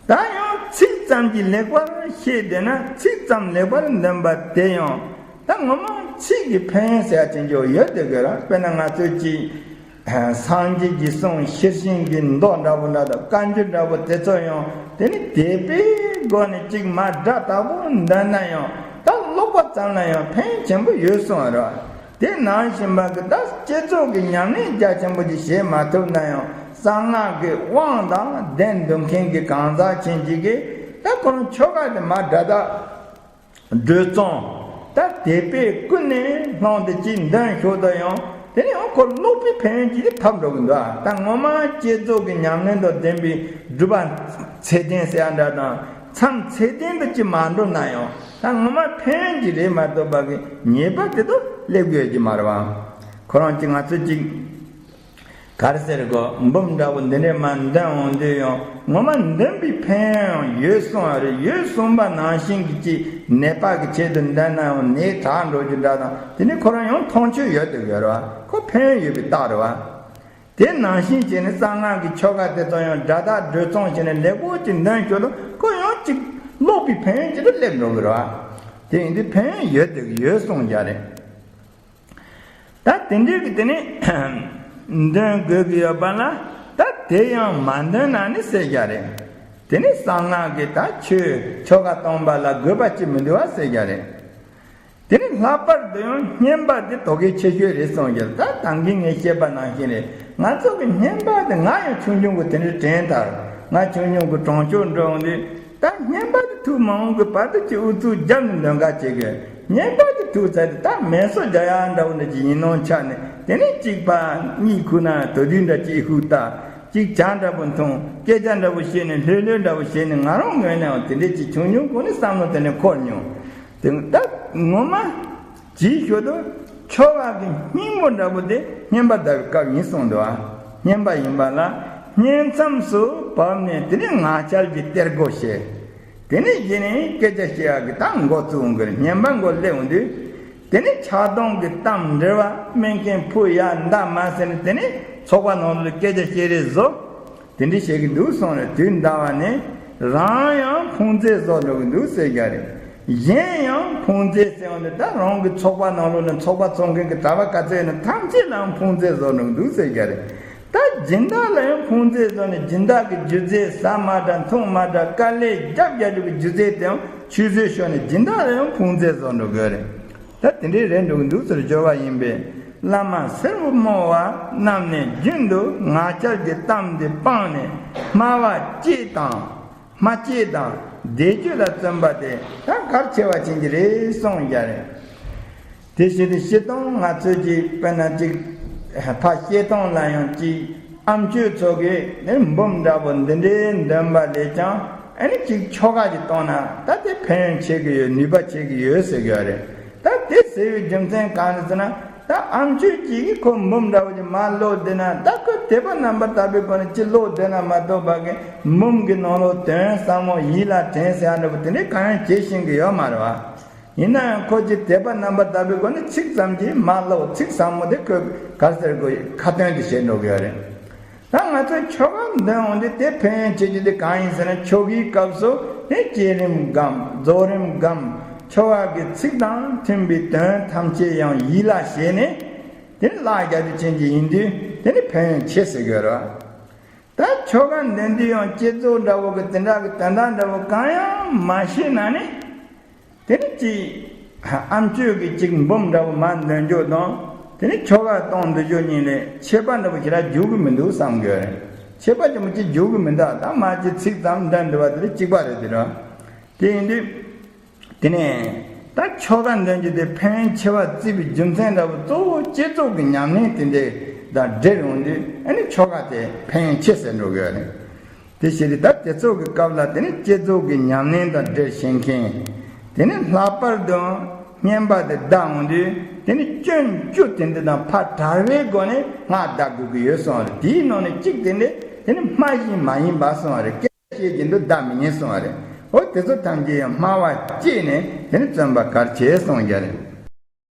ད་ཡང་ཚིག་ཙམ་གྱིས་ལེགས་པར་ཤེས་བསྡད་ན་ཚིག་ཙམ་ལེགས་པར་འདོན་པ་དེ་ཡང་ད་ངོ་མ་ཚིག་གི་ཕན་ཡོན་ཟེར་ཡ་ཅན་ཅིག་ཡོད་བསྡད་དགོས་ར། དཔེར་ན་ང་ཚོས་ཀྱིས་སངས་རྒྱས་ཀྱི་གསུང་ཤེར་ཕྱིན་གྱི་མདོ་འདྲ་པོ་འདྲ་དང་བཀའ་འགྱུར་འདྲ་པོ་དེ་ཚོ་ཡང་དེ་ནི་དད་པའི་སྒོ་ནས་ཅིག་མ་སྒྲ་དག་པོ་འདོན་ན་ཡང་ད་ཀློག་པ་ཙམ་ལ་ཡང་ཕན་ཡོན་ཆེན་པོ་ཡོད་གསུངས་པ་རེད། དེ་ནང་བཞིན་པ་གི་ད་བསྐྱེད་རྫོགས་ཀྱི་ཉམས་ལེན་རྒྱ་ཆེན་པོ་ཅིག་བྱེད་མ་ཐུབ་ན་ཡང་གསང་སྔགས་ཀྱི་དབང་དང་ལྡན་འདུག་མཁན་གྱི་གང་ཟག་ཅན་ཅིག་གིས་ད་ཁོ་རང་ཆོ་ག་དེ་མ་སྒྲ་དག་སྒྲོས་གཙང་ད་དད་པས་ཀུན་ནས་བསླངས་ཏེ་ཅིག་འདོན་ཞོར་དུ་ཡང་དེ་ནས་ཡང་ཁོ་ཀློག་པའི་ཕན་ཡོན་ཅིག་ཐོབ་འགྲོ་གི་འདུག་ད་ངོ་མ་བསྐྱེད་རྫོགས་ཀྱི་ཉམས་ལེན་དང་ལྡན་པའི་སྒྲུབ་པ་ཚད་ལྡན་ཟེར་ཡ་འདྲ་དང་མཚམས་ཚད་ལྡན་དུ་ཅིག་མ་འགྲོ་ན་ཡང་། ད་ངོ་མ་ཕན་ཡོན་གྱི་རེད་མ་གཏོགས་པ་གི་ཉེས་པ་དེ་ཚོ་སླེབས་ཡོད་ཀྱི་མ་རེད་བ། ཁོ་རང་གཅིག་ང་ཚོ་གཅིག་ག་རེ་ཟེར་དགོས། འབུམ་འདྲ་པོ་འདི་འདྲས་མ་འདོན་འོང་དུས་ཡང་ངོ་མ་འདོན་པའི་ཕན་ཡོན་ཡོད་གསུངས་པ་རེད། ཡོད་གསུངས་པ་ནང་བཞིན་གྱི་གཅིག་ནད་པ་གི་ཆེད་དུ་འདོན་ན་ཡང་ནད་དྲག་འགྲོ་རྒྱུ་འདྲ་དང་དེ་ནི་ཁོ་རང་ཡང་མཐོང་ཆོས་ཡོད་དུ་ཡོད་རེད་བ། ཁོ་ཕན་ཡོན་ཡོད་པའི་རྟགས་རེད་བ། དེ་ནང་བཞིན་བྱས་ནས་གསང་སྔགས་ཀྱི་ཆོ་ག་དེ་ཚོ་ཡང་སྒྲ་དག་སྒྲོས་གཙང་བྱས་ནས་ལེགས་པོ་ཅིག་འདོན་ཞོར་དུ་ཁོ་ཡང་ཅིག་ཀློག་པའི་ཕན་ཡོན་ཅིག་ཏུ་སླེབས་འགྲོ་གི་རེད་བ། དེ་ཡིན་དུས་ཕན་ཡོན་ཡོད་དེ་ཡོད་གསུངས་རྒྱུ་རེད། ད་དེ་འདྲའི་གི་དེ་ནི་འདོན་དགོས་ཀྱི་ཡོད་པ་ལ་ད་དེ་ཡང་མ་འདོན་ན་ནི་ཟེར་རྒྱུ་རེད། དེ་ནི་གསང་སྔགས་ཀྱི་ད་ཆོས་ཆོ་ག་གཏོང་པ་ལ་དགོས་པ་ཅིག་མི་འདུག་བ་ཟེར་རྒྱུ་རེད། དེ་ནི་ལྷག་པར་དུ་ཡང་བསྙེན་པ་དེ་དོ་གལ་ཆེ་ཤོས་རེད་གསུངས་ཀྱང་ད་ད་གིན་ངས་བཤད་པ་ནང་བཞིན་རེད། ང་ཚོ་གི་བསྙེན་པ་དེ་ང་ཡང་ཆུང་ཆུང་གི་དེ་འདྲའི་དྲན་ཐལ། ང་ཆུང་ཆུང་གི་གྲོང་ཆོག་འགྲོ་འོང་དུས་ད་བསྙེན་པ་དེ་ཐུགས་མ་འོང་གི་བར་དུ་ཅིག་ཨུ་ཚུགས་རྒྱབ་ནས་འདོན་ག་བྱེད་དགོས། བསྙེན་པ་དེ་ཐུགས་ཚར་དུས་ད་མེ་སོ་རྒྱག་ཡ་འདྲ་བོ་འདྲ་ཅིག་ཡིན་ནོ་ཆ་ནས་ དེ་ནས་གཅིག་པ་གཉིད་ཁུག་ན་དོ་དུས་འདྲ་གཅིག་ཧུག་ལྟ། གཅིག་ཇ་འདྲ་པོ་འཐུང་། སྐད་ཆ་འདྲ་པོ་བཤད་ནས་ལྷོད་ལྷོད་འདྲ་པོ་བཤད་ནས། ང་རང་ངོས་ནའང་དེ་འདྲས་ཅིག་བྱུང་མྱོང་། གོ་ནས་བསམ་བློ་དེ་འདྲས་འཁོར་མྱོང་། དེ་ད་ངོ་མ་ཅིག་ཤོད་དུ་ཆོ་ག་གི་སྙིང་པོ་འདྲ་པོ་དེ་བསྙེན་པ་ཟླ་བའི་སྐབས་ཡིན་གསུངས་འདུག་ཨ། བསྙེན་པ་ཡིན་པ་ལ་བསྙེན་མཚམས་སུ་བབས་ནས། དེ་ནས་ངག་འཁྱལ་གྱི་གཏེར་སྒོ་ཕྱེ། དེ་ནས་གཞི་ནས་སྐད་ཆ་བཤད་ཡག་གི་ད་འགོ་བཙུགས་འོང་གི་རེད། བསྙེན་པ་འགོ་སླེབས་འོང་དུས། དེ་ནས་ཆགས་སྡང་གི་གཏམ་འདྲི་བ། སྨན་མཁན་ཕུ་ཡ་མདའ་མ་ཟེར་ནས། དེ་ནས་ཚོགས་པ་ནང་ལ་སྐད་ཆ་བཤད་རེས་བཟོ། དེ་འདྲ་བྱེད་ཀྱི་འདུག་གསུངས་རེད། དུས་འདའ་བ་ནས་རང་ཡང་ཕུང་མཛེས་བཟོ་འགྲོ་གི་འདུག་ཟེར་གྱི་རེད། གཞན་ཡང་ཕུང་མཛེས་ཟེར་བ་ནི་ད་རང་གི་ཚོགས་པ་ནང་ལོགས་ནས་ཚོགས་པ་ཚོགས་མཁན་གྱི་གྲྭ་པ་ག་ཚོད་ཡོད་ན་ཐམས་ཅད་ལའང་ཕུང་མཛེས་བཟོ་འགྲོ་གི་འདུག་ཟེར་གྱི་རེད། ད་སྦྱིན་བདག་ལ་ཡང་ཕུང་མཛེས་བཟོ་ནས། སྦྱིན་བདག་གི་རྒྱུ་རྫས་ཟ་མ་འདྲ་འཐུང་མ་འདྲ། དཀའ་ལས་རྒྱབ་རྒྱག་རྒྱུ་གི་རྒྱུ་རྫས་དེའང་ཆུད་ཟོས་ཤོར་ནས་སྦྱིན་བདག་ལ་ཡང་ཕུང་མཛེས་བཟོ་འགྲོ་དགོས་རེད། ད་དེ་འདྲའི་རེད་འགྲོ་གི་འདུག་ཟེར་སྦྱོར་བ་ཡིན་པས། བླ་མ་སེར་པོ་རྨོ་བ་རྣམས་ནས་རྒྱུན་དུ་ངག་འཁྱལ་གྱི་གཏམ་འདི་སྤངས་ནས། སྨྲ་བ་གཅེས་དང་། སྨྲ་གཅེས་དང་བཟླས་བརྗོད་ལ་བརྩོན་པ་དེ་ད་གལ་ཆེ་བ་ཅན་གྱི་རེད་གསུངས་ཀྱི་རེད། དེ་བཞིན་དུ་བཤད་སྟངས་ང་ཚོས་ཀྱི་དཔེར་ན་ཅིག་ཕ་བཤད་སྟངས་ལ་ཡང་ཅིག་ཨ་མཆོད་ཚོ་གིས་ནི་འབུམ་འདྲ་པོ་འདི་འདྲའི་འདོན་པ་ལས་ཀྱང་། ཨ་ནི་ཅིག་ཆོ་ག་ཅིག་གཏོང་ན་ད་དེ་ཕན་ཡོན་ཆེ་གི་ཡོད། ནུས་པ་ཆེ་གི་ཡོད་ཟེར་གི་ཡོད་རེད། ད་དེ་ཟེར་བའི་རྒྱུ་མཚན་གང་རེད་ཟེར་ན། ད་ཨ་མཆོད་ཅིག་གིས་ཁོ་འབུམ་འདྲ་པོ་ཅིག་མར་ཀློག་བསྡད་ན། ད་ཁོ་དད་པ་རྣམ་པར་དག་པའི་སྒོ་ནས་ཅིག་ཀློག་བསྡད་ན་མ་གཏོགས་པ་གི་འབུམ་གྱི་ནང་ལོགས་དོན་ཟབ་མོ་ཡིད་ལ་དྲན་ཟེར་ཡ་འདྲ་པོ་དེ་འདྲའི་གང་ཡང་བྱེད་ཤེས་གི་ཡོད་མ་རེད་བ། ཡིན་ན་ཡང་ཁོ་ཅིག་དད་པ་རྣམ་པར་དག་པའི་སྒོ་ནས་ཚིག་ཙམ་གྱིས་མར་ཀློག། ཚིག་ཟབ་མོ་དེ་ཁོས་ག་རེ་ཟེར་དགོས། ཁ་ཏོན་དེ་བྱེད་འགྲོ་གི་ཡོད་རེད། ད་ང་ཚོས་ཆོ་ག་འདོན་འོང་དུས་དེ་ཕན་ཡོན་ཆེ་རྒྱུ་དེ་གང་ཡིན་ཟེར་ན། ཆོ་གའི་སྐབས་སུ་དེ་བསྐྱེད་རིམ་སྒོམ། རྫོགས་རིམ་སྒོམ། ཆོ་ག་གི་ཚིག་དང་མཐུན་པའི་དོན་ཐམས་ཅད་ཡང་ཡིད་ལ་བྱས་ནས། དེ་ནི་བཀླག་རྒྱག་རྒྱུ་ཅན་གྱི་ཡིན་དུས་དེ་ནི་ཕན་ཡོན་ཆེ་ཟེར་གི་ཡོད་རེད། ད་ཆོ་ག་འདོན་དུས་ཡང་བསྐྱེད་རྫོགས་འདྲ་བོ་གི་དེ་འདྲ་གི་དོན་དག་འདྲ་བོ་གང་ཡང་མ་ཤེས་ན་ནི། དེ་ནི་ཅིག་ཨ་མཆོད་ཀྱི་ཅིག་འབུམ་འདྲ་བོ་མར་འདོན་རྒྱུ་དང་། དེ་ནི་ཆོ་ག་གཏོང་འདོད་རྒྱུ་གཉིས་ལས་ཁྱད་པར་འདྲ་བོ་ཞེ་དྲག་འཇུག་གི་མི་འདུག་བསམ་གི་ཡོད་རེད། ཁྱད་པར་ཆེན་པོ་ཅིག་འཇུག་གི་མི་འདུག་ད་མར་ཅིག་ཚིག་ཙམ་འདོན་འདྲ་བ་དེ་ལ་གཅིག་པ་རེད། དེ་ར་དེ་ཡིན་དུས། དེ་ནས་ད་ཆོ་ག་འདོན་རྒྱུ་དེ་ཕན་ཡོན་ཆེ་བ་བརྩིས་པའི་རྒྱུ་མཚན་འདྲ་བོ་གཙོ་བོ་བསྐྱེད་རྫོགས་ཀྱི་ཉམས་ལེན་དེ་འདྲ་དང་འབྲེལ་འོང་དུས། ཨ་ནི་ཆོ་ག་དེ་ཕན་ཡོན་ཆེ་ཟེར་འགྲོ་གི་ཡོད་རེད། དེ་བྱས་ཏེ་ད་དེ་ཚོ་གི་སྐབས་ལ་དེ་ནི་བསྐྱེད་རྫོགས་ཀྱི་ཉམས་ལེན་དང་འབྲེལ་བྱེད་མཁན། དེ་ནི་ལྷག་པར་དུ་བསྙེན་པ་དེ་བཟླ་འོང་དུས། དེ་ནི་སྐྱོན་བཅུ་དེ་འདྲ་དང་ཕར་བྲལ་བའི་སྒོ་ནས་སྔགས་བཟླ་དགོས་ཀྱི་ཡོད་གསུངས་རེད། དེའི་ནང་ནས་གཅིག་དེ་འདྲ་དེ་ནི་སྨྲ་བཞིན་མ་ཡིན་པ་གསུངས་རེད། སྐད་བཤད་བཞིན་དུ་བཟླ་མི་ཉན་གསུངས་པ་རེད། འོ་དེ་ཚོ་ཐམས་ཅད་ཡང་སྨྲ་བ་བསྐྱེད་ནས་དེ་ནི་བརྩོན་པ་གལ་ཆེ་གསུངས་ཀྱི་རེད།